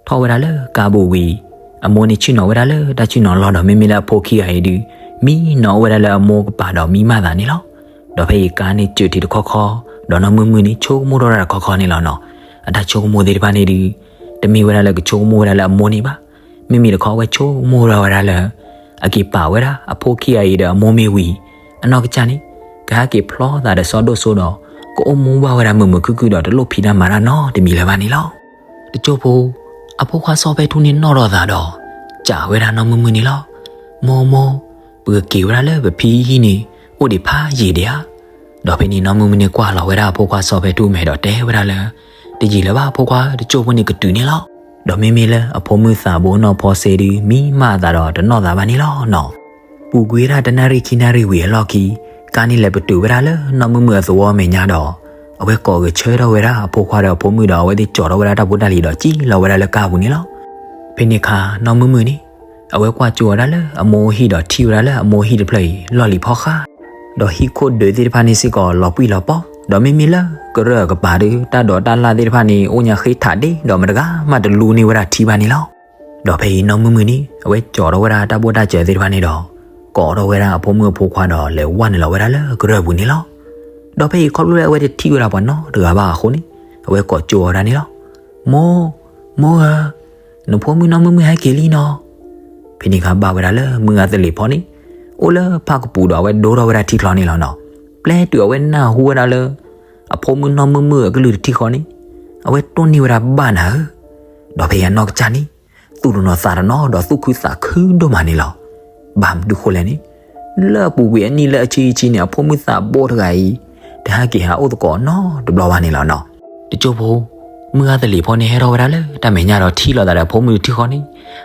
ထီၣ်ဝဲဒၣ်လၢကါပူၤဝံၤ အမိၢ်န့ၣ်ဆ့ၣ်နီၤဝဲဒၣ်လၢတၢ်ဆ့ၣ်နီၤလီၢ်ဒီး မ့မ့ၢ်လၢအဖိခံဂၤအံၤဒုး မံနီၤအိၣ်ဝဲဒၣ်လၢအမိၢ်ကပၤဒီးမံမးသးန့ၣ်လီၤ. ဒီးဖဲအံၤကါန့ၣ်စၢၢ်ထံးတခီခီ ဒီးနီၢ်မုၢ်မုၢ်န့ၣ်ဆိကမိၣ်ထီၣ်တၢ်တခီခီန့ၣ်လီၤနီၤ. အတၢ်ဆိကမိၣ်သ့ၣ်တဖၣ်န့ၣ်ဒုး တမ့ၢ်ဝဲဒၣ်လၢကဆိကမိၣ်ဝဲဒၣ်လၢအမိၢ်န့ၣ်ဘၣ်. မ့မ့ၢ်တခီဝဲဆိကမိၣ်ထီၣ်ဝဲဒၣ်လၢ အက့ၤပာ်ဝဲဒၣ်အဖိခံဂၤအံၤဒီးအမိၢ်မ့ၢ်ဝံၤ အနီၢ်ကစၢ်န့ၣ် ကဟဲက့ၤဖျီသးဒီးစီၤဒိၣ်စိဒီး ကအိၣ်မူဘၣ်ဝဲဒၣ်မုာ်မုာ်ခုၣ်ခုၣ်ဒီးတလိၣ်ဖံးတၢ်မၤတၢ်နီတမံၤလၢၤဘၣ်န့ၣ်လီၤ. တစိၢ်ဖိ အဖိခွါစီၤဖဲထူန့ၣ်နီၣ်ထီၣ်သးဒီး စံးဝဲဒၣ်နီၢ်မုၢ်မုၢ်န့ၣ်လီၤ. မိၢ်မိၢ်, ပကက့ၤဝဲဒၣ်လၢပဖံဟံၣ်န့ၣ်အိၣ်ဒံးဖးယံာ်ဒံးဧါ. ဒီးဖဲန့ၣ်နီၢ်မုၢ်မုၢ်န့ၣ်ကွၢ်လီၤဝဲဒၣ်အဖိခွါစီၤဖဲထူမဲာ်ဒီးတဲဝဲဒၣ်လၢ တယံာ်လၢၤဘၣ်ဖိခွါ တစိၢ်ဖိန့ၣ်ကတုၤန့ၣ်လီၤ. ဒီးမ့မ့ၢ်လၢအဖိမုၣ်သးဘိနီၢ်ဖီစ့ဒု မံမးအသးဒီးတနီၣ်သးဘၣ်န့ၣ်လီၤနီၤ. ပူၤကွံာ်ဝဲဒၣ်တနၣ်ရံၣ်ခံနၣ်ရံၣ်ဝံၤအလီၢ်ခံ ကါန့ၣ်လဲၤပတုာ်ဝဲဒၣ်လၢနီၢ်မုၢ်မုၢ်အသဝီအမဲာ်ညါဒီး အဝဲကိးဂဲၤဆၢထၢၣ်ဝဲဒၣ်အဖိခွါဒီးအဖိမုၣ်ဒီး အဝဲသ့ၣ်ကၠီၤထီၣ်ဝဲဒၣ်တၢ်ဖိတၢ်လံၤဒီး စံၣ်လီၤဝဲဒၣ်လၢကါပူၤန့ၣ်လီၤ. ဖဲန့ၣ်အခါနီၢ်မုၢ်မုၢ်န့ၣ် အဝဲကွၢ်ကၠိအီၤဒၣ်လၢအမိၢ်ဟံၣ်ဒီးထံၣ်ဝဲဒၣ်လၢအမိၢ်ဟံၣ်တဖျၢၣ်အံၤ လီၢ်လံၤဖီဃး ဒီးဟံၣ်ခိၣ်ဒုးသ့ၣ်တဖၣ်န့ၣ်စ့ၢ်ကီးလီၤပှံၢ်လီၤပီၤ, ဒီးမ့မ့ၢ်လၢကရၢၢ်အကပၤဒီး တၢ်ဒိးတၢ်လၣ်သ့ၣ်တဖၣ်န့ၣ် အိၣ်ညါဃ့ထးဒ့ဒီးမတဂၤမးတလူန့ၢ်ဝဲဒၣ်ထံဘၣ်န့ၣ်လီၤ. ဒီးဖဲအံၤနီၢ်မုၢ်မုၢ်န့ၣ် အဝဲကၠီၤထီၣ်ဝဲဒၣ်တၢ်ဘိၣ်တၢ်စၢၤသ့ၣ်တဖၣ်န့ၣ်ဒီး ကိးထီၣ်ဝဲဒၣ်အဖိမုၣ်အဖိခွါဒီးလဲၤဝဲနုာ်လီၤဝဲဒၣ်လၢကရၢၢ်ပူၤန့ၣ်လီၤ. ဒီးဖဲအံၤခီဖျိလၢအဝဲတထံၣ်ဝဲဒၣ်ပှၤနီတဂၤဘၣ်အဃိန့ၣ် အဝဲကိးကၠိအီၤဝဲဒၣ်န့ၣ်လီၤ. မိၢ်, မိၢ်ဧၢ, နဖိမုၣ်နီၢ်မုၢ်မုၢ်ဟဲက့ၤလံနီၤ. ဖဲန့ၣ်အခါဘၣ်ဝဲဒၣ်လၢမုၢ်ဂၤသလ့ၤဖီန့ၣ် အိၣ်လၢဖၣ်ကပူၤဒီးအဝဲဒိထီၣ်ဝဲဒၣ်ထံချီန့ၣ်လီၤနီၤ. ပျဲတုၤအဝဲနၢ်ဟူဝဲဒၣ်လၢ အဖိမုၣ်နီၢ်မုၢ်မုၢ်အကလုၢ်တထံၣ်ဃီန့ၣ် အဝဲတိၢ်န့ၢ်ဝဲဒၣ်ဘၣ်နၤဧၢ. ဒီးဖဲအံၤအနီၢ်ကစၢ်န့ၣ် သူၣ်တနီၤသးတနီၤဒီးသူၣ်ခုသးခုဒိၣ်မးန့ၣ်လီၤ. ဘၣ်မနုၤဃိလဲၣ်န့ၣ် လၢအပူၤကွံာ်အနံၣ်လၢအဆံဆံန့ၣ် အဖိမုၣ်သးဘိတဂၤအံၤ တဟဲက့ၤဟးအိၣ်သကိးနီတဘျီဘၣ်န့ၣ်လီၤနီၤ. တစိၢ်ဖိ မုၢ်ဂၤသလ့ၤဖီန့ၣ်ဟဲထီၣ်ဝဲဒၣ်လၢတၢ်မဲာ်ညါဒီးထံၣ်လိာ်သးဒီးအဖိမုၣ်တထံၣ်ဃီန့ၣ်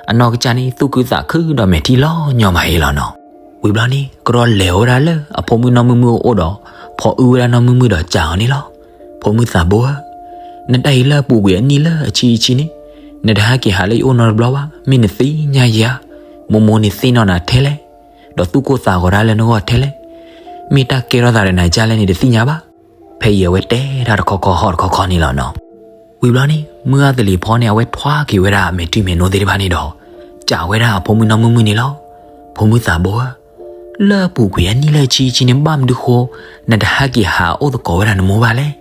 အနီၢ်ကစၢ်န့ၣ် သူၣ်ခုသးခုဒီးမဲာ်ထံလီၤညီမးအံၤလီၤနီၤ.ဝံၤဘျီန့ၣ် ကရီလဲၤဝဲဒၣ်လၢအဖိမုၣ်နီၢ်မုၢ်မုၢ်အအိၣ်ဒီး ဖီအုဝဲဒၣ်နီၢ်မုၢ်မုၢ်ဒီးစံးအီၤန့ၣ်လီၤ. ဖိမုၣ်သးဘိဧၢ, နတၢ်အံၤလၢအပူၤကွံာ်အနံၣ်လၢအဆံဆံန့ၣ် နတဟဲက့ၤဟးလၢယအိၣ်နီတဘျီဘၣ်, မ့ၢ်နသ့ၣ်ညါယၤဧါ. မိၢ်မိၢ်န့ၣ်သ့ၣ်နီၣ်နၤထဲလဲၣ်, ဒီးသူၣ်ကိၢ်သးဂီၤတၢ်လၢနဂီၢ်ထဲလဲၣ်, မ့ၢ်တၢ်ကဲထီၣ်သးဒီးနၤဒ်လဲၣ်န့ၣ်တသ့ၣ်ညါဘၣ်. ဖဲအံၤအဝဲတဲတၢ်တခီခီဟီၣ်တခီခီန့ၣ်လီၤနီၤ. ဝံၤဘျီန့ၣ် မုၢ်ဂၤသလ့ၤဖီန့ၣ် အဝဲထွါက့ၤဝဲဒၣ်အမဲာ်ထံမဲာ်နိသ့ၣ်တဖၣ်န့ၣ်ဒီး စံးဝဲဒၣ်အဖိမုၣ်နီၢ်မုၢ်မုၢ်န့ၣ်လီၤ. ဖိမုၣ်သးဘိဧၢ, လၢအပူၤကွံာ်အနံၣ်လၢအဆံဆံန့ၣ် ဘၣ်မနုၤဃိ နတဟဲက့ၤဟးအိၣ်သကိးဝဲဒၣ်နမိၢ်ဘၣ်လဲၣ်.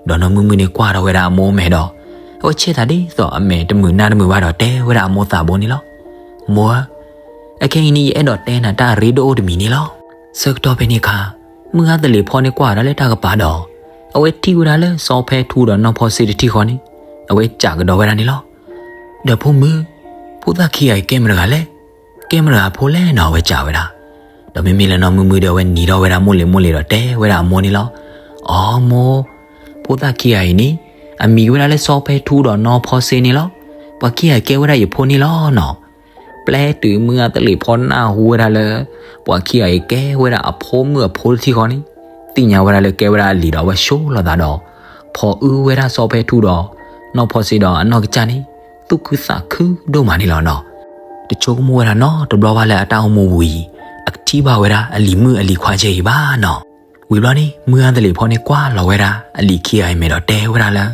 ဒီးနီၢ်မုၢ်မုၢ်န့ၣ်ကွၢ်ထီၣ်ဝဲဒၣ်အမိၢ်အမဲာ်ဒီး အဝဲဆဲးသးဒ်သိးအမဲာ်တမုာ်နါတမုာ်ဘၣ်ဒီးတဲဝဲဒၣ်အမိၢ်သးဘိန့ၣ်လီၤ. မိၢ်ဧၢ, အခဲအံၤန့ၣ် ယအဲၣ်ဒိးတဲနၤတၢ်အရ့ဒိၣ်အိၣ်တမံၤန့ၣ်လီၤ. ဆၢကတီၢ်ဖဲန့ၣ်အခါ မုၢ်ဂၤသလ့ၤဖီန့ၣ်ကွၢ်ဝဲဒၣ်လၢတၢ်ကပၤဒီး အဝဲထံၣ်ဝဲဒၣ်လၢစီၤဖဲထူဒီးနီၢ်ဖီစ့တထံၣ်ဃီန့ၣ် အဝဲစံးကဒီးဝဲဒၣ်န့ၣ်လီၤ. ဒီးဖိမုၣ်, ဖိသၣ်ခံဂၤအံၤကဲမတဂၤလဲၣ်, ကဲမတဂၤဖိလဲၣ်နီၤ အဝဲစံးဝဲဒၣ်. ဒီးမ့မ့ၢ်လၢနီၢ်မုၢ်မုၢ်ဒီးအဝဲနံၤထီၣ်ဝဲဒၣ်မိၢ်လ့ၤမိၢ်လ့ၤဒီးတဲဝဲဒၣ်အမိၢ်န့ၣ်လီၤ. အိ မိၢ်, ဖိသၣ်ခံဂၤအံၤန့ၣ် အမံၤဝဲဒၣ်လၢစီၤဖဲထူဒီးနီၢ်ဖီစ့န့ၣ်လီၤ. ပှၤခံဂၤအံၤကဲဝဲဒၣ်ယဖိန့ၣ်လီၤနီၤ. ပျဲတုၤမုၢ်ဂၤသလ့ၤဖီနၢ်ဟူဝဲဒၣ်လၢ ပှၤခံဂၤအံၤကဲဝဲဒၣ်အဖိမုၣ်အဖိတထံၣ်ဃီန့ၣ် သ့ၣ်ညါဝဲဒၣ်လၢကဲဝဲဒၣ်အလံၤဒီးအဝဲဆိးလီၤသးဒီး ဖီအုဝဲဒၣ်စီၤဖဲထူဒီးနီၢ်ဖီစ့ဒီးအနီၢ်ကစၢ်န့ၣ် သူၣ်ခုသးခုဒိၣ်မးန့ၣ်လီၤနီၤ. တဆိကမိၣ်ဝဲဒၣ်နီတဘျီဘၣ်လၢအတၢ်အိၣ်မူဝံၤ အကထံၣ်ဘၣ်ဝဲဒၣ်အလံၤမုၣ်အလံၤခွါကဲအံၤဘၣ်နီၤ. ဝံၤဘျီန့ၣ် မုၢ်ဂၤသလ့ၤဖီန့ၣ်ကွၢ်လီၤဝဲဒၣ်အလံၤခံဂၤအံၤမဲာ်ဒီးတဲဝဲဒၣ်လၢ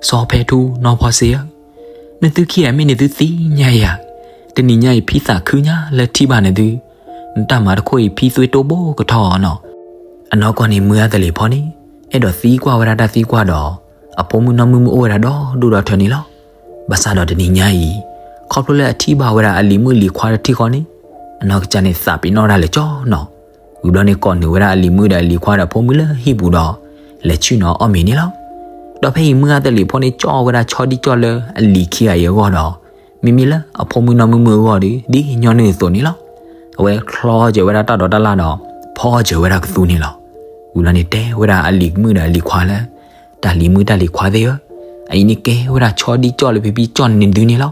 စီၤဖဲထူနီၢ်ဖီစ့ဧၢ, နသုခံဂၤမ့ၢ်နသုသ့ၣ်ညါယၤ, တနံၤညါအံၤဖံသးခုညါလၢထံၣ်ဘၣ်နသု, နတၢ်မၤတခိၣ်အံၤဖံသွံတိၢ်ဘိကထီၣ်နီၤ. အနီၢ်ကီၢ်န့ၣ်မုၢ်ဂၤသလ့ၤဖီန့ၣ် အဲၣ်ဒိးသံကွၢ်ဝဲဒၣ်တၢ်သံကွၢ်ဒီး အဖိမုၣ်နီၢ်မုၢ်မုၢ်အိၣ်ဝဲဒၣ်ဒီဒူၣ်ဒီထၢန့ၣ်လီၤ. ဘၣ်ဆၣ်ဒီးတနံၤညါအံၤ ခီဖျိလၢအထံၣ်ဘၣ်ဝဲဒၣ်အလံၤမုၣ်လံၤခွါတထံၣ်ဃီန့ၣ် အနီၢ်ကစၢ်န့ၣ်သးပ့ၤနီၣ်ဒၣ်လဲာ်ကၠီနီၤ. ဝံၤဘျီန့ၣ်ကိးနုာ်ဝဲဒၣ်အလံၤမုၣ်ဒီးအလံၤခွါဒီးဖိမုၣ်လၢဟံၣ်ပူၤဒီး လဲၤဆ့ၣ်နီၤအီၣ်မ့ၤန့ၣ်လီၤ. ဒီးဖဲအံၤမုၢ်ဂၤသလ့ၤဖီန့ၣ် ကၠီဝဲဒၣ်ဆီဒံၣ်ကၠီလၢအလံၤခံဂၤအံၤအဂီၢ်ဒီး မ့မ့ၢ်လၢအဖိမုၣ်နီၢ်မုၢ်မုၢ်အဂီၢ်ဒီး ဒ်ညီနုၢ်အသိးန့ၣ်လီၤ. အဝဲချီစၢၤဝဲဒၣ်တၢ်ဒိးတၢ်လၣ်ဒီး ဖီစၢၤဝဲဒၣ်ကသူန့ၣ်လီၤ. ဝံၤဘျီန့ၣ် တဲဝဲဒၣ်အလံၤမုၣ်ဒီးအလံၤခွါလၢ တၢ်လံၤမုၣ်တၢ်လံၤခွါသ့ၣ်ဧၢ, အအံၤန့ၣ်ကဲဝဲဒၣ်ဆီဒံၣ်ကၠီလၢဖံဖံကၠီန့ၢ်နသုန့ၣ်လီၤ.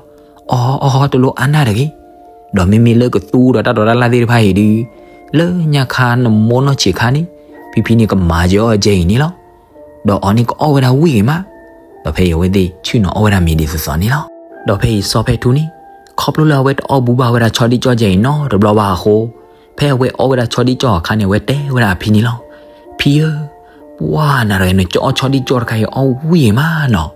အီအီတလိၣ်အါနၢ်တဂ့ၤ. ဒီးမ့မ့ၢ်လၢကသူဒီးတၢ်ဒိးတၢ်လၣ်သ့ၣ်တဖၣ်အံၤဒီး လၢညါခါနမိၢ်နီၢ်ဆံးခါန့ၣ် ဖံဖံန့ၣ်ကမၤစၢၤအီၣ်ကဲအံၤန့ၣ်လီၤ. ဒီးအီၤန့ၣ်ကအီၣ်ဝဲဒၣ်ဝံၣ်ဂ့ၤမး. ဒီးဖဲအံၤအဝဲသ့ၣ်ဆ့ၣ်နီၤအီၣ်ဝဲဒၣ်မ့ၤဒ်သိးသိးန့ၣ်လီၤ. ဒီးဖဲအံၤစီၤဖဲထူန့ၣ် ခီဖျိလၢအဝဲတအီၣ်ဘူးဘၣ်ဝဲဒၣ်ဆီဒံၣ်ကၠီကဲအံၤနီတဘျီဘၣ်အဃိ ဖဲအဝဲအီၣ်ဝဲဒၣ်ဆီဒံၣ်ကၠီအခါန့ၣ် အဝဲတဲဝဲဒၣ်အဖံန့ၣ်လီၤ. ဖံဧၢ, ပှၤနၤတဂၤ နကအီၣ်ဆီဒံၣ်ကၠီတခါအံၤအီၣ်ဝံၣ်ဂ့ၤမးနီၤ.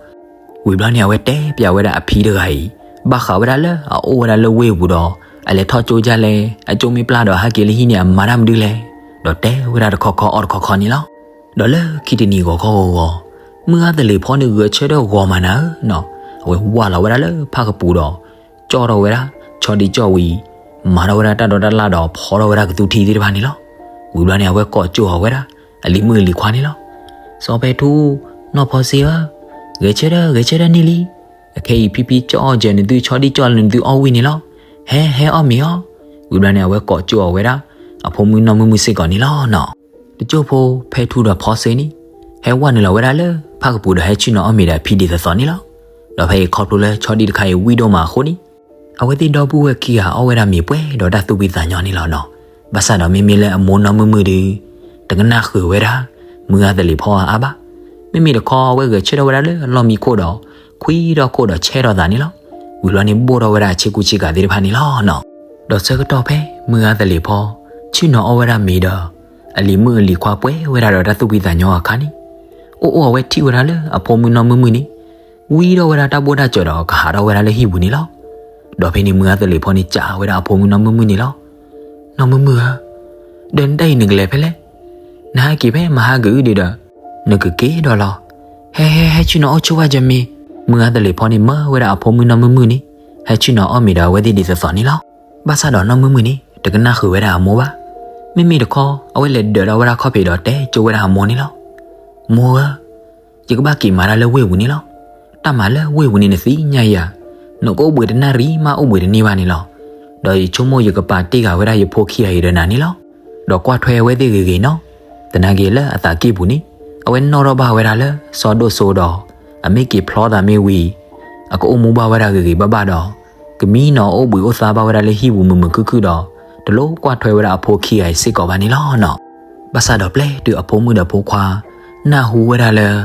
ဝံၤဘျီန့ၣ် အဝဲတဲပျးဝဲဒၣ်အဖံတဂၤအံၤ ဘၣ်ဃးဝဲဒၣ်လၢအအိၣ်ဝဲဒၣ်လၢဝ့ၢ်ပူၤဒီး အလဲၤထီၣ်ကၠိဒ်လဲၣ် အကၠိမ့ၢ်ပျၢ်ဒီးဟဲက့ၤလၢဟံၣ်န့ၣ် အမၤတၢ်မနုၤလဲၣ်, ဒီးတဲဝဲဒၣ်တခီခီအီၣ်တခီခီန့ၣ်လီၤ. ဒီးလၢခံတနံၤဂီၤခီဂီၤဂီၤ မုၢ်ဂၤသလ့ၤဖီန့ၣ်ဂဲၤဆၢထၢၣ်ဂီၤမးနၤဧၢနီၤ, အဝဲဝၢ်လီၤဝဲဒၣ်လၢဖၣ်ကပူၤဒီး ကၠီၣ်ထီၣ်ဝဲဒၣ် ဆီဒံၣ်ကၠီဝံၤ မၤထီၣ်ဝဲဒၣ်တၢ်ဒိးတၢ်လၣ်ဒီးဖီထီၣ်ဝဲဒၣ်ကသူထံသ့ၣ်တဖၣ်န့ၣ်လီၤ. ဝံၤဘျီန့ၣ် အဝဲကိးကၠိအီၤဝဲဒၣ် အလံၤမုၣ်အလံၤခွါန့ၣ်လီၤ. စီၤဖဲထူ, နီၢ်ဖီစ့ဧၢ, ဂဲၤဆၢထၢၣ် ဂဲၤဆၢထၢၣ်န့ၢ်လံ. အခဲအံၤဖံဖံကၠီၣ်အီၣ်စၢၤနသုဆီဒံၣ်ကၠီလၢနသုအီၣ်ဝံၣ်န့ၣ်လီၤ. ဟဲ ဟဲအီၣ်မ့ၤအီၣ်. ဝံၤဘျီန့ၣ် အဝဲကိးကၠိအီၤဝဲဒၣ် အဖိမုၣ်နီၢ်မုၢ်မုၢ်စ့ၢ်ကီးန့ၣ်လီၤနီၤ. တကၠိၢ်ဖိ ဖဲထူဒီးဖီစ့န့ၣ် ဟဲဝဲနုာ်လီၤဝဲဒၣ်လၢဖၣ်ကပူၤဒီးဟဲဆ့ၣ်နီၤအီၣ်မ့ၤဒီးအဖံဒ်သိးသိးန့ၣ်လီၤ. ဒီးဖဲအံၤခီဖျိလၢဆီဒံၣ်တခါအံၤဝံၣ်ဒိၣ်မးအဃိန့ၣ်, အဝဲသ့ၣ်ဒီပုၢ်ဝဲၢ်ခံဂၤအီၣ်ဝဲဒၣ်မ့ၤပှဲၤဒီးတၢ်သူၣ်ဖှံသးညီန့ၣ်လီၤနီၤ. ဘၣ်ဆၣ်ဒီးမ့မ့ၢ်လၢအမိၢ်နီၢ်မုၢ်မုၢ်ဒုး တကနၣ်ဃုာ်ဝဲဒၣ် မုၢ်ဂၤသလ့ၤဖီအါအါဘၣ်. မ့မ့ၢ်တခီအဝဲဂဲၤဆၢထၢၣ်ဝဲဒၣ်လၢအလီၢ်မံခိၣ်ဒီး ခွံထီၣ်ခိၣ်ဒီးဆဲးထီၣ်သးန့ၣ်လီၤ. ဝံၤဘျီန့ၣ်ဘိၣ်ထီၣ်ဝဲဒၣ်အဆ့ကူဆ့ကၤသ့ၣ်တဖၣ်န့ၣ်လီၤနီၤ. ဒီးဆၢကတီၢ်ဖဲမုၢ်ဂၤသလ့ၤဖီ ဆ့ၣ်နီၤအီၣ်ဝဲဒၣ်မ့ၤဒီး အလံၤမုၣ်အလံၤခွါပှဲၤဝဲဒၣ်ဒီးတၢ်သူၣ်ဖှံသးညီအခါန့ၣ်, အိၣ်အိၣ်အဝဲထံၣ်ဝဲဒၣ်လၢအဖိမုၣ်နီၢ်မုၢ်မုၢ်န့ၣ် ဝံထီၣ်ဝဲဒၣ်တၢ်ဘိၣ်တၢ်စၢၤဒီးကဟးထီၣ်ဝဲဒၣ်လၢဟံၣ်ပူၤန့ၣ်လီၤ. ဒီးဖဲန့ၣ်မုၢ်ဂၤသလ့ၤဖီန့ၣ်စံးဝဲဒၣ်အဖိမုၣ်နီၢ်မုၢ်မုၢ်န့ၣ်လီၤ. နီၢ်မုၢ်မုၢ်ဧၢ, ဒီးနတၢ်အံၤနကလဲၤဖဲလဲၣ်. နဟဲက့ၤဖဲမဟါကအုၣ်ဒံးဒီး နကက့ၤဒီးလီၤ. ဟဲဟဲဟဲဆ့ၣ်နီၤအီၣ်ဆိဝဲယမ့ၤ. မုၢ်ဂၤသလ့ၤဖီန့ၣ်မၢဝဲဒၣ်အဖိမုၣ်နီၢ်မုၢ်မုၢ်န့ၣ် ဟဲဆ့ၣ်နီၤအီၣ်မ့ၤဒီးအဝဲသ့ၣ်ဒ်သိးသိးန့ၣ်လီၤ. ဘၣ်ဆၣ်ဒီးနီၢ်မုၢ်မုၢ်န့ၣ် တကနၣ်ဃုာ်ဝဲဒၣ်အမိၢ်ဘၣ်. မ့မ့ၢ်တခီ အဝဲလဲၤဒၢးဒီးဝဲဒၣ်ခီၣ်ဖံးဒီးတဲကၠိဝဲဒၣ်အမိၢ်န့ၣ်လီၤ. မိၢ်ဧၢ, ယကဘၣ်က့ၤမၤတၢ်လၢဝ့ၢ်ပူၤန့ၣ်လီၤ. တၢ်မၤလၢဝ့ၢ်ပူၤန့ၣ်နသ့ၣ်ညါယၤ, နကအိၣ်ဘှံးတနၣ်ရံၣ်မးအိၣ်ဘှံးတန့ၢ်ဘၣ်န့ၣ်လီၤ. ဒီးယဆိကမိၣ်ယကပာ်တ့ၢ်ဃာ်ဝဲဒၣ်ယဖိခံဂၤအံၤဒီးနၤန့ၣ်လီၤ. ဒီးကွၢ်ထွဲအဝဲသ့ၣ်ဂ့ၤဂ့ၤနီၤ. သနာ်က့လၢအသးကံၢ်ပူၤန့ၣ် အဝဲနီၣ်ထီၣ်ဘၣ်ဝဲဒၣ်လၢစီၤဒိၣ်စိဒီး အမ့ၢ်က့ၤဖျီသးမ့ၢ်ဝံၤ အကအိၣ်မူဘၣ်ဝဲဒၣ်ဂ့ၤဂ့ၤဘၣ်ဘၣ်ဒီး ကမံနီၤအိၣ်ဘှံးအိၣ်သါဘၣ်ဝဲဒၣ်လၢဟံၣ်ပူၤမုာ်မုာ်ခုၣ်ခုၣ်ဒီး တလိၣ်ကွၢ်ထွဲဝဲဒၣ်အဖိခံဂၤအံၤစ့ၢ်ကီးဘၣ်န့ၣ်လီၤနီၤ. ဘၣ်ဆၣ်ဒီးပျဲတုၤအဖိမုၣ်ဒီးဖိခွါ နၢ်ဟူဝဲဒၣ်လၢ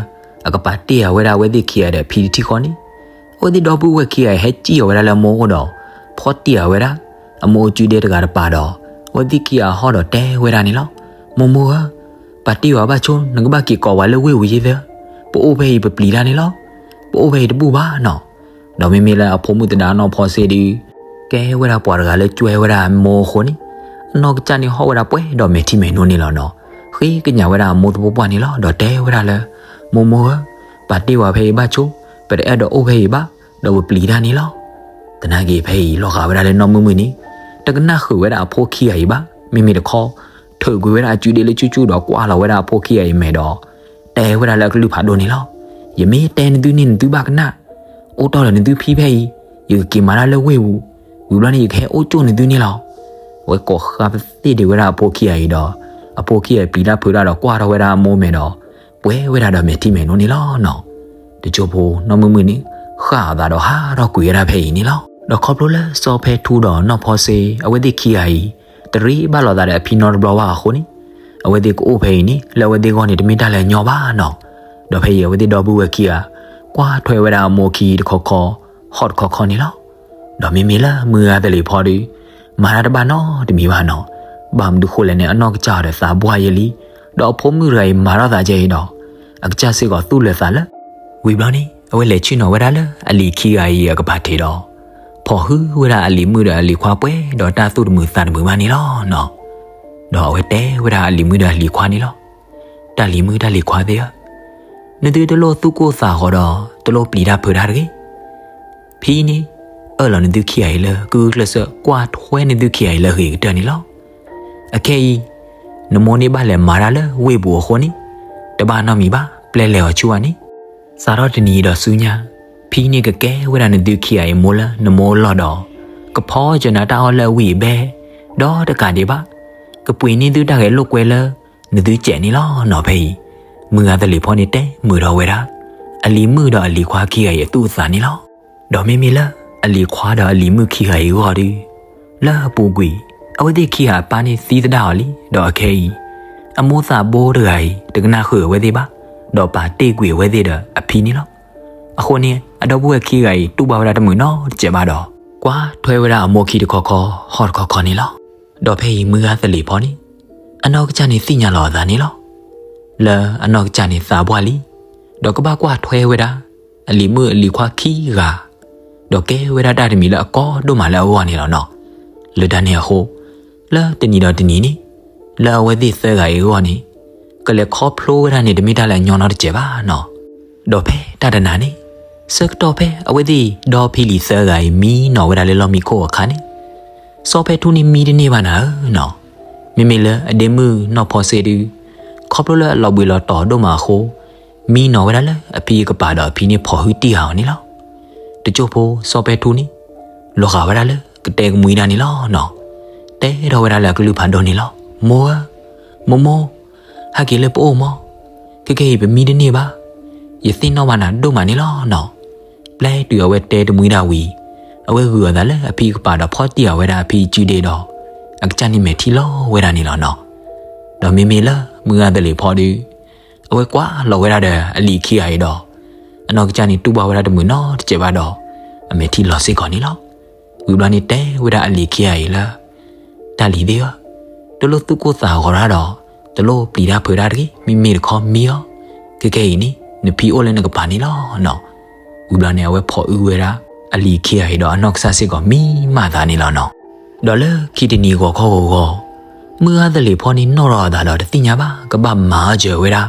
အကပာ်တ့ၢ်အဝဲဒၣ်အဝဲသ့ၣ်ခံဂၤဒီးအဖံတထံၣ်ဃီန့ၣ်, အဝဲသ့ၣ်ဒီပုၢ်ဝဲၢ်ခံဂၤအံၤဟဲစံၣ်အီၤဝဲဒၣ်လၢအမိၢ်အိၣ်ဒီး ဖီၣ်တံၢ်အဝဲဒၣ် အမိၢ်အိၣ်ကၠူဒဲတဂၤတပၤဒီး အဝဲသ့ၣ်ခံဂၤအဟီၣ်ဒီးတဲဝဲဒၣ်န့ၣ်လီၤ. မိၢ်မိၢ်ဧၢ, ပာ်တ့ၢ်ဝဲဘၣ်ဆိ နကဘၣ်က့ၤကိးဝဲလၢဝ့ၢ်ပူၤယ့သၢ, ပအိၣ်ဖဲအံၤပပျံၤတၢ်န့ၣ်လီၤ. ပအိၣ်ဖဲအံၤတဘူၣ်ဘၣ်နီၤ. ဒီးမ့မ့ၢ်လၢအဖိမုၣ်သဒါနီၢ်ဖီစ့ဒုး ကဲဝဲဒၣ်ပှၤတဂၤလၢကွဲဝဲဒၣ်အမိၢ်အဃိန့ၣ်, အနီၢ်ကစၢ်န့ၣ်ဟီၣ်ဝဲဒၣ်ပှဲၤဒီးမဲာ်ထံမဲာ်နိန့ၣ်လီၤနီၤ. ဃ့ကညးဝဲဒၣ်အမိၢ်သပှၢ်ပှၢ်န့ၣ်လီၤ. ဒီးတဲဝဲဒၣ်လၢ မိၢ်မိၢ်ဧၢ, ပာ်တ့ၢ်ဝဲဖဲအံၤဘၣ်ဆိ, ပတအဲၣ်ဒိးအိၣ်ဖဲအံၤဘၣ်, ဒီးပပျံၤတၢ်န့ၣ်လီၤ. သနာ်က့ဖဲအံၤလီၤဂာ်ဝဲဒၣ်လၢနီၢ်မုၢ်မုၢ်န့ၣ် တကနၣ်ဃုာ်ဝဲဒၣ်အဖိခံဂၤအံၤဘၣ်. မ့မ့ၢ်တခီ ထုးကွံာ်ဝဲဒၣ်အစုဒ့လၢဆူၣ်ဆူၣ်ဒီးကွၢ်လီၤဝဲဒၣ်အဖိခံဂၤအံၤမဲာ်ဒီး တဲဝဲဒၣ်လၢအကလုၢ်ဖးဒိၣ်န့ၣ်လီၤ. ယမ့ၢ်တဲနသုန့ၣ်နသုဘၣ်ကနၣ်, အိၣ်တ့ၢ်ဒီးနသုဖံဖဲအံၤ, ယကက့ၤမၤတၢ်လၢဝ့ၢ်ပူၤ, ဝံၤဘျီန့ၣ် ယကဟဲအိၣ်ကၠိၣ်နသုန့ၣ်လီၤ. အဝဲကိးဃာ်ပသ့ၣ်ဒံးဝဲဒၣ်အဖိခံဂၤအံၤဒီး အဖိခံဂၤအံၤပျံၤတၢ်ဖုးတၢ်ဒီးကွၢ်ထီၣ်ဝဲဒၣ်အမိၢ်မဲာ်ဒီး ပှဲၤဝဲဒၣ်ဒီးမဲာ်ထံမဲာ်နိန့ၣ်လီၤနီၤ. တကၠိဖိနီၢ်မုၢ်မုၢ်န့ၣ် ဃၣ်အသးဒီးဟးထီၣ်ကွံာ်ဝဲဒၣ်ဖဲအံၤန့ၣ်လီၤ. ဒီးခီဖျိလၢစီၤဖဲထူဒီးနီၢ်ဖီစ့ အဝဲသ့ၣ်ခံဂၤအံၤ တရ့ဘၣ်လိာ်သးဒီးအဖံနီတဘျီဘၣ်အဃိန့ၣ်, အဝဲသ့ၣ်ကအိၣ်ဖဲအံၤန့ၣ် လၢအဝဲသ့ၣ်ဂီၢ်န့ၣ် တမ့ၢ်တၢ်လၢအညီဘၣ်နီၤ. ဒီးဖဲအံၤအဝဲသ့ၣ်ဒီပုၢ်ဝဲၢ်ခံဂၤ ကွၢ်ထွဲဝဲဒၣ်အမိၢ်ခံတခီခီ ဟီၣ်တခီခီန့ၣ်လီၤ. ဒီးမ့မ့ၢ်လၢမုၢ်ဂၤသလ့ၤဖီဒီး မၤတၢ်တဘၣ်နီတမံၤဘၣ်နီၤ. ဘၣ်မနုၤဃိလဲၣ်န့ၣ် အနီၢ်ကစၢ်အီၤဒီးသးပှၢ်ယဲလံ, ဒီးအဖိမုၣ်တဂၤအံၤမၤထီၣ်သးကဲအံၤဒီး အကစၢ်စ့ၢ်ကီးသူၣ်လၢာ်သးလၢ ဝံၤဘျီန့ၣ် အဝဲလဲၤဆ့ၣ်နီၤဝဲဒၣ်လၢအလံၤခံဂၤအံၤအကပၤထံးဒီး ဖီၣ်ဟုဝဲဒၣ်အလံၤမုၣ်ဒီးအလံၤခွါပှဲၤဒီးတၢ်သူၣ်တမုာ်သးတမုာ်ဘၣ်န့ၣ်လီၤနီၤ. ဒီးအဝဲတဲဝဲဒၣ်အလံၤမုၣ်ဒီးအလံၤခွါန့ၣ်လီၤ. တၢ်လံၤမုၣ်တၢ်လံၤခွါသ့ၣ်ဧၢ, နသုတလိၣ်သူၣ်ကိၢ်သးဂီၤဒီးတလိၣ်ပျံၤတၢ်ဖုးတၢ်တဂ့ၤ. ဖံန့ၣ် အၢၣ်လီၤနသုခံဂၤအံၤလၢကုၢ်ကုၢ်ကျၢၢ်စၢၢ် ကွၢ်ထွဲနသုခံဂၤအံၤလၢအဂ့ၤကတၢၢ်န့ၣ်လီၤ. အခဲအံၤ နမိၢ်န့ၣ်ဘၣ်လဲၤမၤတၢ်လၢဝ့ၢ်ပူၤအဃိန့ၣ် တဘၣ်နီတမံၤဘၣ်, ပျဲလဲၤအီၤဆူအီၤန့ၣ်. စးထီၣ်တနံၤဒီးဆူညါ ဖံန့ၣ်ကကဲဝဲဒၣ်နသုခံဂၤအံၤမိၢ်လၢနမိၢ်အလီၢ်ဒီး ကဖီကၠၢနၤတၢ်အီၣ်လၢအဝံၣ်အဘဲ ဒီးတကးဒံးဘၣ် ကပှ့ၤန့ၢ်သုတၢ်ဂဲၤလိာ်ကွဲလၢနသုစဲးန့ၣ်လီၤနီၤ. ဖဲအံၤ မုၢ်ဂၤသလ့ၤဖီန့ၣ်တဲမုာ်ထီၣ်ဝဲဒၣ် အလံၤမုၣ်ဒီးအလံၤခွါခံဂၤအံၤအသူၣ်အသးန့ၣ်လီၤ. ဒီးမ့မ့ၢ်လၢအလံၤခွါဒီးအလံၤမုၣ်ခံဂၤအံၤအဂီၢ်ဒီး လၢအပူၤကွံာ် အဝဲသ့ၣ်ခံဂၤအပၢ်န့ၣ်သံသဒၣ်အီၤလံ, ဒီးအခဲအံၤ အမိၢ်သးဘိတဂၤအံၤ တကနၣ်ဃုာ်အဝဲသ့ၣ်ဘၣ်, ဒီးပာ်တ့ၢ်ကွံာ်အဝဲသ့ၣ်ဒီးအဖံန့ၣ်လီၤ. အဃိန့ၣ် အဒီပုၢ်ဝဲၢ်ခံဂၤအံၤတူၢ်ဘၣ်ဝဲဒၣ်တမုာ်နီတစဲးဘၣ်ဒီး ကွၢ်ထွဲဝဲဒၣ်အမိၢ်ခံတခီခီ ဟီၣ်တခီခီန့ၣ်လီၤ. ဒီးဖဲအံၤမုၢ်ဂၤသလ့ၤဖီန့ၣ် အနီၢ်ကစၢ်န့ၣ်သ့ၣ်ညါလီၤအသးန့ၣ်လီၤ. လၢအနီၢ်ကစၢ်န့ၣ်သးပှၢ်လံ, ဒီးကဘၣ်ကွၢ်ထွဲဝဲဒၣ် အလံၤမုၣ်အလံၤခွါခံဂၤ, ဒီးကဲဝဲဒၣ်တၢ်တမံၤလၢအကီဒိၣ်မးလၢအဂီၢ်န့ၣ်လီၤနီၤ. လၢတၢ်န့ၣ်အဃိ လၢတနံၤဒီးတနံၤန့ၣ် လၢအဝဲသ့ၣ်သၢဂၤအံၤအဂီၢ်န့ၣ် ကလဲၤခီဖျိဝဲဒၣ်န့ၣ် တမ့ၢ်တၢ်လၢအညီနီတစဲးဘၣ်နီၤ. ဒီးဖဲတၢ်တနၤန့ၣ် ဆၢကတီၢ်ဖဲအဝဲသ့ၣ်ဒီဖံလံၤသၢဂၤအံၤ မံနီၤဝဲဒၣ်လၢလီၢ်မံခိၣ်အခါန့ၣ် စီၤဖဲထူန့ၣ်မံတန့ၢ်ဘၣ်နၤဧၢနီၤ. မ့မ့ၢ်လၢအဒ့မုၣ်နီၢ်ဖီစ့ဒု ခီဖျိလၢအလီၤဘှံးလီၤတီၤဒိၣ်မးအဃိ မံနီၤဝဲဒၣ်လၢအဖံအကပၤဒီးအဖံန့ၣ်ဖီၣ်ဟုတံၢ်ဃာ်အီၤန့ၣ်လီၤ. တစိၢ်ဖိစီၤဖဲထူန့ၣ် လီၤဂာ်ဝဲဒၣ်လၢကတဲကမှံဒၣ်န့ၣ်လီၤနီၤ. တဲထီၣ်ဝဲဒၣ်လၢအကလုၢ်ဖးဒိၣ်န့ၣ်လီၤ. မိၢ်ဧၢ, မိၢ်မိၢ်, ဟဲက့ၤလၢပအိၣ်မး, ခဲကဲအံၤပမံတန့ၢ်ဘၣ်. ယသ့ၣ်နီၣ်ဘၣ်နၤဒိၣ်မးန့ၣ်လီၤနီၤ. ပျဲတုၤအဝဲတဲတမှံတၢ်ဝံၤ, အဝဲဂုာ်အသးလၢအဖံကပၤဒီးဖီၣ်တံၢ်အဝဲဒၣ်အဖံစုဒ့ဒီး, အကစၢ်န့ၣ်မဲာ်ထံလီၤဝဲဒၣ်န့ၣ်လီၤနီၤ. ဒီးမ့မ့ၢ်လၢမုၢ်ဂၤသလ့ၤဖီဒု, အဝဲကွၢ်လီၤဝဲဒၣ်ဒီးအလံၤခံဂၤအံၤဒီး, အနီၢ်ကစၢ်န့ၣ်တူၢ်ဘၣ်ဝဲဒၣ်တမုာ်နီတစဲးဘၣ်ဒီး, အမဲာ်ထံလီၤစ့ၢ်ကီးန့ၣ်လီၤ. ဝံၤဘျီန့ၣ်တဲဝဲဒၣ်အလံၤခံဂၤအံၤလၢ တၢ်လံၤသ့ၣ်ဧၢ, တလိၣ်သူၣ်ကိၢ်သးဂီၤတၢ်ဒီး, တလိၣ်ပျံၤတၢ်ဖုးတၢ်တဂ့ၤ, မ့မ့ၢ်တခီမံအီၤ, ခဲကနံၣ်အံၤန့ၣ် နဖံအိၣ်လၢနကပၤန့ၣ်လီၤနီၤ. ဝံၤဘျီန့ၣ် အဝဲဖိးအုဝဲဒၣ်အလံၤခံဂၤအံၤဒီးအနီၢ်ကစၢ်စ့ၢ်ကီးမံမးအသးန့ၣ်လီၤနီၤ. ဒီးလၢခံတနံၤဂီၤခီဂီၤဂီၤ, မုၢ်ဂၤသလ့ၤဖီန့ၣ်နီၣ်ထီၣ်အသးဒီးတသ့ၣ်ညါဘၣ် ကဘၣ်မၤအီၣ်စၢၤဝဲဒၣ်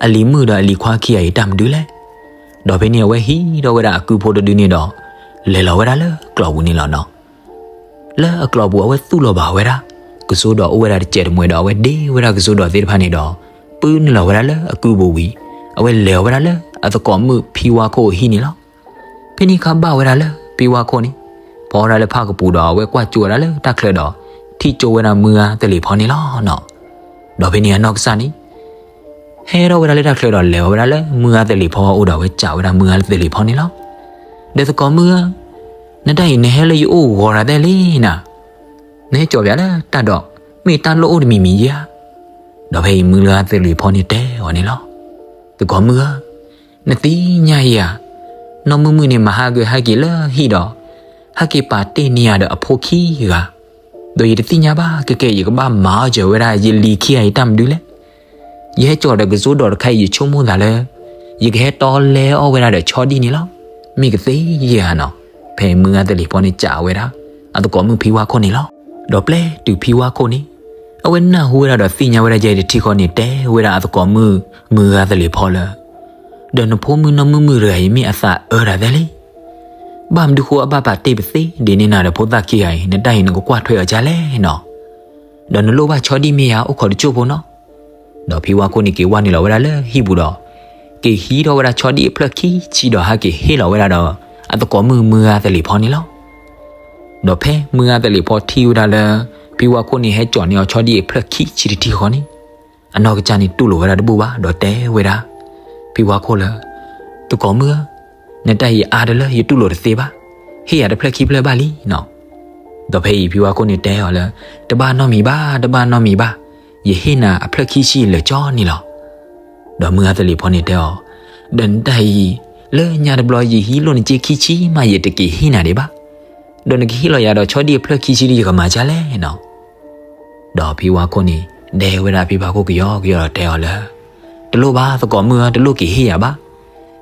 အလံၤမုၣ်ဒီးအလံၤခွါခံဂၤအံၤတၢ်မနုၤလဲၣ်. ဒီးဖဲန့ၣ်အဝဲဟံးထီၣ်ဝဲဒၣ်အကုဖိတဒုန့ၣ်ဒီး, လဲၤလီၤဝဲဒၣ်လၢကျီၢ်ပူၤန့ၣ်လီၤနီၤ. လၢအကျီၢ်ပူၤအဝဲသူၣ်လီၤဘၣ်ဝဲဒၣ် ကစိဒီးအိၣ်ဝဲဒၣ်တစဲးတမှဲဒီး အဝဲဒ့ဝဲဒၣ်ကစိဒီးသ့ၣ်တဖၣ်န့ၣ်ဒီး, ပုၢ်နုာ်လီၤဝဲဒၣ်လၢအကုပူၤဝံၤ, အဝဲလဲၤဝဲဒၣ်လၢအသကိးမုၣ်ဖံဝါခိၣ်အဟံၣ်န့ၣ်လီၤ. ဖဲန့ၣ်အခါဘၣ်ဝဲဒၣ်လၢဖံဝါခိၣ်န့ၣ် ဖီဝဲဒၣ်လၢဖၣ်ကပူၤဒီးအဝဲကွၢ်ကၠိဝဲဒၣ်လၢတၢ်ချၢဒီး, ထံၣ်ကၠိဝဲဒၣ်မုၢ်ဂၤသလ့ၤဖီန့ၣ်လီၤနီၤ. ဒီးဖဲန့ၣ်အနီၢ်ကစၢ်န့ၣ် ဟဲထီၣ်ဝဲဒၣ်လၢတၢ်ချၢဒီးလဲၤဝဲဒၣ်လၢမုၢ်ဂၤသလ့ၤဖီအအိၣ်ဒီးအဝဲစံးဝဲဒၣ်မုၢ်ဂၤသလ့ၤဖီန့ၣ်လီၤ. ဒီးသကိးမုၣ်ဧၢ, နတၢ်အံၤနဟဲလၢယအိၣ်ဂီၤတၢ်သ့ၣ်လံနၤ, နဟဲကၠီၤပၠးလၢတၢ်ဒီး, မ့ၢ်တၢ်လိၣ်အိၣ်တမံၤမံၤဧါ. ဒီးဖဲအံၤမုၢ်ဂၤသလ့ၤဖီန့ၣ်တဲအီၤန့ၣ်လီၤ. သကိးမုၣ်ဧၢ, နသ့ၣ်ညါဧါ, နီၢ်မုၢ်မုၢ်န့ၣ်မၤဟးဂီၤဟဲက့ၤလၢဟံၣ်ဒီး, ဟဲက့ၤပာ်တ့ၢ်န့ၢ်ယၤဒီးအဖိခံဂၤ, ဒီးယတသ့ၣ်ညါဘၣ် ခဲကနံၣ်အံၤ ယကဘၣ်မၤအီၣ်စၢၤဝဲဒၣ်ယလံၤခံဂၤအံၤတၢ်မနုၤလဲၣ်. ယဟဲကၠီၤဒီးကစိဒီးတခါအံၤ ယဆိကမိၣ်သးလၢ ယကဟဲတီလဲအီၣ်ဝဲဒၣ်ဒီးဆီဒံၣ်န့ၣ်လီၤ. မ့ၢ်ကသ့ဧါနီၤ. ဖဲမုၢ်ဂၤသလ့ၤဖီန့ၣ်စံးဝဲဒၣ် အသကိးမုၣ်ဖံဝါခိၣ်န့ၣ်လီၤ. ဒီးပျဲတုၤဖံဝါခိၣ်န့ၣ် အဝဲနၢ်ဟူဝဲဒၣ်ဒီးသ့ၣ်ညါဝဲဒၣ်ယဲတထံၣ်ဃီန့ၣ် တဲဝဲဒၣ်အသကိးမုၣ်မုၢ်ဂၤသလ့ၤဖီလၢ ဒီးနဖိမုၣ်နီၢ်မုၢ်မုၢ်တဂၤအံၤ မ့ၢ်အသးအၢတၢ်သ့ၣ်လံ. ဘၣ်မနုၤဃိအဘၣ်ပာ်တ့ၢ်ပသ့ဒ်န့ၣ်နၤဒီးဖိသၣ်ခံဂၤအံၤ နတၢ်အံၤနကကွၢ်ထွဲအီၤဒ်လဲၣ်နီၤ. ဒီးနလိၣ်ဘၣ်ဆီဒံၣ်မ့ၢ်ဧါ အိၣ်ခိးတစိၢ်ဖိနီၤ. ဒီးဖံဝါခိၣ်န့ၣ်က့ၤဝဲနုာ်လီၤဝဲဒၣ်လၢဟံၣ်ပူၤဒီး က့ၤဟံးထီၣ်ဝဲဒၣ်ဆီဒံၣ်အဖျၢၣ်ခံဆံဒီးဟးက့ၤဟ့ၣ်လီၤဝဲဒၣ်ဒီး အသကိးမုၣ်မုၢ်ဂၤသလ့ၤဖီန့ၣ်လီၤ. ဒီးဖဲမုၢ်ဂၤသလ့ၤဖီထံၣ်ဝဲဒၣ်လၢ ဖံဝါခိၣ်န့ၣ်ဟဲကၠီၤန့ၢ်အီၤဆီဒံၣ်အဖျၢၣ်ခံဆံတထံၣ်ဃီန့ၣ် အနီၢ်ကစၢ်န့ၣ်တူၢ်လိာ်ဝဲဒၣ်တဘူၣ်ဘၣ် ဒီးတဲဝဲဒၣ် ဖံဝါခိၣ်လၢ သကိးမုၣ်ဧၢ, နတၢ်အံၤအါတလၢယတူၢ်လိာ်တသ့ဘၣ်. ဟ့ၣ်ယၤတဖျၢၣ်ခံဖျၢၣ်ဘၣ်လံနီၤ. ဒီးဖဲအံၤဖံဝါခိၣ်န့ၣ်တဲအီၤလၢ တဘၣ်နီတမံၤဘၣ်, တဘၣ်နီတမံၤဘၣ်. ယဟ့ၣ်နၤအဖျၢၣ်ခံဆံလၢာ်ကၠီန့ၣ်လီၤ. ဒီးမုၢ်ဂၤသလ့ၤဖီန့ၣ်တဲအီၤ, ဒီးနတၢ်အံၤ လၢညါတဘျီယဟံးလိၢ်နစ့ခံဆံမး ယတက့ၤဟ့ၣ်နၤဒံးဘၣ်. ဒီးနကဟ့ၣ်လီၤယၤဒီးဆီဒံၣ်အဖျၢၣ်ခံဆံဒီးယကမၤဒ်လဲၣ်နီၤ. ဒီးဖံဝါခိၣ်န့ၣ် ဒဲဝဲဒၣ်ဖံဖါခိၣ်ကယီကယီဒီးတဲအီၤလၢ တလိၣ်ဘၣ်သကိးမုၣ်ဧၢ, တလိၣ်က့ၤဟ့ၣ်ယၤဘၣ်.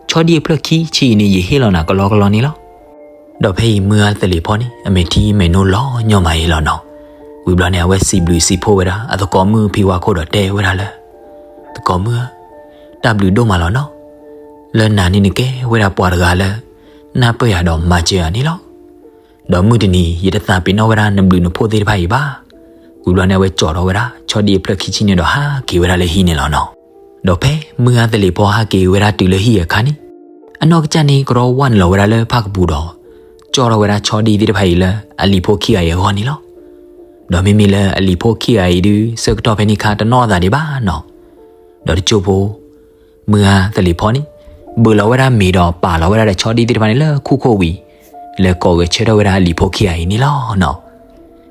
ဆီဒံၣ်အဖျၢၣ်ခံဆံအံၤန့ၣ် ယဟ့ၣ်လီၤနၤကလီကလီန့ၣ်လီၤ. ဒီးဖဲအံၤမုၢ်ဂၤသလ့ၤဖီန့ၣ် အမဲာ်ထံမဲာ်နိလီၤညီမးအံၤလီၤနီၤ.ဝံၤဘျီန့ၣ် အဝဲစံးဘျုးစံးဖှိၣ်ဝဲဒၣ် အသကိးမုၣ်ဖံဝါခိၣ်ဒီးတဲဝဲဒၣ်လၢ သကိးမုၣ်ဧၢ, တၢ်ဘျုးဒိၣ်မးလီၤနီၤ. လၢနၤန့ၣ်နကဲဝဲဒၣ်ပှၤတဂၤလၢ နၢ်ပၢၢ်ယၤဒီးမၤစၢၤယၤန့ၣ်လီၤ. ဒီးမုၢ်တနံၤယတသးပ့ၤနီၣ်ဝဲဒၣ်နဘျုးနဖှိၣ်သ့ၣ်တဖၣ်အံၤဘၣ်. ဝံၤဘျီန့ၣ် အဝဲကၠီၤထီၣ်ဝဲဒၣ် ဆီဒံၣ်အဖျၢၣ်ခံဆံန့ၣ်ဒီးဟးက့ၤဝဲဒၣ်လၢဟံၣ်န့ၣ်လီၤနီၤ. ဒီးဖဲမုၢ်ဂၤသလ့ၤဖီဟးက့ၤဝဲဒၣ်တုၤလၢဟံၣ်အခါန့ၣ် အနီၢ်ကစၢ်န့ၣ် ကရီဝဲနုာ်လီၤဝဲဒၣ်လၢဖၣ်ကပူၤဒီး ကၠီထီၣ်ဝဲဒၣ်ဆီဒံၣ်သ့ၣ်တဖၣ်အံၤလၢအလံၤဖိခံဂၤအံၤအဂီၢ်န့ၣ်လီၤ. ဒီးမ့မ့ၢ်လၢအလံၤဖိခံဂၤအံၤဒုး ဆၢကတီၢ်ဖဲန့ၣ်အခါတနီၣ်အသးဒံးဘၣ်နီၤ. ဒီးတစိၢ်ဖိ မုၢ်ဂၤသလ့ၤဖီန့ၣ် ဘၢၣ်လီၤဝဲဒၣ်မ့ၤဒီးပာ်လီၤဝဲဒၣ်ဒီးဆီဒံၣ်သ့ၣ်တဖၣ်န့ၣ်လၢခိၣ်ခိၣ်ဝံၤ လဲၤကိးဂဲၤဆၢထၢၣ်ဝဲဒၣ်အလံၤဖိခံဂၤအံၤန့ၣ်လီၤနီၤ.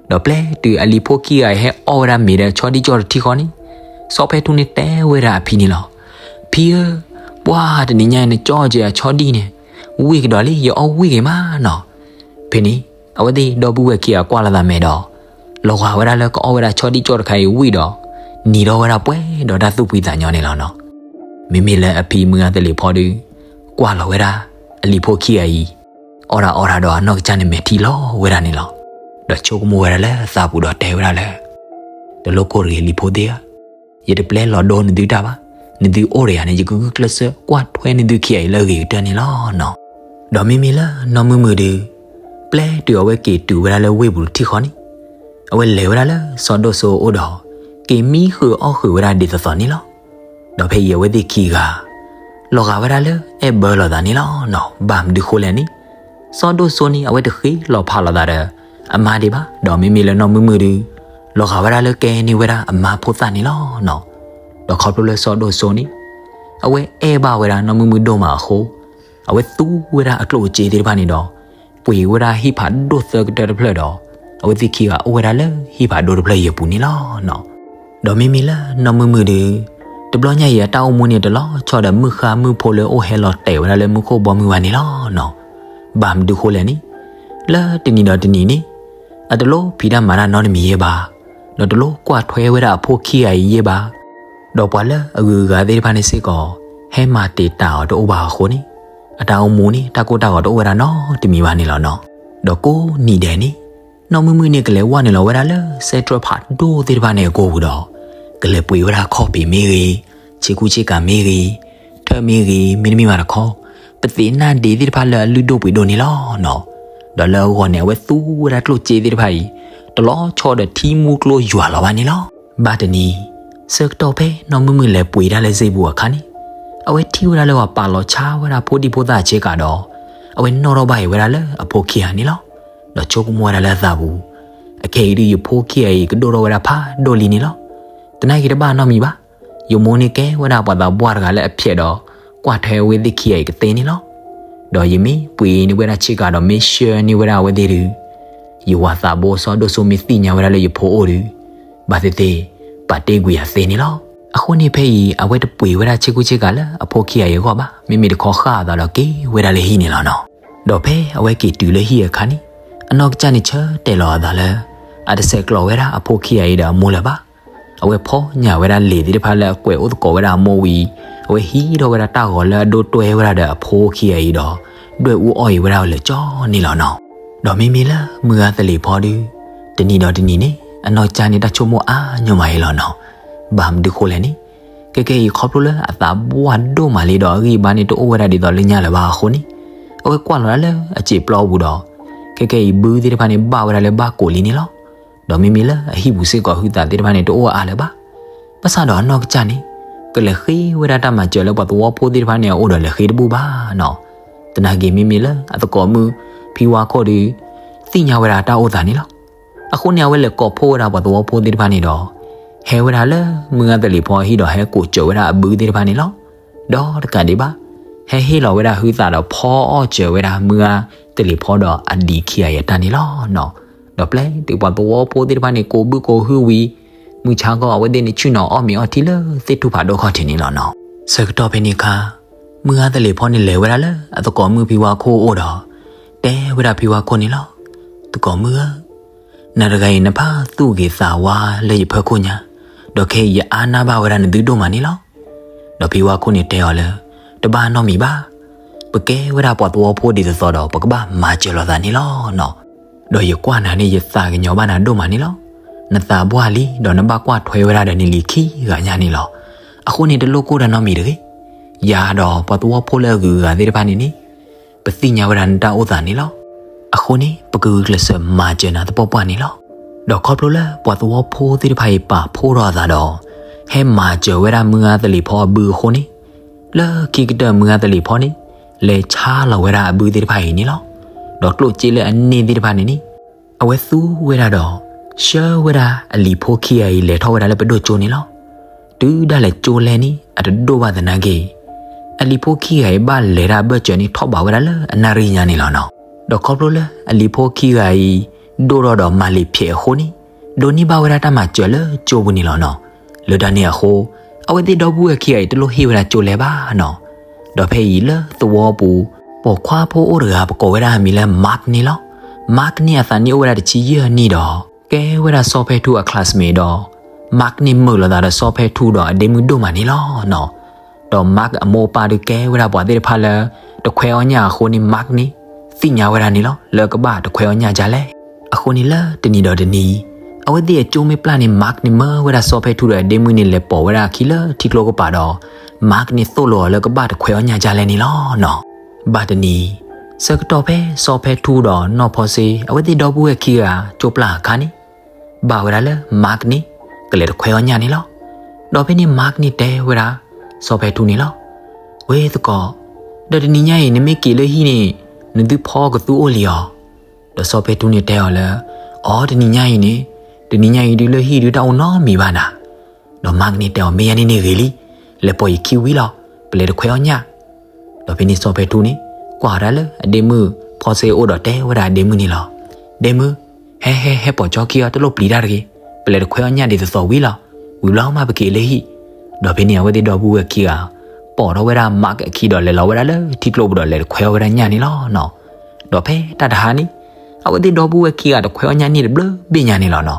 ဒီးပျဲတုၤအလံၤဖိခံဂၤအံၤဟဲအီၣ်ဝဲဒၣ်မ့ၤဒီးဆီဒံၣ်ကၠီတထံၣ်ဃီန့ၣ် စီၤဖဲထူန့ၣ်တဲဝဲဒၣ်အဖံန့ၣ်လီၤ. ဖံဧၢ, ပှၢ်တနံၤညါအံၤနကၠီက့ၤအဆီဒံၣ်န့ၣ် ဝံၣ်ကဒီးလံ ယအီၣ်ဝံၣ်က့ၤမးနီၤ. ဖဲန့ၣ် အဝဲသ့ၣ်ဒီပုၢ်ဝဲၢ်ခံဂၤကွၢ်လိာ်သးမဲာ်ဒီး လီၤဂာ်ဝဲဒၣ်လၢကအီၣ်ဝဲဒၣ်ဆီဒံၣ်ကၠီတခါအံၤဝံၣ်ဒီး နံၤထီၣ်ဝဲဒၣ်ပှဲၤဒီးတၢ်သူၣ်ဖှံသးညီန့ၣ်လီၤနီၤ. မ့မ့ၢ်လၢအဖံမုၢ်ဂၤသလ့ၤဖီဒုး ကွၢ်လီၤဝဲဒၣ် အလံၤဖိခံဂၤအံၤ အီၣ်ဒၣ်အီဒၣ်ဒီးအနီၢ်ကစၢ်န့ၣ်မဲာ်ထံလီၤဝဲဒၣ်န့ၣ်လီၤ. ဒီးဆိကမိၣ်ဝဲဒၣ်လၢအသးပူၤဒီးတဲဝဲဒၣ်လၢ တလိၣ်ကိၢ်တဂ့ၤလံၤဖိသ့ၣ်ဧၢ, ယတပျဲလီၤဒိနသုတၢ်ဘၣ်, နသုအိၣ်ဒီးယၤန့ၣ် ယကဂုာ်ကျဲးစၢးကွၢ်ထွဲနသုခံဂၤအံၤလၢအဂ့ၤကတၢၢ်န့ၣ်လီၤနီၤ. ဒီးမ့မ့ၢ်လၢနီၢ်မုၢ်မုၢ်ဒုး ပျဲတုၤအဝဲက့ၤတုၤဝဲဒၣ်လၢဝ့ၢ်ပူၤတထံၣ်ဃီန့ၣ် အဝဲလဲၤဝဲဒၣ်လၢစီၤဒိၣ်စိအအိၣ်ဒီး က့ၤမံဃုာ်အီၣ်ဃုာ်ဝဲဒၣ်ဒ်သိးသိးန့ၣ်လီၤ. ဒီးဖဲအံၤအဝဲသ့ၣ်ခံဂၤ လီၤဂာ်ဝဲဒၣ်လၢအဲၣ်ဘၢလိာ်သးန့ၣ်လီၤနီၤ. ဘၣ်မနုၤဃိလဲၣ်န့ၣ် စီၤဒိၣ်စိန့ၣ် အဝဲတဃ့လီၤဖးလိာ်သးဒီးအမါဒံးဘၣ်, ဒီးမ့မ့ၢ်လၢနီၢ်မုၢ်မုၢ်ဒုး လီၤဂာ်ဝဲဒၣ်လၢကဲန့ၢ်ဝဲဒၣ်အမါဖိသၣ်န့ၣ်လီၤနီၤ. ဒီးခီဖျိလၢစီၤဒိၣ်စိန့ၣ် အဝဲအဲၣ်ဘၣ်ဝဲဒၣ်နီၢ်မုၢ်မုၢ်ဒိၣ်မးအဃိ အဝဲသူဝဲဒၣ်အကျိၣ်အစ့သ့ၣ်တဖၣ်န့ၣ်ဒီး ပှ့ၤဝဲဒၣ်ဟံၣ်ဖးဒိၣ်သၢကတၢၢ်တဖျၢၣ်ဒီး အဝဲသ့ၣ်ခံဂၤအိၣ်ဝဲဒၣ်လၢဟံၣ်ဖးဒိၣ်တဖျၢၣ်အံၤအပူၤန့ၣ်လီၤနီၤ. ဒီးမ့မ့ၢ်လၢနီၢ်မုၢ်မုၢ်ဒုး တဘျီညါအံၤအတၢ်အိၣ်မူန့ၣ်တလီၤဆီဒီးမုၢ်ဃါမုၢ်ဖိလၢအိၣ်ဟဲလီၤတဲာ်ဝဲဒၣ်လၢမူခိၣ်ဘီမုၢ်ဘၣ်န့ၣ်လီၤနီၤ. ဘၣ်မနုၤဃိလဲၣ်န့ၣ် လၢတနံၤဒီးတနံၤန့ၣ် အတလိၣ်ဖံးတၢ်မၤတၢ်နီတမံၤယဲၢ်ဘၣ်, ဒီးတလိၣ်ကွၢ်ထွဲဝဲဒၣ်အဖိခံဂၤအံၤယဲၢ်ဘၣ်, ဒီးပှၤလၢအဂုၤအဂၤသ့ၣ်တဖၣ်န့ၣ်စ့ၢ်ကီး ဟဲမၤတံာ်တာ်အီၤတအိၣ်ဘၣ်အဃိန့ၣ် အတၢ်အိၣ်မူန့ၣ် တၢ်ကိၢ်တၢ်ဂီၤတအိၣ်ဝဲဒၣ်နီတမံၤဘၣ်န့ၣ်လီၤနီၤ. ဒီးကိးနံၤဒဲးန့ၣ် နီၢ်မုၢ်မုၢ်န့ၣ်ကလဲၤဝဲနုာ်လီၤဝဲဒၣ်လၢ Central Park ဒိၣ်သ့ၣ်တဖၣ်န့ၣ်အကိာ်ပူၤဒီး ကလဲၤပှ့ၤဝဲဒၣ်ခီၣ်ဖံးမ့ၢ်ဂ့ၤ, ဆ့ကူဆ့ကၤမ့ၢ်ဂ့ၤ, ထၢၣ်မ့ၢ်ဂ့ၤ, မ့တမ့ၢ်ဘၣ်တခီ ပသ့ၣ်နၢ်ဒ့သ့ၣ်တဖၣ်လၢအလုၢ်ဒိၣ်ပှ့ၤဒိၣ်န့ၣ်လီၤနီၤ. ဒီးလၢအဂီၢ်န့ၣ် အဝဲသူဝဲဒၣ်ကျိၣ်စ့သ့ၣ်တဖၣ်အံၤ တလီၤဆီဒီးထံမူကျိယွၤလီၤဘၣ်န့ၣ်လီၤ. ဘၣ်တနံၤ ဆၢကတီၢ်ဖဲနီၢ်မုၢ်မုၢ်လဲၤပှ့ၤတၢ်လၢစ့ပူၤအခါန့ၣ် အဝဲထံၣ်ဝဲဒၣ်လၢပှၤပာ်လီၤဆါဝဲဒၣ်ဖိဒံဖိသၣ်ဆ့ကၤဒီး အဝဲနီၣ်ထီၣ်ဘၣ်အံၤဝဲဒၣ်လၢအဖိခံဂၤန့ၣ်လီၤ. ဒီးဆိကမိၣ်ဝဲဒၣ်လၢအသးပူၤ အခဲအံၤဒုးယဖိခံဂၤအံၤကဒိၣ်ထီၣ်ဝဲဒၣ်ဖးဒိၣ်လံန့ၣ်လီၤ. သနာ်က့တဘၣ်နီတမံၤဘၣ်. ယမိၢ်န့ၣ်ကဲဝဲဒၣ်ပှၤသးပှၢ်တဂၤလၢအဖျဲးဒီး ကွၢ်ထွဲဝဲသ့ၣ်ခံဂၤအံၤကသ့န့ၣ်လီၤ. ဒီးယမ့ၢ်ပှ့ၤန့ၢ်ဝဲဒၣ်ဆ့ကၤဒီး မ့ၢ်ဆှၢန့ၢ်ဝဲဒၣ်အဝဲသ့ၣ်ဒုး ယဝၤသးဘိစီၤဒိၣ်စိမ့ၢ်သ့ၣ်ညါဝဲဒၣ်လၢယဖိအိၣ်ဒုး ဘၣ်သ့ၣ်သ့ၣ် ပာ်တ့ၢ်ကွံာ်ယၤသ့န့ၣ်လီၤ. အဃိန့ၣ်ဖဲအံၤ အဝဲတပှ့ၤဝဲဒၣ်ဆ့ကူဆ့ကၤလၢအဖိခံဂၤအံၤအဂီၢ်ဘၣ်. မ့မ့ၢ်တခီဃၣ်အသးဒီးက့ၤဝဲဒၣ်လၢဟံၣ်န့ၣ်လီၤနီၤ. ဒီးဖဲအဝဲက့ၤတုၤလၢဟံၣ်အခါန့ၣ် အနီၢ်ကစၢ်န့ၣ်ဆၢတဲာ်လီၤအသးလၢ အတဆဲးကျိးဝဲဒၣ်အဖိခံဂၤအံၤဒီးအမိၢ်လၢၤဘၣ်. အဝဲဖီညၣ်ဝဲဒၣ်လံာ်သ့ၣ်တဖၣ်လၢအကွဲးအိၣ်သကိးဝဲဒၣ်အမိၢ်ဝံၤ အဝဲဟံးထီၣ်ဝဲဒၣ်တၢ်ဂီၤလၢအဒိတွဲဝဲဒၣ်ဒီးအဖိခံဂၤအံၤဒီး ဒွဲၣ်အူအီၣ်အံၤဝဲဒၣ်လၢာ်ကၠီန့ၣ်လီၤနီၤ. ဒီးမ့မ့ၢ်လၢမုၢ်ဂၤသလ့ၤဖီဒုး တနံၤဒီးတနံၤန့ၣ် အနီၢ်ကစၢ်န့ၣ်တၢ်ဆိကမိၣ်အါညီမးအံၤလီၤနီၤ. ဘၣ်မနုၤဃိလဲၣ်န့ၣ် ခဲကဲအံၤခီဖျိလၢအသးပှၢ်ဒိၣ်မးလံဒီး အဂံၢ်အဘါန့ၣ်တအိၣ်ဝဲဒၣ်ဒ်သိးလၢညါလၢၤဘၣ်အဃိန့ၣ် အဝဲကွၢ်လီၤဒၣ်လၢအစံာ်ပျီပူၤဒီး ခဲကဲအံၤဘုသ့ၣ်တဖၣ်န့ၣ်ဘၣ်ဝဲဒၣ်လၢဘၣ်ကိာ်လံန့ၣ်လီၤ. ဒီးမ့မ့ၢ်လၢအဟံၣ်ပူၤစ့ၢ်ကီး ဟုသးသ့ၣ်တဖၣ်န့ၣ်တအိၣ်အါလၢၤဘၣ်. ဘၣ်ဆၣ်ဒီးအနီၢ်ကစၢ်န့ၣ် ကလဲၤဃ့ဝဲဒၣ်တၢ်မၤစၢၤလၢပှၤသဝီဖိသ့ၣ်တဖၣ်န့ၣ်အအိၣ်ဒီးလဲၤဃ့တဘူၣ်ဘၣ်နီၤ. သနာ်က့မ့မ့ၢ်လၢအသကိးမုၣ်ဖံဝါခိၣ်ဒီး သ့ၣ်ညါဝဲဒၣ်တၢ်အိၣ်သးန့ၣ်လီၤ. အဃိန့ၣ် အဝဲလဲၤကိးဖှိၣ်ဝဲဒၣ်ပှၤသဝီဖိသ့ၣ်တဖၣ်န့ၣ်ဒီး ဟဲဝဲဒၣ်လၢမုၢ်ဂၤသလ့ၤဖီအဟံၣ်ဒီးဟဲကိးစၢၤဝဲဒၣ်အဘုသ့ၣ်တဖၣ်န့ၣ်လီၤ. ဒီးတကးဒံးဘၣ် ဟဲဟ့ၣ်လီၤဝဲဒၣ်ဟုသးဒီးဖီအီၣ်စၢၤဝဲဒၣ်မုၢ်ဂၤသလ့ၤဖီဒီးအဒံခံဂၤအတၢ်န့ၣ်လီၤနီၤ. ဒီးပျဲတုၤပှၤသဝီဖိသ့ၣ်တဖၣ်န့ၣ် ကိးဘုကိးဟုဝံၤ မုၢ်ဆါခီအဝဲသ့ၣ်န့ၣ်ဆ့ၣ်နီၤအီၣ်မ့ၤအီထံလၢသ့ၣ်ထူၣ်ဖးဒိၣ်ခီၣ်ထံးန့ၣ်လီၤနီၤ. ဆၢကတီၢ်ဖဲန့ၣ်အခါ မုၢ်ဂၤသလ့ၤဖီန့ၣ်လဲၤဝဲဒၣ်လၢအသကိးမုၣ်ဖံဝါခိၣ်အအိၣ်ဒီး တဲဝဲဒၣ်ဖံဝါခိၣ်န့ၣ်လီၤ. သကိးမုၣ်ဧၢ, နၤတဂၤအံၤနဖးသူၣ်ဂ့ၤသးဝါလၢယဖီခိၣ်ညါ, ဒီးခဲအံၤယအါနၢ်ဘၣ်ဝဲဒၣ်နသုဒိၣ်မးန့ၣ်လီၤ. ဒီးဖံဝါခိၣ်န့ၣ်တဲအီၤလၢ တဘၣ်နီတမံၤဘၣ်, ပကဲဝဲဒၣ်ပှၤသဝီဖိဒ်သိးသိးဒီး ပကဘၣ်မၤစၢၤလိာ်သးန့ၣ်လီၤနီၤ. ဒီးယကွၢ်နၤန့ၣ် ယသးကညီၤဘၣ်နၤဒိၣ်မးန့ၣ်လီၤ. နသးပှၢ်လံ ဒီးနဘၣ်ကွၢ်ထွဲဝဲဒၣ်ဒီးနလံၤခံဂၤညါန့ၣ်လီၤ. အဃိန့ၣ် တလိၣ်ကိၢ်တၢ်နီတမံၤတဂ့ၤ. ယၤဒီးပှၤသဝီဖိလၢအဂုၤအဂၤသ့ၣ်တဖၣ်န့ၣ်န့ၣ် ပသ့ၣ်ညါဝဲဒၣ်နတၢ်အိၣ်သးန့ၣ်လီၤ. အဃိန့ၣ် ပကဂုာ်ကျဲးစၢးမၤစၢၤနၤသပှၢ်ပှၢ်န့ၣ်လီၤ. ဒီးခီဖျိလၢပှၤသဝီဖိသ့ၣ်တဖၣ်အံၤပာ်ဖှိၣ်ထီၣ်အသးဒီး ဟဲမၤစၢၤဝဲဒၣ်မုၢ်ဂၤသလ့ၤဖီအဘုအဃိန့ၣ်, လၢခံကတၢၢ်မုၢ်ဂၤသလ့ၤဖီန့ၣ် လဲၤဆါလီၤဝဲဒၣ်အဘုသ့ၣ်တဖၣ်အံၤန့ၣ်လီၤ. ဒီးကျိၣ်စ့လၢအန့ၢ်သ့ၣ်တဖၣ်န့ၣ်န့ၣ် အဝဲသူဝဲဒၣ်ဒီး ဆှၢဝဲဒၣ်အလံၤဖိခံဂၤအံၤ လဲၤထီၣ်ဝဲဒၣ်လၢပဒိၣ်ကၠိန့ၣ်လီၤ. တုၤဒၣ်လဲာ်ကၠိလဲန့ၣ် အတဒိၣ်ဘၣ်သနာ်က့ အလံၤဖိခံဂၤအံၤဘၣ်လဲၤတၢ်အဘၢၣ်စၢၤန့ၣ် ထီၣ်ဘးဝဲဒၣ်လၢအနၣ်ရံၣ်ညါန့ၣ်လီၤနီၤ. ဒီးခီဖျိလၢအလံၤဖိခံဂၤအံၤ ဒိၣ်ထီၣ်ဒီးမၤလံာ်ဖျဲးအဃိန့ၣ် ဒိးန့ၢ်ဘၣ်ဝဲဒၣ်တၢ်မၤစၢၤလၢကၠိပူၤန့ၣ်လီၤနီၤ. လၢတၢ်န့ၣ်အဃိ အဝဲသ့ၣ်ဒီပုၢ်ဝဲၢ်ခံဂၤအံၤ တလိၣ်ဟ့ၣ်ဝဲဒၣ်ကၠိလဲဘၣ်နီၤ. ဒီးဖဲအံၤလၢသဝီပူၤ ပိာ်ခွါဖိအိၣ်တဂၤ ပကိးဝဲဒၣ်အမံၤလၢ Mark န့ၣ်လီၤ. Mark န့ၣ်အသးနံၣ်အိၣ်ဝဲဒၣ်တဆံယဲၢ်နံၣ်ဒီး ကဲဝဲဒၣ်စီၤဖဲထူအ classmate ဒီး Mark န့ၣ်မုာ်လိာ်သးဒီးစီၤဖဲထူဒီးအဒ့မုၣ်ဒိၣ်မးန့ၣ်လီၤနီၤ. ဒီး Mark အမိၢ်အပၢ်ဒုးကဲဝဲဒၣ်ပှၤသ့ၣ်တဖၣ်လၢ တခွဲအီၣ်ညၣ်အဃိန့ၣ် Mark န့ၣ် သ့ၣ်ညါဝဲဒၣ်န့ၣ်လီၤ လၢကဘၣ်တခွဲအီၣ်ညၣ်ဒ်လဲၣ်. အဃိန့ၣ်လၢတနံၤဒီးတနံၤ အဝဲသ့ၣ်အကၠိမ့ၢ်ပျၢ်န့ၣ် Mark န့ၣ်မၢဝဲဒၣ်စီၤဖဲထူဒီးအဒ့မုၣ်န့ၣ် လဲၤပိာ်ဝဲဒၣ်အခံလၢထံကျိကပၤဒီး Mark န့ၣ်သိၣ်လိအီၤလၢကဘၣ်တခွဲအီၣ်ညၣ်ဒ်လဲၣ်န့ၣ်လီၤနီၤ. ဘၣ်တနံၤ ဆၢကတီၢ်ဖဲစီၤဖဲထူဒီးနီၢ်ဖီစ့ အဝဲသ့ၣ်ဒီပုၢ်ဝဲၢ်ခံဂၤကၠိပျၢ်အခါန့ၣ် ဘၣ်ဝဲဒၣ်လၢ Mark န့ၣ် ကလဲၤတခွဲအီၣ်ညၣ်န့ၣ်လီၤ. ဒီးဖဲန့ၣ် Mark န့ၣ်တဲဝဲဒၣ် စီၤဖဲထူန့ၣ်လီၤ. ဝဲသကိး, ဒီးတနံၤညါအံၤ နမ့ၢ်က့ၤလၢဟံၣ်န့ၣ် နသုဖီကသူအိၣ်လံဧါ. ဒီးစီၤဖဲထူန့ၣ်တဲအီၤလၢ အီ တနံၤညါအံၤန့ၣ် တနံၤညါအံၤဒုးလၢဟံၣ်ဒုးတၢ်အိၣ်နီတမံၤဘၣ်နၤ. ဒီး Mark န့ၣ်တဲအီၤ မ့ၢ်ယၤန့ၣ်န့ၣ်ဂ့ၤလံ, လဲၤပိာ်ယခံဝံၤလီၤ, ပလဲၤတခွဲအီၣ်ညၣ်. ဒီးဖဲန့ၣ်စီၤဖဲထူန့ၣ် ကွၢ်အီၤဒၣ်လၢအဒ့မုၣ်ဖီစ့အအိၣ်ဒီးတဲဝဲဒၣ်အဒ့မုၣ်န့ၣ်လီၤ. ဒ့မုၣ်, ဟဲဟဲဟဲပိာ်ကၠီခံအီၤ တလိၣ်ပျံၤတၢ်တဂ့ၤ, ပလဲၤတခွဲအီၣ်ညၣ်ဒံးသသီဝံၤလီၤ. ဝံၤဘျီမးပက့ၤလၢဟံၣ်. ဒီးဖဲန့ၣ် အဝဲသ့ၣ်ဒီပုၢ်ဝဲၢ်ခံဂၤ ပိာ်ထီၣ်ဝဲဒၣ် mask အခံဒီးလဲၤလီၤဝဲဒၣ်လၢထံကျိပူၤဒီးလဲၤတခွဲအီၣ်ဝဲဒၣ်ညၣ်န့ၣ်လီၤနီၤ. ဒီးဖဲတၢ်တဟါန့ၣ် အဝဲသ့ၣ်ဒီပုၢ်ဝဲၢ်ခံဂၤတခွဲအီၣ်ညၣ်န့ၢ်တဘျုးဘ့ၣ်ညါန့ၣ်လီၤနီၤ.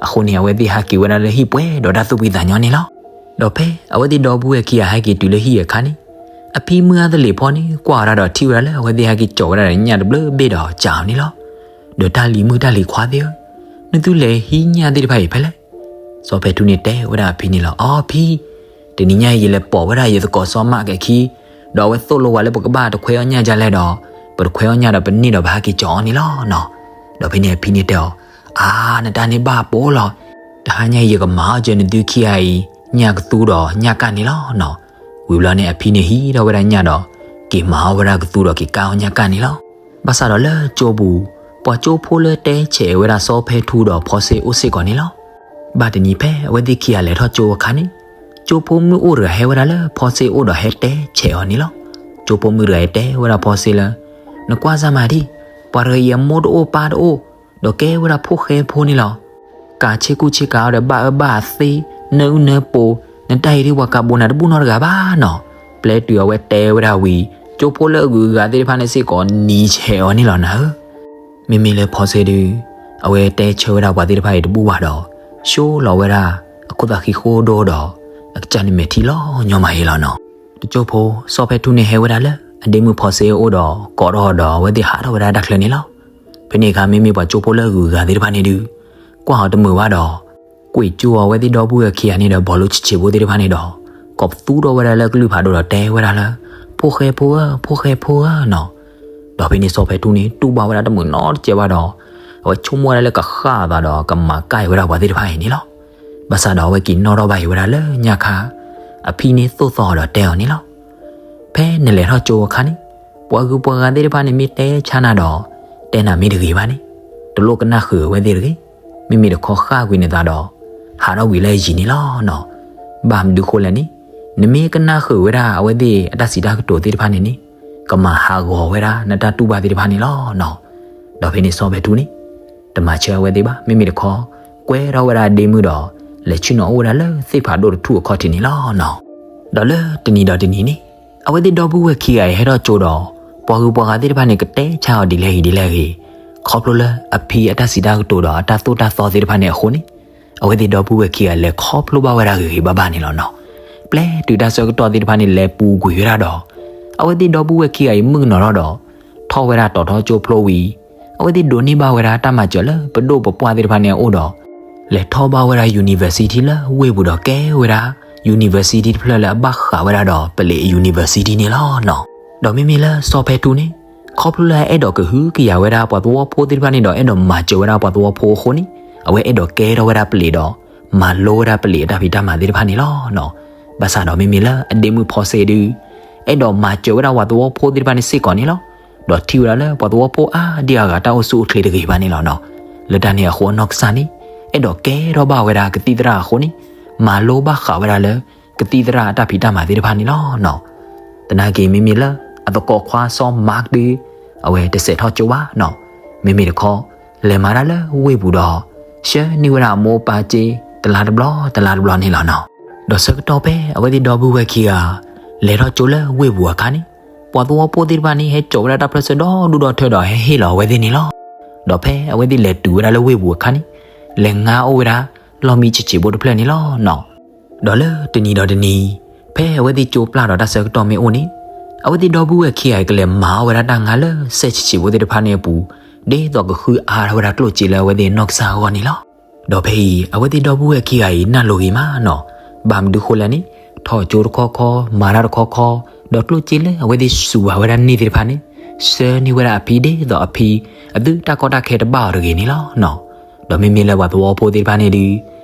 အဃိန့ၣ် အဝဲသ့ၣ်ဟဲက့ၤဝဲဒၣ်လၢဟံၣ်ပှဲၤဒီးတၢ်သူၣ်ဖှံသးညီန့ၣ်လီၤ. ဒီးဖဲအဝဲသ့ၣ်ဒီပုၢ်ဝဲၢ်ခံဂၤဟဲက့ၤတုၤလၢဟံၣ်အခါန့ၣ် အဖံမုၢ်အါသလ့ၤဖီန့ၣ် ကွၢ်ဝဲဒၣ်ဒီးထံၣ်ဝဲဒၣ်လၢအဝဲသ့ၣ်ဟဲက့ၤကၠီာ်ဝဲဒၣ်ဒီးညၣ်တဘျုးဘ့ၣ်ဒီးစံးအီၤန့ၣ်လီၤ. ဒီးတၢ်လံၤမုၣ်တၢ်လံၤခွါသ့ၣ်ဧၢ, နသုလဲၤဟံးညၣ်သ့ၣ်တဖၣ်အံၤဖဲလဲၣ်. စီၤဖဲထူန့ၣ်တဲဝဲဒၣ်အဖံန့ၣ်လီၤ. အီ ဖံ, တနံၤညါအံၤယလဲၤပိာ်ဝဲဒၣ်ယသကိးစီၤ mask အခံ, ဒီးအဝဲသိၣ်လိဝဲလၢပကဘၣ်တခွဲအီၣ်ညၣ်ဒ်လဲၣ်ဒီး ပတခွဲအီၣ်ညၣ်ဒီးပန့ၢ်ဒီးပဟဲက့ၤကၠီာ်အီၤန့ၣ်လီၤနီၤ. ဒီးဖဲန့ၣ်အဖံန့ၣ်တဲအီၤ, အါ, နတၢ်န့ၣ်ဘၣ်ပိာ်လီၤ. တဟါညါအံၤယကမၤအီၣ်က့ၤနသုခံဂၤအံၤ ညၣ်ကသူဒီးညၣ်ကၣ်န့ၣ်လီၤနီၤ. ဝံၤဘျီန့ၣ်အဖံန့ၣ်ဟံးထီၣ်ဝဲဒၣ်ညၣ်ဒီး က့ၤမၤအီၣ်ဝဲဒၣ်ကသူဒီးက့ၤကၣ်အီၣ်ညၣ်ကၣ်န့ၣ်လီၤ. ဘၣ်ဆၣ်ဒီးလၢကၠိပူၤ ပှၤကၠိဖိလၢတဲဆဲးဝဲဒၣ်စီၤဖဲထူဒီးဖီစ့အိၣ်စ့ၢ်ကီးန့ၣ်လီၤ. ဘၣ်တနံၤဖဲအဝဲသ့ၣ်ခံဂၤလဲၤထီၣ်ကၠိအခါန့ၣ် ကၠိဖိမုၣ်အိၣ်တဂၤဟဲဝဲဒၣ်လၢဖီစ့အိၣ်ဒီးဟဲတဲဆဲးအီၤန့ၣ်လီၤ. ကၠိဖိမုၣ်တဂၤအံၤတဲဝဲဒၣ်ဖီစ့လၢ နကွၢ်စၢ်မၤဒံး, ပှၤတဂၤအံၤအမိၢ်တအိၣ်ပၢ်တအိၣ်, ဒီးကဲဝဲဒၣ်ဖိၣ်ဃဲဖိန့ၣ်လီၤ. ကးဆ့ကူဆ့ကၤအီၤဒီးဘၣ်အၢဘၣ်အသီ, နၢအုၣ်နၢပှီၤ, နတၢ်အံၤဒ်ပှၤကးဘိးနၤတဘူၣ်နီတဂၤဘၣ်နီၤ. ပျဲတုၤအဝဲတဲဝဲဒၣ်ဝံၤ ကၠိဖိလၢအဂုၤအဂၤသ့ၣ်တဖၣ်န့ၣ်စ့ၢ်ကီးနံၤဆဲးအီၤန့ၣ်လီၤနၤဧၢ. မ့မ့ၢ်လၢဖီစ့ဒုး အဝဲတဲဆၢဝဲဒၣ်ပှၤသ့ၣ်တဖၣ်အံၤတဘူၣ်ဘၣ်ဒီး ဆိလီၤဝဲဒၣ်အခိၣ်သးဃံဃိဒိၣ်ဒီး အကစၢ်န့ၣ်မဲာ်ထံလီၤညီမးအံၤလီၤနီၤ. တကၠိဖိ စီၤဖဲထူန့ၣ်ဟဲဝဲဒၣ်လၢအဒ့မုၣ်ဖီစ့အအိၣ်ဒီးကိးထီၣ်ဒီးအဝဲသ့ၣ်ဟးထီၣ်ဝဲဒၣ်တၢ်ချၢန့ၣ်လီၤ. ဖဲန့ၣ်အခါမ့မ့ၢ်ပှၤကၠိဖိလၢအဂုၤအဂၤသ့ၣ်တဖၣ်န့ၣ်ဒုး ကွၢ်အီၤတမုာ်ဘၣ်ဒီး ကွံာ်ကၠိအီၤအဝဲသ့ၣ်ဒီပုၢ်ဝဲၢ်ခံဂၤန့ၣ်ဒီး ဘီလိဆံးဆံးဖိသ့ၣ်တဖၣ်န့ၣ်ဒီး ကိးပသူထီၣ်ဝဲဒၣ်လၢကလုၢ်ဖးဒိၣ်ဒီးတဲဝဲဒၣ်လၢ ဖိၣ်ဃဲဖိဧၢ, ဖိၣ်ဃဲဖိဧၢနီၤ. ဒီးဖဲန့ၣ်စီၤဖဲထူန့ၣ် တူၢ်ဘၣ်ဝဲဒၣ်တမုာ်နီတစဲးဘၣ်ဒီး အဝဲဆိကမိၣ်ဝဲဒၣ်လၢကဃၣ်အသးဒီးကမၤကၣ်အီၤဝဲဒၣ်ပှၤသ့ၣ်တဖၣ်အံၤန့ၣ်လီၤ. ဘၣ်ဆၣ်ဒီးအဝဲက့ၤနီၣ်ထီၣ်ဘၣ်အံၤဝဲဒၣ်လၢညါခါ အဖံန့ၣ်သိၣ်သီအီၤဒီးတဲအီၤန့ၣ်လီၤ. ဖဲနလဲၤထီၣ်ကၠိအခါန့ၣ် ပှၤဂုၤပှၤဂၤသ့ၣ်တဖၣ်န့ၣ်မ့ၢ်တဲဆါနၤဒီး တဲနၤမ့ၢ်တဂ့ၤဘၣ်န့ၣ် တလိၣ်ကနၣ်ဃုာ်အဝဲသ့ၣ်တဂ့ၤ. မ့မ့ၢ်တခီဃၣ်ကွံာ်နသးဒီး ဟးထီၣ်ကွံာ်လၢအယံၤန့ၣ်လီၤနီၤ. ဘၣ်မနုၤဃိလဲၣ်န့ၣ် နမ့ၢ်ကနၣ်ဃုာ်ဝဲဒၣ်အဝဲသ့ၣ်အတၢ်စံးတၢ်ကတိၤသ့ၣ်တဖၣ်န့ၣ်န့ၣ် ကမၤဟးဂီၤဝဲဒၣ်နတၢ်တူၢ်ဘၣ်သ့ၣ်တဖၣ်န့ၣ်လီၤနီၤ. ဒီးဖဲန့ၣ်စီၤဖဲထူန့ၣ် တမၤဆၢအဝဲသ့ၣ်ဘၣ် မ့မ့ၢ်တခီ ကွဲထီၣ်ဝဲဒၣ်အဒ့မုၣ်ဒီး လဲၤဆ့ၣ်နီၤအိၣ်ဝဲဒၣ်လၢသ့ၣ်ဖးဒိၣ်တထူၣ်အခီၣ်ထံးန့ၣ်လီၤနီၤ. ဒီးလၢတနံၤဒီးတနံၤန့ၣ် အဝဲသ့ၣ်ဒီပုၢ်ဝဲၢ်ခံဂၤအံၤဟဲထီၣ်ကၠိဒီး ပှၤဂုၤပှၤဂၤသ့ၣ်တဖၣ်န့ၣ် ကတဲဆါအီၤဒ်လဲၣ်ဂ့ၤဒ်လဲၣ်ဂ့ၤ ခီဖျိလၢအဖံအတၢ်စံးတၢ်ကတိၤဒီးအတၢ်သိၣ်တၢ်သီသ့ၣ်တဖၣ်န့ၣ်အဃိန့ၣ် အဝဲသ့ၣ်ဒီပုၢ်ဝဲၢ်ခံဂၤလဲၤခီဖျိဘၣ်ဝဲဒၣ်ဂ့ၤဂ့ၤဘၣ်ဘၣ်န့ၣ်လီၤနီၤ. ပျဲတုၤတၢ်ဆၢကတီၢ်သ့ၣ်တဖၣ်န့ၣ်လဲၤပူၤကွံာ်ဝဲဒၣ်ဒီး အဝဲသ့ၣ်ဒီပုၢ်ဝဲၢ်ခံဂၤအံၤမုၣ်ကနီၤထီၣ်ဒီး ထီၣ်ဝဲဒၣ်တီၤထီကၠိဖျိဝံၤ အဝဲသ့ၣ်ဒိးန့ၢ်ဘၣ်ဝဲဒၣ်တၢ်မၤစၢၤလၢပဒိၣ်ပပှၢ်သ့ၣ်တဖၣ်န့ၣ်အအိၣ်ဒီး လဲၤထီၣ်ဘၣ်ဝဲဒၣ် university လၢဝ့ၢ်ပူၤဒီးကဲဝဲဒၣ် university တဖျၢၣ်လၢအဘၣ်ဃးဝဲဒၣ်ဒီးပလံး university န့ၣ်လီၤနီၤ. ဒီးမ့မ့ၢ်လၢစီၤဖဲထူန့ၣ် ခီဖျိလၢအအဲၣ်ဒိးကဟုကယာ်ဝဲဒၣ်ပှၤသဝီဖိသ့ၣ်တဖၣ်န့ၣ်ဒီး အဲၣ်ဒိးမၤစၢၤဝဲဒၣ်ပှၤသဝီဖိအဃိန့ၣ် အဝဲအဲၣ်ဒိးကဲထီၣ်ဝဲဒၣ်ပလံးဒီး မၤလိဝဲဒၣ်ပလံးအတၢ်ဖံးတၢ်မၤသ့ၣ်တဖၣ်န့ၣ်လီၤနီၤ. ဘၣ်ဆၣ်ဒီးမ့မ့ၢ်လၢအဒ့မုၣ်ဖီစ့ဒုး အဲၣ်ဒိးမၤစၢၤဝဲဒၣ်ပှၤသဝီဖိသ့ၣ်တဖၣ်န့ၣ်စ့ၢ်ကီးန့ၣ်လီၤ. ဒီးထံၣ်ဝဲဒၣ်လၢပှၤသဝီဖိအါဒံအါဂၤတၢ်အိၣ်ဆူၣ်အိၣ်ချ့တဂ့ၤဘၣ်န့ၣ်လီၤနီၤ. လၢတၢ်န့ၣ်အဃိအနီၢ်ကစၢ်န့ၣ် အဲၣ်ဒိးကဲထီၣ်ဘၣ်ဝဲဒၣ်ကသံၣ်သရၣ်အဃိန့ၣ် မၤလိဘၣ်ဃးဝဲဒၣ်လၢကသံၣ်သရၣ်အတၢ်ဖံးတၢ်မၤသ့ၣ်တဖၣ်န့ၣ်လီၤနီၤ. သနာ်က့မ့မ့ၢ်လၢအသကိးခွါစီၤ Mark ဒုး အဝဲတစဲးထီၣ်ကၠိဘၣ်နီၤ. မ့မ့ၢ်တခီ လဲၤမၤတၢ်လၢဝ့ၢ်ပူၤဒီး ဆှၢန့ၢ်ဝဲဒၣ်အမိၢ်အပၢ်စ့ တလါတဘျီတလါတဘျီန့ၣ်လီၤနီၤ. ဒီးဆၢကတီၢ်ဖဲအဝဲသ့ၣ်ဒီပုၢ်ဝဲၢ်ခံဂၤ လဲၤထီၣ်ကၠိလၢဝ့ၢ်ပူၤအခါန့ၣ် ပှၤသဝီဖိသ့ၣ်တဖၣ်န့ၣ် ဟဲစိာ်ဝဲဒၣ်တၢ်ဖျၢၣ်ဆၢဒီဒူၣ်ဒီထၢဒီးဟဲဟ့ၣ်လီၤအဝဲသ့ၣ်န့ၣ်လီၤ. ဒီးဖဲအဝဲသ့ၣ်လဲၤတုၤဝဲဒၣ်လၢဝ့ၢ်ပူၤအခါန့ၣ် လဲၤငါအိၣ်ဝဲဒၣ် လီၢ်မံဆံးဆံးဖိတဖျၢၣ်န့ၣ်လီၤနီၤ. ဒီးလၢတနံၤဒီးတနံၤ ဖဲအဝဲသ့ၣ်ကၠိပျၢ်ဒီးတၢ်ဆၢကတီၢ်မ့ၢ်အိၣ်န့ၣ် အဝဲသ့ၣ်ဒီပုၢ်ဝဲၢ်ခံဂၤအံၤကလဲၤမၤအီၣ်ဝဲဒၣ်တၢ်ငါလၢစဲၣ်ဆံးဆံးဖိသ့ၣ်တဖၣ်န့ၣ်အပူၤ ဒ်သိးကဃုအါထီၣ်ဝဲဒၣ်ကျိၣ်စ့လၢအဝဲသ့ၣ်နီၢ်ကစၢ်အဂီၢ်န့ၣ်လီၤ. ဒီးဖဲအံၤ အဝဲသ့ၣ်ဒီပုၢ်ဝဲၢ်ခံဂၤအံၤနၢ်လိၤဂ့ၤမးနီၤ. ဘၣ်မနုၤဃိလဲၣ်န့ၣ် ထီၣ်ကၠိတခီခီ မၤတၢ်တခီခီ ဒီးကျိၣ်စ့လၢအဝဲသ့ၣ်စူးဝဲဒၣ်န့ၢ်သ့ၣ်တဖၣ်န့ၣ် ဆှၢန့ၢ်ဝဲဒၣ်အဖံဒ်သိးအဖံ အသုတၢ်ကီတၢ်ခဲတဘၣ်အီၤတဂ့ၤန့ၣ်လီၤနီၤ. ဒီးမ့မ့ၢ်လၢပှၤသဝီဖိသ့ၣ်တဖၣ်န့ၣ်ဒုး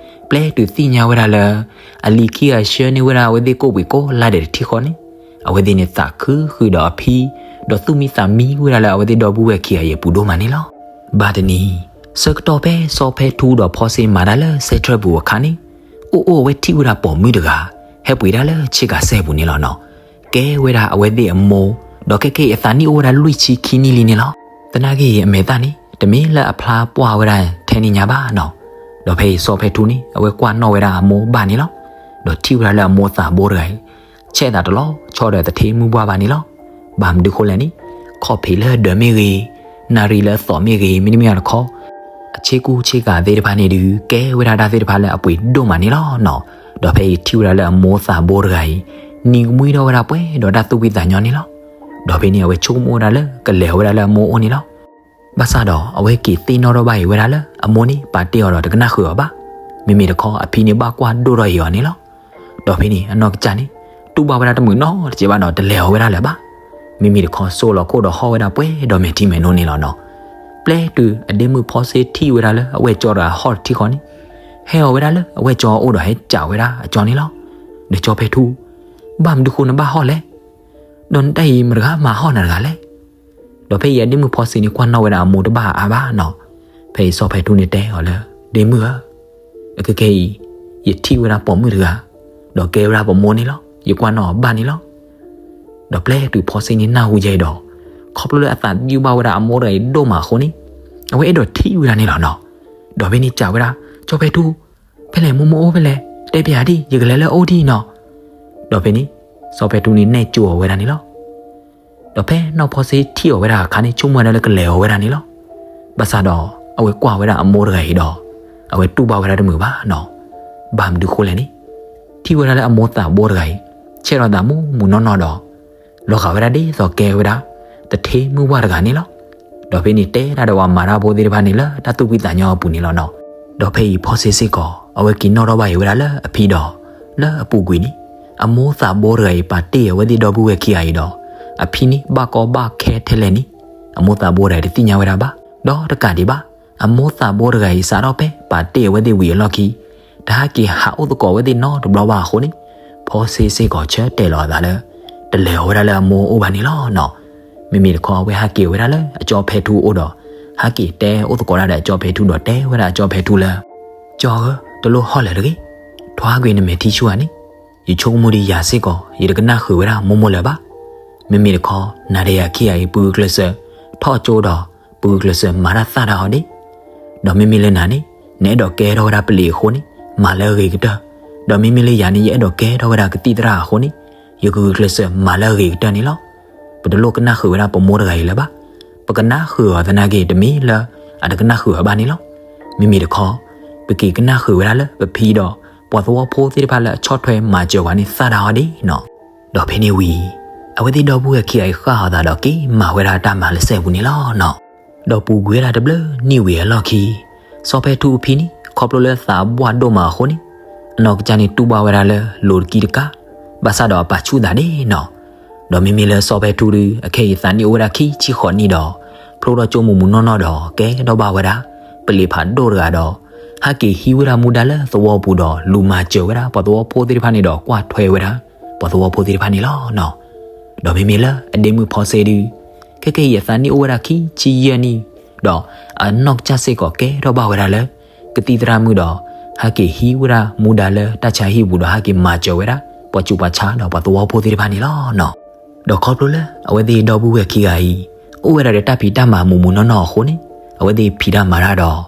ပျဲတုၤသ့ၣ်ညါဝဲဒၣ်လၢ အလံၤခံဂၤဆှၢန့ၢ်ဝဲဒၣ်အဝဲသ့ၣ်ကိၣ်ပှံၤကိးလါဒဲးတထံၣ်ဃီန့ၣ် အဝဲသ့ၣ်န့ၣ်သးခုဃုာ်ဒီးအဖံ ဒီးသူၣ်မံသးမံဝဲဒၣ်လၢအဝဲသ့ၣ်ဒီပုၢ်ဝဲၢ်ခံဂၤအံၤအပူၤဒိၣ်မးန့ၣ်လီၤ. ဘၣ်တနံၤ ဆၢကတီၢ်ဖဲစီၤဖဲထူဒီးဖီစ့မၤတၢ်လၢစဲးထၢၣ်ပူၤအခါန့ၣ် အိၣ်အိၣ်အဝဲထံၣ်ဝဲဒၣ်ပိာ်မုၣ်တဂၤ ဟဲပှ့ၤတၢ်လၢဆ့ကၤစဲပူၤန့ၣ်လီၤနီၤ. ကဲဝဲဒၣ်အဝဲသ့ၣ်အမိၢ် ဒီးခဲကနံၣ်အံၤအသးနံၣ်အိၣ်ဝဲဒၣ်လွံၢ်ဆံခံနံၣ်လံန့ၣ်လီၤ. သနာ်က့အမဲာ်သၣ်န့ၣ် တမ့ၢ်လၢအဖျါပှၢ်ဝဲဒၣ်ထဲန့ၣ်ညါဘၣ်နီၤ. ဒီးဖဲအံၤစီၤဖဲထူန့ၣ် အဝဲကွၢ်နီၣ်ဝဲဒၣ်အမိၢ်ဘၣ်န့ၣ်လီၤ. ဒီးထံၣ်ဝဲဒၣ်လၢအမိၢ်သးဘိတဂၤအံၤ ဆဲးသးတလီၤဆီဒီးသထ့မုၢ်ဘှၢ်ဘၣ်န့ၣ်လီၤ. ဘၣ်မနုၤဃိလဲၣ်န့ၣ်, ခီၣ်ဖံးလၢဒၢးမ့ၢ်ဂ့ၤ, နၣ်ရံၣ်လၢအသီးမ့ၢ်ဂ့ၤ, မ့တမ့ၢ်တခီ အဆ့ကူဆ့ကၤသ့ၣ်တဖၣ်န့ၣ်ဒုး ကဲဝဲဒၣ်တၢ်သ့ၣ်တဖၣ်လၢအပှ့ၤဒိၣ်မးန့ၣ်လီၤနီၤ. ဒီးဖဲအံၤထံၣ်ဝဲဒၣ်လၢအမိၢ်သးဘိတဂၤအံၤ နံၤကမှံထီၣ်ဝဲဒၣ်ပှဲၤဒီးတၢ်သူၣ်ဖှံသးညီန့ၣ်လီၤ. ဒီးဖဲန့ၣ်အဝဲဆိကမိၣ်ဝဲဒၣ်လၢကလဲၤဝဲဒၣ်လၢအမိၢ်အိၣ်န့ၣ်လီၤ. ဘၣ်ဆၣ်ဒီးအဝဲက့ၤသ့ၣ်နီၣ်ထီၣ်ဘၣ်အံၤဝဲဒၣ်လၢအမိၢ်န့ၣ် ပာ်တ့ၢ်အီၤဒီးတကနၣ်ဃုာ်အီၤဘၣ်. မ့မ့ၢ်တခီအဖံန့ၣ်ဘၣ်ကွၢ်ဒိၣ်ထီၣ်အံၤအီၤန့ၣ်လီၤ. ဒီးဖဲန့ၣ်အနီၢ်ကစၢ်န့ၣ် တူၢ်ဘၣ်ဝဲဒၣ်တမုာ်နီတစဲးဘၣ်ဒီးတလဲၤအီၤဝဲဒၣ်လၢၤဘၣ်. မ့မ့ၢ်တခီစိလီၤခိၣ်ဒီးဟီၣ်ဝဲဒၣ်ပှဲၤဒီးမဲာ်ထံမဲာ်နိန့ၣ်လီၤနီၤ. ပျဲတုၤအဒ့မုၣ်ဖီစ့ထံၣ်ဝဲဒၣ်လၢအဝဲၢ်ကၠီတဂၤဟီၣ်တထံၣ်ဃီန့ၣ်, ဟဲအီၤဝဲဒၣ်လၢအဝဲၢ်ကၠီအအိၣ်ဒီးဟဲကးဝဲဒၣ်အကၠီန့ၣ်လီၤ. ဒီးကၠီဖဲထူ, ဘၣ်မနုၤဃိနဘၣ်ဟီၣ်လဲၣ်. ဒီးနတၢ်အံၤမတဂၤမၤဟီၣ်နၤတဂၤလဲၣ်. ဒီးဖဲအံၤအဒ့မုၣ်ဖီစ့န့ၣ်ကွၢ်နီၣ်ဝဲဒၣ်အမိၢ်တဘၣ်အါဘၣ်နီၤ. ဖဲအံၤစီၤဖဲထူန့ၣ်တဲအီၤလၢ ဒ့မုၣ်ဧၢ, အခဲကနံၣ်အံၤ ယထံၣ်ဝဲဒၣ်ပိာ်မုၣ်တဂၤ, ဒီးကဲဝဲဒၣ်ပမိၢ်န့ၣ်လီၤ. ယကွၢ်နီၣ်အီၤဘၣ်န့ၣ်လီၤ. ဒီးပျဲတုၤဖီစ့န့ၣ်နၢ်ဟူယဲအံၤဒီး, ခီဖျိလၢအသးဒုးဘၣ်ဝဲဒၣ်အမိၢ်တဂၤအံၤဒိၣ်မးအဃိန့ၣ်, အဝဲအဲၣ်ဒိးထံၣ်ဝဲဒၣ်န့ၣ်လီၤနီၤ. ဒီးဖဲန့ၣ်ကးဝဲဒၣ်, ကၠီဖဲထူ, ဖဲလဲၣ်မိၢ်မိၢ်အိၣ်ဖဲလဲၣ်, တဲပျးဒံး ယကလဲၤလၢအအိၣ်ဒံးနီၤ. ဒီးဖဲန့ၣ် စီၤဖဲထူန့ၣ်နဲၣ်ကၠိအီၤဝဲဒၣ်န့ၣ်လီၤ. ဒီးဖဲနီၢ်ဖီစ့ထံၣ်အီၤဝဲဒၣ်အခါန့ၣ် ဆိကမိၣ်ဝဲဒၣ်လၢကလဲၤအီၤဝဲဒၣ်န့ၣ်လီၤ. ဘၣ်ဆၣ်ဒီးအဝဲကွၢ်ဝဲဒၣ်အမိၢ်တဂၤအံၤဒီး, အဝဲတူၢ်ဘၣ်ဝဲဒၣ်တမုာ်ဘၣ်နီၤ. ဘၣ်မနုၤဃိလဲၣ်န့ၣ်, ထံၣ်ဝဲဒၣ်လၢအမိၢ်သးဘိတဂၤအံၤ ဆဲးထီၣ်သးမူးမူးနီၢ်နီၢ်ဒီး လီၤဂာ်ဝဲဒၣ်ဒ်သိးကဲဝဲဒၣ် သထ့မုၢ်ဘှၢ်တဂၤန့ၣ်လီၤ. ဒီးဖဲန့ၣ်တဲဒၣ်ဒီးပှၤမၤတၢ်ဖိသ့ၣ်တဖၣ်န့ၣ်လၢတၢ်သူၣ်ဖှံသးညီအပူၤန့ၣ်လီၤနီၤ. ဒီးဖဲအံၤဖီစ့စ့ၢ်ကီး အဝဲက့ၤနီၣ်ထီၣ်ဘၣ်အံၤဝဲဒၣ်လၢအဖံဒီး, လၢအပူၤကွံာ်န့ၣ်, အမိၢ်သးဘိတဂၤအံၤပာ်တ့ၢ်အဝဲသ့ၣ်ဒီပုၢ်ဝဲၢ်ခံဂၤအံၤဒီး, အဖံန့ၣ်ဘၣ်ကီဘၣ်ခဲထဲလဲၣ်န့ၣ်, အမိၢ်သးဘိတဂၤအံၤတသ့ၣ်ညါဝဲဒၣ်ဘၣ်. ဒီးတကးဒံးဘၣ်, အမိၢ်သးဘိတဂၤအံၤစးထီၣ်ဖဲပာ်တ့ၢ်အဝဲသ့ၣ်ဝံၤအလီၢ်ခံ တဟးက့ၤဟးအိၣ်သကိးအဝဲသ့ၣ်နီတဘျီဘၣ်အဃိန့ၣ်, ဖီစ့စ့ၢ်ကီးဆၢတဲာ်လီၤအသးလၢ တလဲၤအီၤဝဲဒၣ်လၢအမိၢ်အိၣ်ဘၣ်န့ၣ်လီၤနီၤ. မ့မ့ၢ်တခီအဝဲဟဲက့ၤဝဲဒၣ်လၢအကၠီဖဲထူအအိၣ်ဒီး, ဟဲက့ၤတဲအိၣ်သကိးဒၣ်ဒီးအကၠီဖဲထူဒီးတဲဝဲဒၣ်အကၠီဖဲထူလၢ ကၠီဧၢ, တလိၣ်ဟီၣ်လၢၤတဂ့ၤ, ထွါကွံာ်နမဲာ်ထံဆူၣ်ဧါန့ၣ်, ယဆိကမိၣ်ဒ်ယၤစ့ၢ်ကီး ယတကနၣ်ဃုာ်ဝဲဒၣ်မိၢ်မိၢ်လၢၤဘၣ်. မ့မ့ၢ်တခီ နၤဒီးယၤခံဂၤအံၤ ပဂုာ်ကျဲးစၢးထီၣ်ကၠိဒီး ပဂုာ်ကျဲးစၢးမၤတၢ်သၣ်တၢ်အီၤဒၣ် ဒီးမ့မ့ၢ်လၢနၤန့ၣ် နအဲၣ်ဒိးကဲထီၣ်ဝဲဒၣ်ပလံၤအဃိန့ၣ် မၤလၢအဂ့ၤကတၢၢ်, ဒီးမ့မ့ၢ်လၢယၤန့ၣ် ယအဲၣ်ဒိးကဲထီၣ်ဝဲဒၣ်ကသံၣ်သရၣ်အဃိန့ၣ် ယကဂုာ်ကျဲးစၢးမၤလၢအဂ့ၤကတၢၢ်န့ၣ်လီၤ. ပတလိၣ်ကနၣ်ဃုာ်ဝဲဒၣ်ပမိၢ်တဂၤအံၤလၢၤဘၣ်. ပကနၣ်ဃုာ်အီၤသနာ်က့ တမ့ၢ်လၢအတကနၣ်ဃုာ်အီၤဘၣ်န့ၣ်လီၤ. မ့မ့ၢ်တခီ ပက့ၤကနၣ်ဃုာ်ဝဲဒၣ်လၢပဖံဒီး ပှၤသဝီဖိသ့ၣ်တဖၣ်လၢအဆီၣ်ထွဲမၤစၢၤပှၤန့ၣ်သၣ်တၢ်အီၤဒၣ်နီၤ. ဒီးဖဲန့ၣ်ဝံၤ အဝဲသ့ၣ်ဒီပုၢ်ဝဲၢ်ခံဂၤအံၤဃၣ်အသးဒီးက့ၤမၤဝဲဒၣ်တၢ်မၤလၢစဲပူၤန့ၣ်လီၤနီၤ. ဒီးပူၤကွံာ်ဝဲဒၣ်တဘျုးနံၣ်ဝံၤအလီၢ်ခံ စီၤဖဲထူအဖံန့ၣ် ခီဖျိလၢသးဘှၣ်ဒိၣ်မးအဃိန့ၣ် အနီၢ်ကစၢ်န့ၣ်တူၢ်ဘၣ်ဝဲဒၣ်လၢလိၤတကံတကါ, ဘၣ်ဆၣ်ဒီးအပာ်ဆူၣ်သးဒၣ်နီၤ. ဒီးမ့မ့ၢ်လၢစီၤဖဲထူဒုး အခဲအံၤသးနံၣ်အိၣ်ဝဲဒၣ်ခံဆံဃိးနံၣ်ဒီး ဖျိထီၣ်ကၠိမူးမူးနီၢ်နီၢ်ဒီး ကဲထီၣ်ဘၣ်ဝဲဒၣ် ပလံၤဖးဒိၣ်တဂၤဒီး ဟဲက့ၤဟံးဝဲဒၣ်မူဒါလၢသဝီပူၤဒီး လူၤမၤစၢၤဝဲဒၣ်ပှၤသဝီဖိသ့ၣ်တဖၣ်န့ၣ်ဒီး ကွၢ်ထွဲဝဲဒၣ် ပှၤသဝီဖိသ့ၣ်တဖၣ်န့ၣ်လီၤနီၤ. ဒီးမ့မ့ၢ်လၢအဒ့မုၣ်ဖီစ့ဒုး ခဲကနံၣ်အံၤအသးနံၣ်အိၣ်ဝဲဒၣ်ခံဆံယဲၢ်နံၣ်, ဒီးအနီၢ်ကစၢ်စ့ၢ်ကီးကဲထီၣ်ဘၣ်ဝဲဒၣ်လၢ ကသံၣ်သရၣ်မုၣ်ဒီး ဟဲက့ၤဟံးဝဲဒၣ်မူဒါလၢတၢ်ဆါဟံၣ်ပူၤဒီး ဟဲက့ၤမၤစၢၤဝဲဒၣ် ပှၤကူပှၤဆါဒီးပှၤသဝီဖိသ့ၣ်တဖၣ်န့ၣ်လီၤနီၤ. ဒီးခီဖျိလၢအဝဲသ့ၣ်ဒီပုၢ်ဝဲၢ်ခံဂၤအံၤ အိၣ်ဝဲဒၣ်ဒီးတၢ်ဖံးတၢ်မၤမူးမူးနီၢ်နီၢ်အဃိန့ၣ် အဝဲသ့ၣ်ဖံးတၢ်မၤတၢ်ဒီး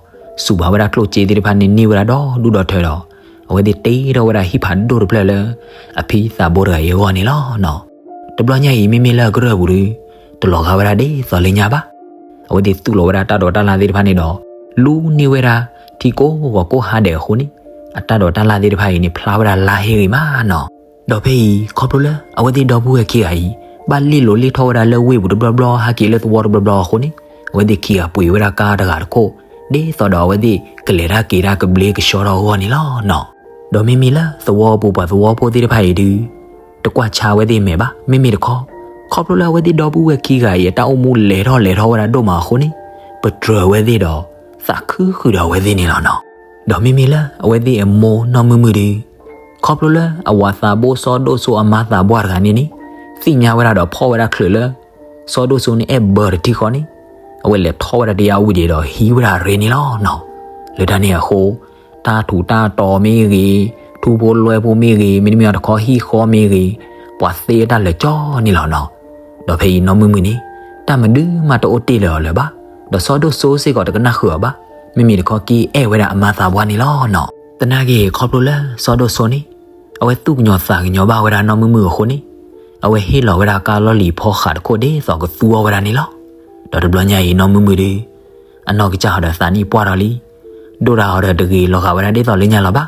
စူးပာ်ဝဲဒၣ်ကျိၣ်စ့သ့ၣ်တဖၣ်န့ၣ်န့ၢ်ဝဲဒၣ်ဒီဒူၣ်ဒီထၢဒီး အဝဲသ့ၣ်တ့ထီၣ်ဝဲဒၣ်ဟံၣ်ဖးဒိၣ်တဖျၢၣ်လၢ အဖံသးဘိတဂၤအံၤအဂီၢ်န့ၣ်လီၤနီၤ. တဘျီညါအံၤ မ့မ့ၢ်လၢအကရၢၢ်ပူၤဒီး တလီၤဂာ်ဝဲဒၣ်ဒ်သိးလၢညါဘၣ်. အဝဲသ့ၣ်သူၣ်လီၤဝဲဒၣ်တၢ်ဒိးတၢ်လၣ်သ့ၣ်တဖၣ်န့ၣ်ဒီး လူန့ၢ်ဝဲဒၣ်ထံကိးဂီၤကိးဟါဒဲးအဃိန့ၣ် အတၢ်ဒိးတၢ်လၣ်သ့ၣ်တဖၣ်အံၤန့ၣ် ဖျါဝဲဒၣ်လါဟ့ဂ့ၤမးနီၤ. ဒီးဖဲအံၤ ခီဖျိလၢအဝဲသ့ၣ်ဒီပုၢ်ဝဲၢ်ခံဂၤအံၤ ဘၣ်လ့ၣ်လိၤလ့ၣ်ထီၣ်ဝဲဒၣ်လၢဝ့ၢ်ပူၤတဘျီဘျီ ဟဲက့ၤလၢသဝီတဘျီဘျီအဃိန့ၣ် အဝဲသ့ၣ်ခံဂၤပှ့ၤဝဲဒၣ်ကါတဂၤတခိၣ် ဒ်သိးဒီးအဝဲသ့ၣ်ကလဲၤတၢ်က့ၤတၢ်ကဘျ့ကဆှီထီၣ်အဂီၢ်န့ၣ်လီၤနီၤ. ဒီးမ့မ့ၢ်လၢသဝီပူၤပှၤသဝီဖိသ့ၣ်တဖၣ်အံၤဒုး တကွၢ်ဆါအဝဲသ့ၣ်မဲာ်ဘၣ်. မ့မ့ၢ်တခီ ခီဖျိလၢအဝဲသ့ၣ်ဒီပုၢ်ဝဲၢ်ခံဂၤအံၤ အတၢ်အိၣ်မူလဲၤထီၣ်လဲၤထီၣ်ဝဲဒၣ်ဒိၣ်မးအဃိန့ၣ် ပတြၢၤဝဲသ့ၣ်ဒီး သးခုဃုာ်ဒီးအဝဲသ့ၣ်န့ၣ်လီၤနီၤ. ဒီးမ့မ့ၢ်လၢအဝဲသ့ၣ်အမိၢ်နီၢ်မုၢ်မုၢ်ဒုး ခီဖျိလၢအဝၤသးဘိစီၤဒိၣ်စိအမါသးပှၢ်တဂၤန့ၣ်န့ၣ် သ့ၣ်ညါဝဲဒၣ်ဒီးဖီၣ်ဝဲဒၣ်ချုးလၢ စီၤဒိၣ်စိန့ၣ်အဲၣ်ဘၢတထံၣ်ဃီန့ၣ် အဝဲလဲၤထီၣ်ဝဲဒၣ်တယါဝံၤဒံးဒီးဟံးဝဲဒၣ်ရ့န့ၣ်လီၤနီၤ. လၢတၢ်န့ၣ်အဃိ တၢ်ထူးတၢ်တီၤမ့ၢ်ဂ့ၤ, ထူဖိလွဲဖိမ့ၢ်ဂ့ၤ, မ့တမ့ၢ်တခီဟံၣ်ဃီမ့ၢ်ဂ့ၤ, ပှၤသ့တၢ်လၢာ်ကၠီန့ၣ်လီၤနီၤ. ဒီးဖဲအံၤနီၢ်မုၢ်မုၢ်န့ၣ် တၢ်မနုၤမးတအိၣ်တ့ၢ်လၢၤအီၤလၢၤဘၣ်, ဒီးစီၤဒိၣ်စိစ့ၢ်ကီးတကနၣ်ဃုာ်အီၤဘၣ်, မ့မ့ၢ်တခီက့ၤအဲၣ်ဝဲဒၣ်အမါသးပှၢ်န့ၣ်လီၤနီၤ. သနာ်က့ခီဖျိလၢစီၤဒိၣ်စိန့ၣ် အဝဲသူၣ်ကညီၤသးကညီၤဘၣ်ဝဲဒၣ်နီၢ်မုၢ်မုၢ်အဃိန့ၣ်, အဝဲဟ့ၣ်လီၤဝဲဒၣ်ကါလီၢ်လံၤဖီဃးတခိၣ်ဒ်သိးကသူအီၤဝဲဒၣ်န့ၣ်လီၤ. ဒီးတဘျီညါအံၤနီၢ်မုၢ်မုၢ်ဒုး အနီၢ်ကစၢ်ဟီဒီးသးနံၣ်ပှၢ်ထီၣ်လံ, ဒိၣ်တၢ်ဟီဒီးတဂ့ၤလီၤဂာ်ဝဲဒၣ်ဒ်သိးလၢညါလီၤဘၣ်.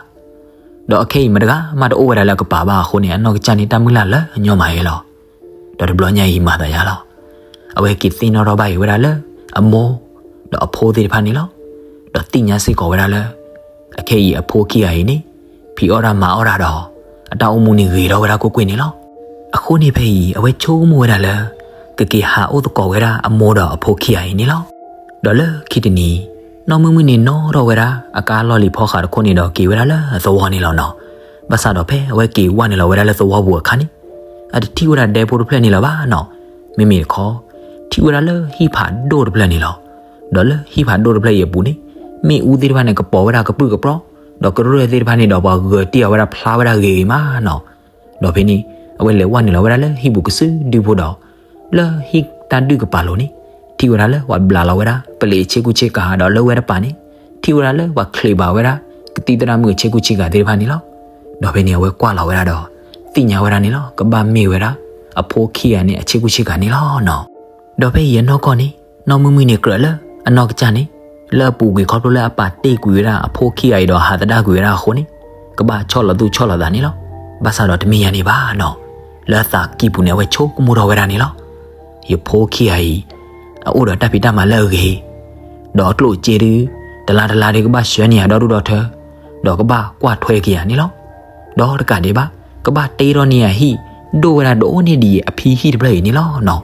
ဒီးအခဲအံၤမတဂၤမးတအိၣ်ဝဲဒၣ်လၢအကပၤဘၣ်အဃိန့ၣ် အနီၢ်ကစၢ်န့ၣ်တၢ်မုၢ်လၢ်လၢညီမးယဲလီၤ. ဒီးတဘျီညါအံၤမၤသးယါလီၤ. အဝဲက့ၤသ့ၣ်နီၣ်ထီၣ်ဘၣ်အံၤဝဲဒၣ်လၢအမိၢ် ဒီးအဖိသ့ၣ်တဖၣ်န့ၣ်လီၤ. ဒီးသ့ၣ်ညါစ့ၢ်ကီးဝဲဒၣ်လၢ အခဲအံၤအဖိခံဂၤအံၤန့ၣ် ဖံးအီၣ်တၢ်မၤအီၣ်တၢ်ဒီး အတၢ်အိၣ်မူန့ၣ်ဂ့ၤထီၣ်ဝဲဒၣ်ကွ့ၢ်ကွ့ၢ်န့ၣ်လီၤ. အဃိန့ၣ်ဖဲအံၤ အဝဲဆိကမိၣ်ဝဲဒၣ်လၢ ကက့ၤဟးအိၣ်သကိးဝဲဒၣ်အမိၢ်ဒီးအဖိခံဂၤအံၤန့ၣ်လီၤ. ဒီးလၢခံတနံၤ နီၢ်မုၢ်မုၢ်န့ၣ်နီၣ်ထီၣ်ဝဲဒၣ်အကါလီၢ်လံၤဖီဃးတခိၣ်န့ၣ်ဒီးက့ၤဝဲဒၣ်လၢအသဝီန့ၣ်လီၤနီၤ. ဘၣ်ဆၣ်ဒီးဖဲအဝဲက့ၤဝဲနုာ်လီၤဝဲဒၣ်လၢသဝီပူၤအခါန့ၣ် အတထံၣ်ဝဲဒၣ်ဒဲဖိတဖျၢၣ်န့ၣ်လၢၤဘၣ်နီၤ. မ့မ့ၢ်တခီ ထံၣ်ဝဲဒၣ်လၢဟံၣ်ဖးဒိၣ်တဖျၢၣ်န့ၣ်လီၤ. ဒီးလၢဟံၣ်ဖးဒိၣ်တဖျၢၣ်အံၤအပူၤန့ၣ် မ့ၣ်အူသ့ၣ်တဖၣ်န့ၣ် ကပီၤဝဲဒၣ်ကပြုၢ်ကပြီၤ, ဒီးကရၢၢ်သ့ၣ်တဖၣ်န့ၣ်ဒီး ပှၤဂၢၤတ့ၢ်အီၤဝဲဒၣ်ဖျါဝဲဒၣ်ဂ့ၤဂ့ၤမးနီၤ. ဒီးဖဲန့ၣ် အဝဲလဲၤဝဲနုာ်လီၤဝဲဒၣ်လၢဟံၣ်ပူၤကစုဒုဖိဒီး လၢဟံၣ်တၢ်ဒုၣ်ကပၤလိၤန့ၣ် ထံၣ်ဝဲဒၣ်လၢပှၤဘျးလီၤဝဲဒၣ် ပလံးအဆ့ကူဆ့ကၤ ဒီးလၢဝဲတပၤန့ၣ် ထံၣ်ဝဲဒၣ်လၢပှၤချံးဘၣ်ဝဲဒၣ် ကသံၣ်သရၣ်မုၣ်အဆ့ကူဆ့ကၤသ့ၣ်တဖၣ်န့ၣ်လီၤ. ဒီးဖဲန့ၣ်အဝဲကွၢ်လီၤဝဲဒၣ်ဒီး သ့ၣ်ညါဝဲဒၣ်န့ၣ်လီၤ ကဘၣ်မ့ၢ်ဝဲဒၣ် အဖိခံဂၤန့ၣ်အဆ့ကူဆ့ကၤန့ၣ်လီၤနီၤ. ဒီးဖဲအံၤအနီၢ်ကီၢ်န့ၣ် နီၢ်မုၢ်မုၢ်န့ၣ်ကြၢးလၢအနီၢ်ကစၢ်န့ၣ် လၢအပူၤကွံာ်ခီဖျိလၢအပာ်တ့ၢ်ကွံာ်ဝဲဒၣ်အဖိခံဂၤအံၤဒီးဟးသဒၣ်ကွံာ်ဝဲဒၣ်အဃိန့ၣ် ကဘၣ်ဆီၣ်လီၤသူၣ်ဆီၣ်လီၤသးန့ၣ်လီၤ. ဘၣ်ဆၣ်ဒီးတမ့ၢ်ညါန့ၣ်ဘၣ်နီၤ. လၢအသးကံၢ်ပူၤန့ၣ် အဝဲဆိကမိၣ်ထီၣ်ဝဲဒၣ်န့ၣ်လီၤ. ယဖိခံဂၤအံၤ အအိၣ်ဒီးတၢ်ဖံးတၢ်မၤလၢအဂ့ၤ, ဒီးအကျိၣ်အစ့ဒု တလါတလါဒုကဘၣ်ဆှၢန့ၢ်ယၤဒီဒူၣ်ဒီထၢ, ဒီးကဘၣ်ကွၢ်ထွဲက့ၤယၤန့ၣ်လီၤ. ဒီးတကးဒံးဘၣ် ကဘၣ်တ့ထီၣ်န့ၢ်ယၤဟံၣ် ဒိၣ်ဝဲဒၣ်ဒိၣ်န့ၢ်ဒံးအဖံဟံၣ်တဖျၢၣ်အံၤန့ၣ်လီၤနီၤ.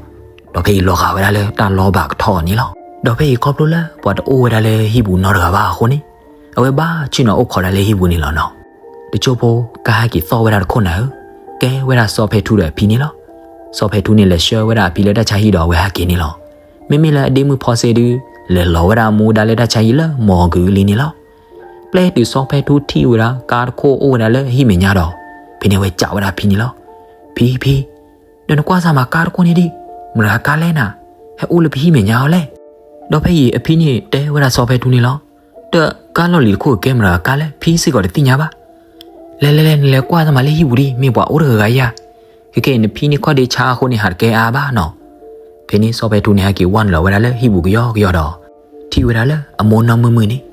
ဒီးဖဲအံၤလီၤဂာ်ဝဲဒၣ်လၢတၢ်လီၤဘၣ်ကထီၣ်အီၤန့ၣ်လီၤ. ဒီးဖဲအံၤခီဖျိလၢပှၤတအိၣ်ဝဲဒၣ်လၢဟံၣ်ပူၤနီတဂၤဘၣ်အဃိန့ၣ် အဝဲဘၣ်ဆ့ၣ်နီၤအိၣ်ခိးဒၣ်လၢဟံၣ်ပူၤန့ၣ်လီၤနီၤ. တစိၢ်ဖိကဟဲက့ၤသီၣ်ဝဲဒၣ်တခိၣ်နၤဧၢ, ကဲဝဲဒၣ်စီၤဖဲထူဒီးအဖံန့ၣ်လီၤ. စီၤဖဲထူန့ၣ်လဲၤဆှၢဝဲဒၣ်အဖံလၢတၢ်ဆါဟံၣ်ဒီးအဝဲဟဲက့ၤန့ၣ်လီၤ. မ့မ့ၢ်လၢအဒ့မုၣ်ဖီစ့ဒု လဲၤလီၤဝဲဒၣ်အမူဒါလၢတၢ်ဆါဟံၣ်လၢမီၤကလံန့ၣ်လီၤ. ပျဲတုၤစီၤဖဲထူထံၣ်ဝဲဒၣ်ကါတခိၣ်အိၣ်ဝဲဒၣ်လၢဟံၣ်မဲာ်ညါဒီး ဖဲန့ၣ်အဝဲစံးဝဲဒၣ်အဖံန့ၣ်လီၤ. ဖံဖံ, ဒီးနကွၢ်စၢ်မးကါတခိၣ်န့ၣ်ဒံး, မတၤဂၤကါလဲၣ်နၤ, ဟဲအိၣ်လၢပဟံၣ်မဲာ်ညါအီၤလဲၣ်. ဒီးဖဲအံၤအဖံန့ၣ်တဲဝဲဒၣ်စီၤဖဲထူန့ၣ်လီၤ. တၢ်ကါလီၢ်လံၤတခိၣ်ကဲမတၤဂၤကါလဲၣ် ဖံစ့ၢ်ကီးတသ့ၣ်ညါဘၣ်. လဲၤလဲၤလဲၤ နလဲၤကွၢ်စၢ်မးလၢဟံၣ်ပူၤဒံး မ့ၢ်ပှၤအိၣ်တဂၤဂၤဧါ. ခဲကဲအံၤနဖံန့ၣ်ခီၣ်ဒ့ဆါအဃိန့ၣ် ဟးတကဲအါဘၣ်နီၤ. ဖဲန့ၣ်စီၤဖဲထူန့ၣ်ဟဲက့ၤဝဲနုာ်လီၤဝဲဒၣ်လၢဟံၣ်ပူၤကယီကယီဒီး ထံၣ်ဝဲဒၣ်လၢအမိၢ်နီၢ်မုၢ်မုၢ်န့ၣ်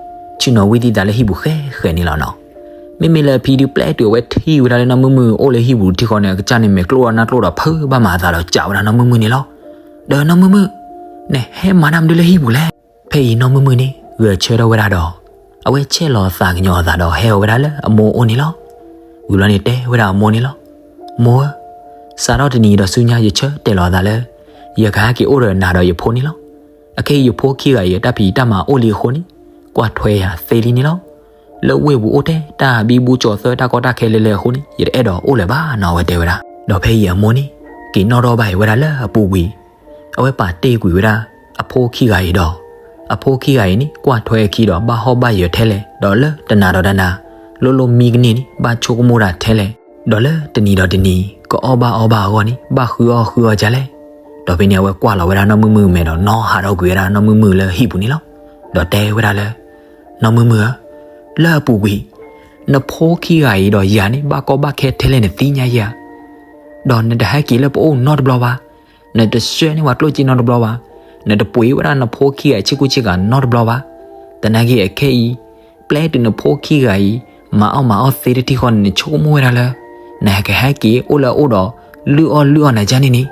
ဆ့ၣ်နီၤဝံသံသးလၢဟံၣ်ပူၤဃဲဃဲန့ၣ်လီၤနီၤ. မ့မ့ၢ်လၢအဖံဒု ပျဲတုၤအဝဲထံၣ်ဝဲဒၣ်လၢနီၢ်မုၢ်မုၢ်အိၣ်လၢဟံၣ်ပူၤတထံဃီန့ၣ် အကစၢ်န့ၣ်မဲာ်ကျိၣ်ဒီးနၢ်ကျိၣ်ဒီးဖုးဘၣ်မၤအသးဒီး စံးဝဲဒၣ်နီၢ်မုၢ်မုၢ်န့ၣ်လီၤ. ဒီးနီၢ်မုၢ်မုၢ်, နဟဲမၤတၢ်မနုၤလၢဟံၣ်ပူၤလဲၣ်. ဖဲအံၤနီၢ်မုၢ်မုၢ်န့ၣ် ဂဲၤဆၢထၢၣ်ဝဲဒၣ်ဒီး အဝဲဆဲးလီၤသးကညီၤအသးဒီးဟဲဝဲဒၣ်လၢအမိၢ်အိၣ်န့ၣ်လီၤ. ဝံၤလီၤန့ၣ်တဲဝဲဒၣ်အမိၢ်န့ၣ်လီၤ. မိၢ်ဧၢ, စးထီၣ်တနံၤဒီးဆူညါယဆၢတဲာ်လီၤအသးလၢ ယကဟဲက့ၤအိၣ်ဒီးနၤဒီးယဖိန့ၣ်လီၤ. အခဲအံၤယဖိခံဂၤအံၤ အတၢ်ဖံးတၢ်မၤအိၣ်လံအဃိန့ၣ် ကွၢ်ထွဲယၤသ့လံန့ၣ်လီၤ. လၢဝ့ၢ်ပူၤအိၣ်ထဲတၢ်ဘံဘူကၠီၤသၢတၢ်ကီတၢ်ခဲလၢလၢအဃိန့ၣ် ယတအဲၣ်ဒိးအိၣ်လၢၤဘၣ်နီၤ အဝဲတဲဝဲဒၣ်. ဒီးဖဲအံၤအမိၢ်န့ၣ် က့ၤနီၣ်ထီၣ်ဘၣ်အံၤဝဲဒၣ်လၢအပူၤကွံာ် အဝဲပာ်တ့ၢ်ကွံာ်ဝဲဒၣ် အဖိခံဂၤအံၤဒီး အဖိခံဂၤအံၤန့ၣ် ကွၢ်ထွဲအခံဒီး ဘၣ်ဟီၣ်ဘၣ်ယၢၤထဲလဲၣ်, ဒီးလၢတနၤဒီးတနၤ လိၣ်လိၣ်မံကန့ၢ်န့ၣ် ဘၣ်ဆိကမိၣ်တၢ်ထဲလဲၣ်, ဒီးလၢတနံၤဒီးတနံၤ ကအီၣ်ဘၣ်အီဘၣ်အဂီၢ်န့ၣ် ဘၣ်ဃုအီၣ်ဃုအီဒ်လဲၣ်. ဒီးဖဲန့ၣ်အဝဲကွၢ်လီၤဝဲဒၣ်နီၢ်မုၢ်မုၢ်မဲာ်ဒီး နီၣ်ဟးထီၣ်ကွံာ်ဝဲဒၣ်နီၢ်မုၢ်မုၢ်လၢဟံၣ်ပူၤန့ၣ်လီၤ. ဒီးတဲဝဲဒၣ်လၢ နီၢ်မုၢ်မုၢ်ဧၢ, လၢအပူၤကွံာ် နဖိခံဂၤအံၤဒီးယၤန့ၣ် ဘၣ်ကီဘၣ်ခဲထဲလဲၣ်နသ့ၣ်ညါဧါ. ဒီးနတဟဲက့ၤလၢပအိၣ်နီတဘျီဘၣ်. နတဆှၢန့ၢ်ပှၤကျိၣ်စ့နီတဘျီဘၣ်. နတပှ့ၤဝဲဒၣ်နဖိခံဂၤအံၤဆ့ကူဆ့ကၤနီတဘျီဘၣ်. သနာ်က့အခဲအံၤ ပျဲတုၤနဖိခံဂၤအံၤ မၤအီၣ်မၤအီၣ်သ့တထံဃီန့ၣ် နဆိကမိၣ်ဝဲဒၣ်လၢ နဟဲကဟဲက့ၤအိၣ်လၢအအိၣ်ဒီး လုၢ်အီၣ်လုၢ်အီနၤဒ်န့ၣ်န့ၣ်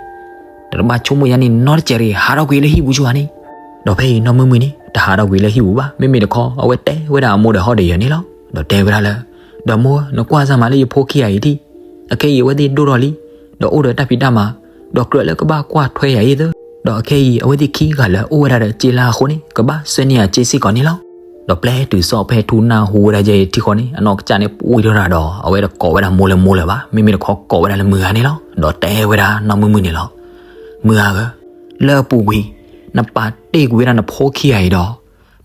နတဘၣ်ဆိကမိၣ်ယါန့ၣ်နီတစဲးတဂ့ၤ ဟးထီၣ်ကွံာ်လၢဟံၣ်ပူၤဆူၣ်ဧါန့ၣ်. ဒီးဖဲအံၤနီၢ်မုၢ်မုၢ်န့ၣ် တဟးထီၣ်ကွံာ်လၢဟံၣ်ပူၤဘၣ်. မ့မ့ၢ်တခီ အဝဲတဲဝဲဒၣ်အမိၢ်ဒီးဟီၣ်ဒီးယၢၤန့ၣ်လီၤ. ဒီးတဲဝဲဒၣ်လၢ ဒီးမိၢ်ဧၢ, နကွၢ်စၢ်မးလၢယဖိခံဂၤအံၤဒံး, အခဲအံၤအဝဲသ့ၣ်ဒိၣ်ထီၣ်လံ, ဒီးအိၣ်ဒီးတၢ်ဖံးတၢ်မၤ, ဒီးကြၢးလၢကဘၣ်ကွၢ်ထွဲယၤအံၤသၢ, ဒီးအခဲအံၤအဝဲသ့ၣ်ခံဂၤလၢအိၣ်ဝဲဒၣ်ဒီးစ့လၢအဃိန့ၣ် ကဘၣ်ဆှၢန့ၢ်ယၤစ့စ့ၢ်ကီးန့ၣ်လီၤ. ဒီးပျဲတုၤစီၤဖဲထူနၢ်ဟူဝဲဒၣ်ယဲအံၤထံဃီန့ၣ် အနီၢ်ကစၢ်န့ၣ်ပှံၢ်ထီၣ်တၢ်ဒီး အဝဲတကိးဝဲဒၣ်မိၢ်လၢမိၢ်လၢၤဘၣ်, မ့မ့ၢ်တခီကိးဝဲဒၣ်လၢမုၢ်ဂၤန့ၣ်လီၤ. ဒီးတဲဝဲဒၣ်နီၢ်မုၢ်မုၢ်န့ၣ်လီၤ. မုၢ်ဂၤဧၢ, လၢအပူၤကွံာ် နပာ်တ့ၢ်ကွံာ်ဝဲဒၣ်နဖိခံဂၤအံၤဒီး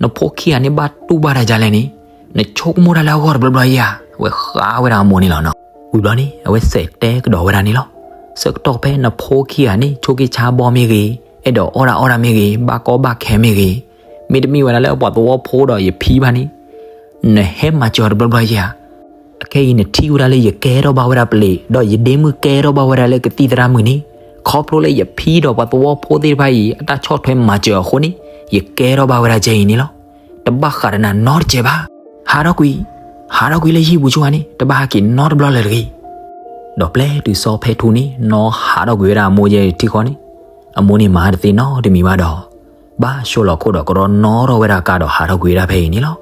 နဖိခံဂၤန့ၣ်ဘၣ်တူၢ်ဘၣ်တၢ်ဒ်လဲၣ်န့ၣ် နဆိကမိၣ်တၢ်လၢအဂီၢ်တဘျီဘျီဧါ. အဝဲဃးဝဲဒၣ်အမိၢ်န့ၣ်လီၤနီၤ. ဝံၤဘျီန့ၣ် အဝဲစဲးတဲကဒီးဝဲဒၣ်န့ၣ်လီၤ. ဆၢကတီၢ်ဖဲနဖိခံဂၤန့ၣ် ဆိးက့ဆါဘီမ့ၢ်ဂ့ၤ, အဲၣ်ဒိးအီၣ်ဒၣ်အီၣ်ဒၣ်မ့ၢ်ဂ့ၤ, ဘၣ်ကီဘၣ်ခဲမ့ၢ်ဂ့ၤ, မ့တမ့ၢ်ဝဲဒၣ်လၢပှၤသဝီဖိဒီးယဖံဘၣ်န့ၣ်, နဟဲမၤစၢၤအီၤတဘျီဘျီယဲဧါ. အခဲအံၤနထံၣ်ဝဲဒၣ်လၢယကဲထီၣ်ဘၣ်ဝဲဒၣ်ပလံး, ဒီးယဒ့မုၣ်ကဲထီၣ်ဘၣ်ဝဲဒၣ်လၢကသံၣ်သရၣ်မုၣ်န့ၣ်, ခီဖျိလၢယဖံဒီးပှၤသဝီဖိသ့ၣ်တဖၣ်အံၤ အတၢ်ဆီၣ်ထွဲမၤစၢၤအဃိန့ၣ်, ယကဲထီၣ်ဘၣ်ဝဲဒၣ်ကဲအံၤန့ၣ်လီၤ. တဘၣ်ဃးဒီးနၤနီတစဲးဘၣ်. ဟးထီၣ်ကွံာ်, ဟးထီၣ်ကွံာ်လၢဟံၣ်ပူၤဆိန့ၣ်, တဘၣ်ဟဲက့ၤနီတဘျီလၢၤတဂ့ၤ. ဒီးပျဲတုၤစီၤဖဲထူန့ၣ် နီၢ်ဟးထီၣ်ကွံာ်ဝဲဒၣ်အမိၢ်ယဲထံဃီန့ၣ်, အမိၢ်န့ၣ်မၤတသ့နီတမံၤဘၣ်ဒီး, ဘၣ်ဆိလီၤခိၣ်ဒီးကရီနီထီၣ်ဝဲဒၣ်ကါဒီးဟးထီၣ်ကွံာ်ဝဲဒၣ်ဖဲအံၤန့ၣ်လီၤ.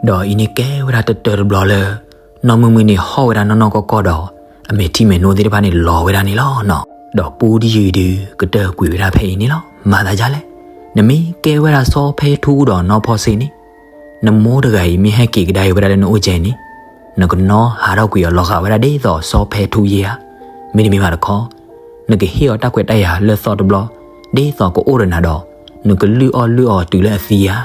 ဒီးအံၤန့ၣ်ကဲဝဲဒၣ်တတၢၢ်တဘျီလၢ နီၢ်မုၢ်မုၢ်န့ၣ်ဟီၣ်ဝဲဒၣ်နီၢ်နီၢ်ကီၢ်ကီၢ်ဒီး, အမဲာ်ထံမဲာ်နိသ့ၣ်တဖၣ်န့ၣ်လီၤဝဲဒၣ်န့ၣ်လီၤနီၤ. ဒီးပူတယုၢ်ဒုးကတၢၢ်ကွံာ်ဝဲဒၣ်ဖဲအံၤန့ၣ်လီၤ. မၤသးဒ်လဲၣ်, နမ့ၢ်ကဲဝဲဒၣ်စီၤဖဲထူဒီးနီၢ်ဖီစ့န့ၣ်, နမိၢ်တဂၤအံၤမ့ၢ်ဟဲက့ၤကဒါအံၤဝဲဒၣ်လၢနအိၣ်ကဲန့ၣ်, နကနီၢ်ဟးထီၣ်ကွံာ်အီၤလီၤဃာ်ဝဲဒၣ်ဒ်သိးစီၤဖဲထူယဲဧါ. မ့တမ့ၢ်ဘၣ်တခီ, နကဟ့ၣ်အီၤတၢ်ခွဲးတၢ်ယာ်လၢသီတဘျီ, ဒ်သိးကအိၣ်ဒီးနၤဒီး, နကလုၢ်အီၣ်လုၢ်အီတုၤလၢအသံဧါ.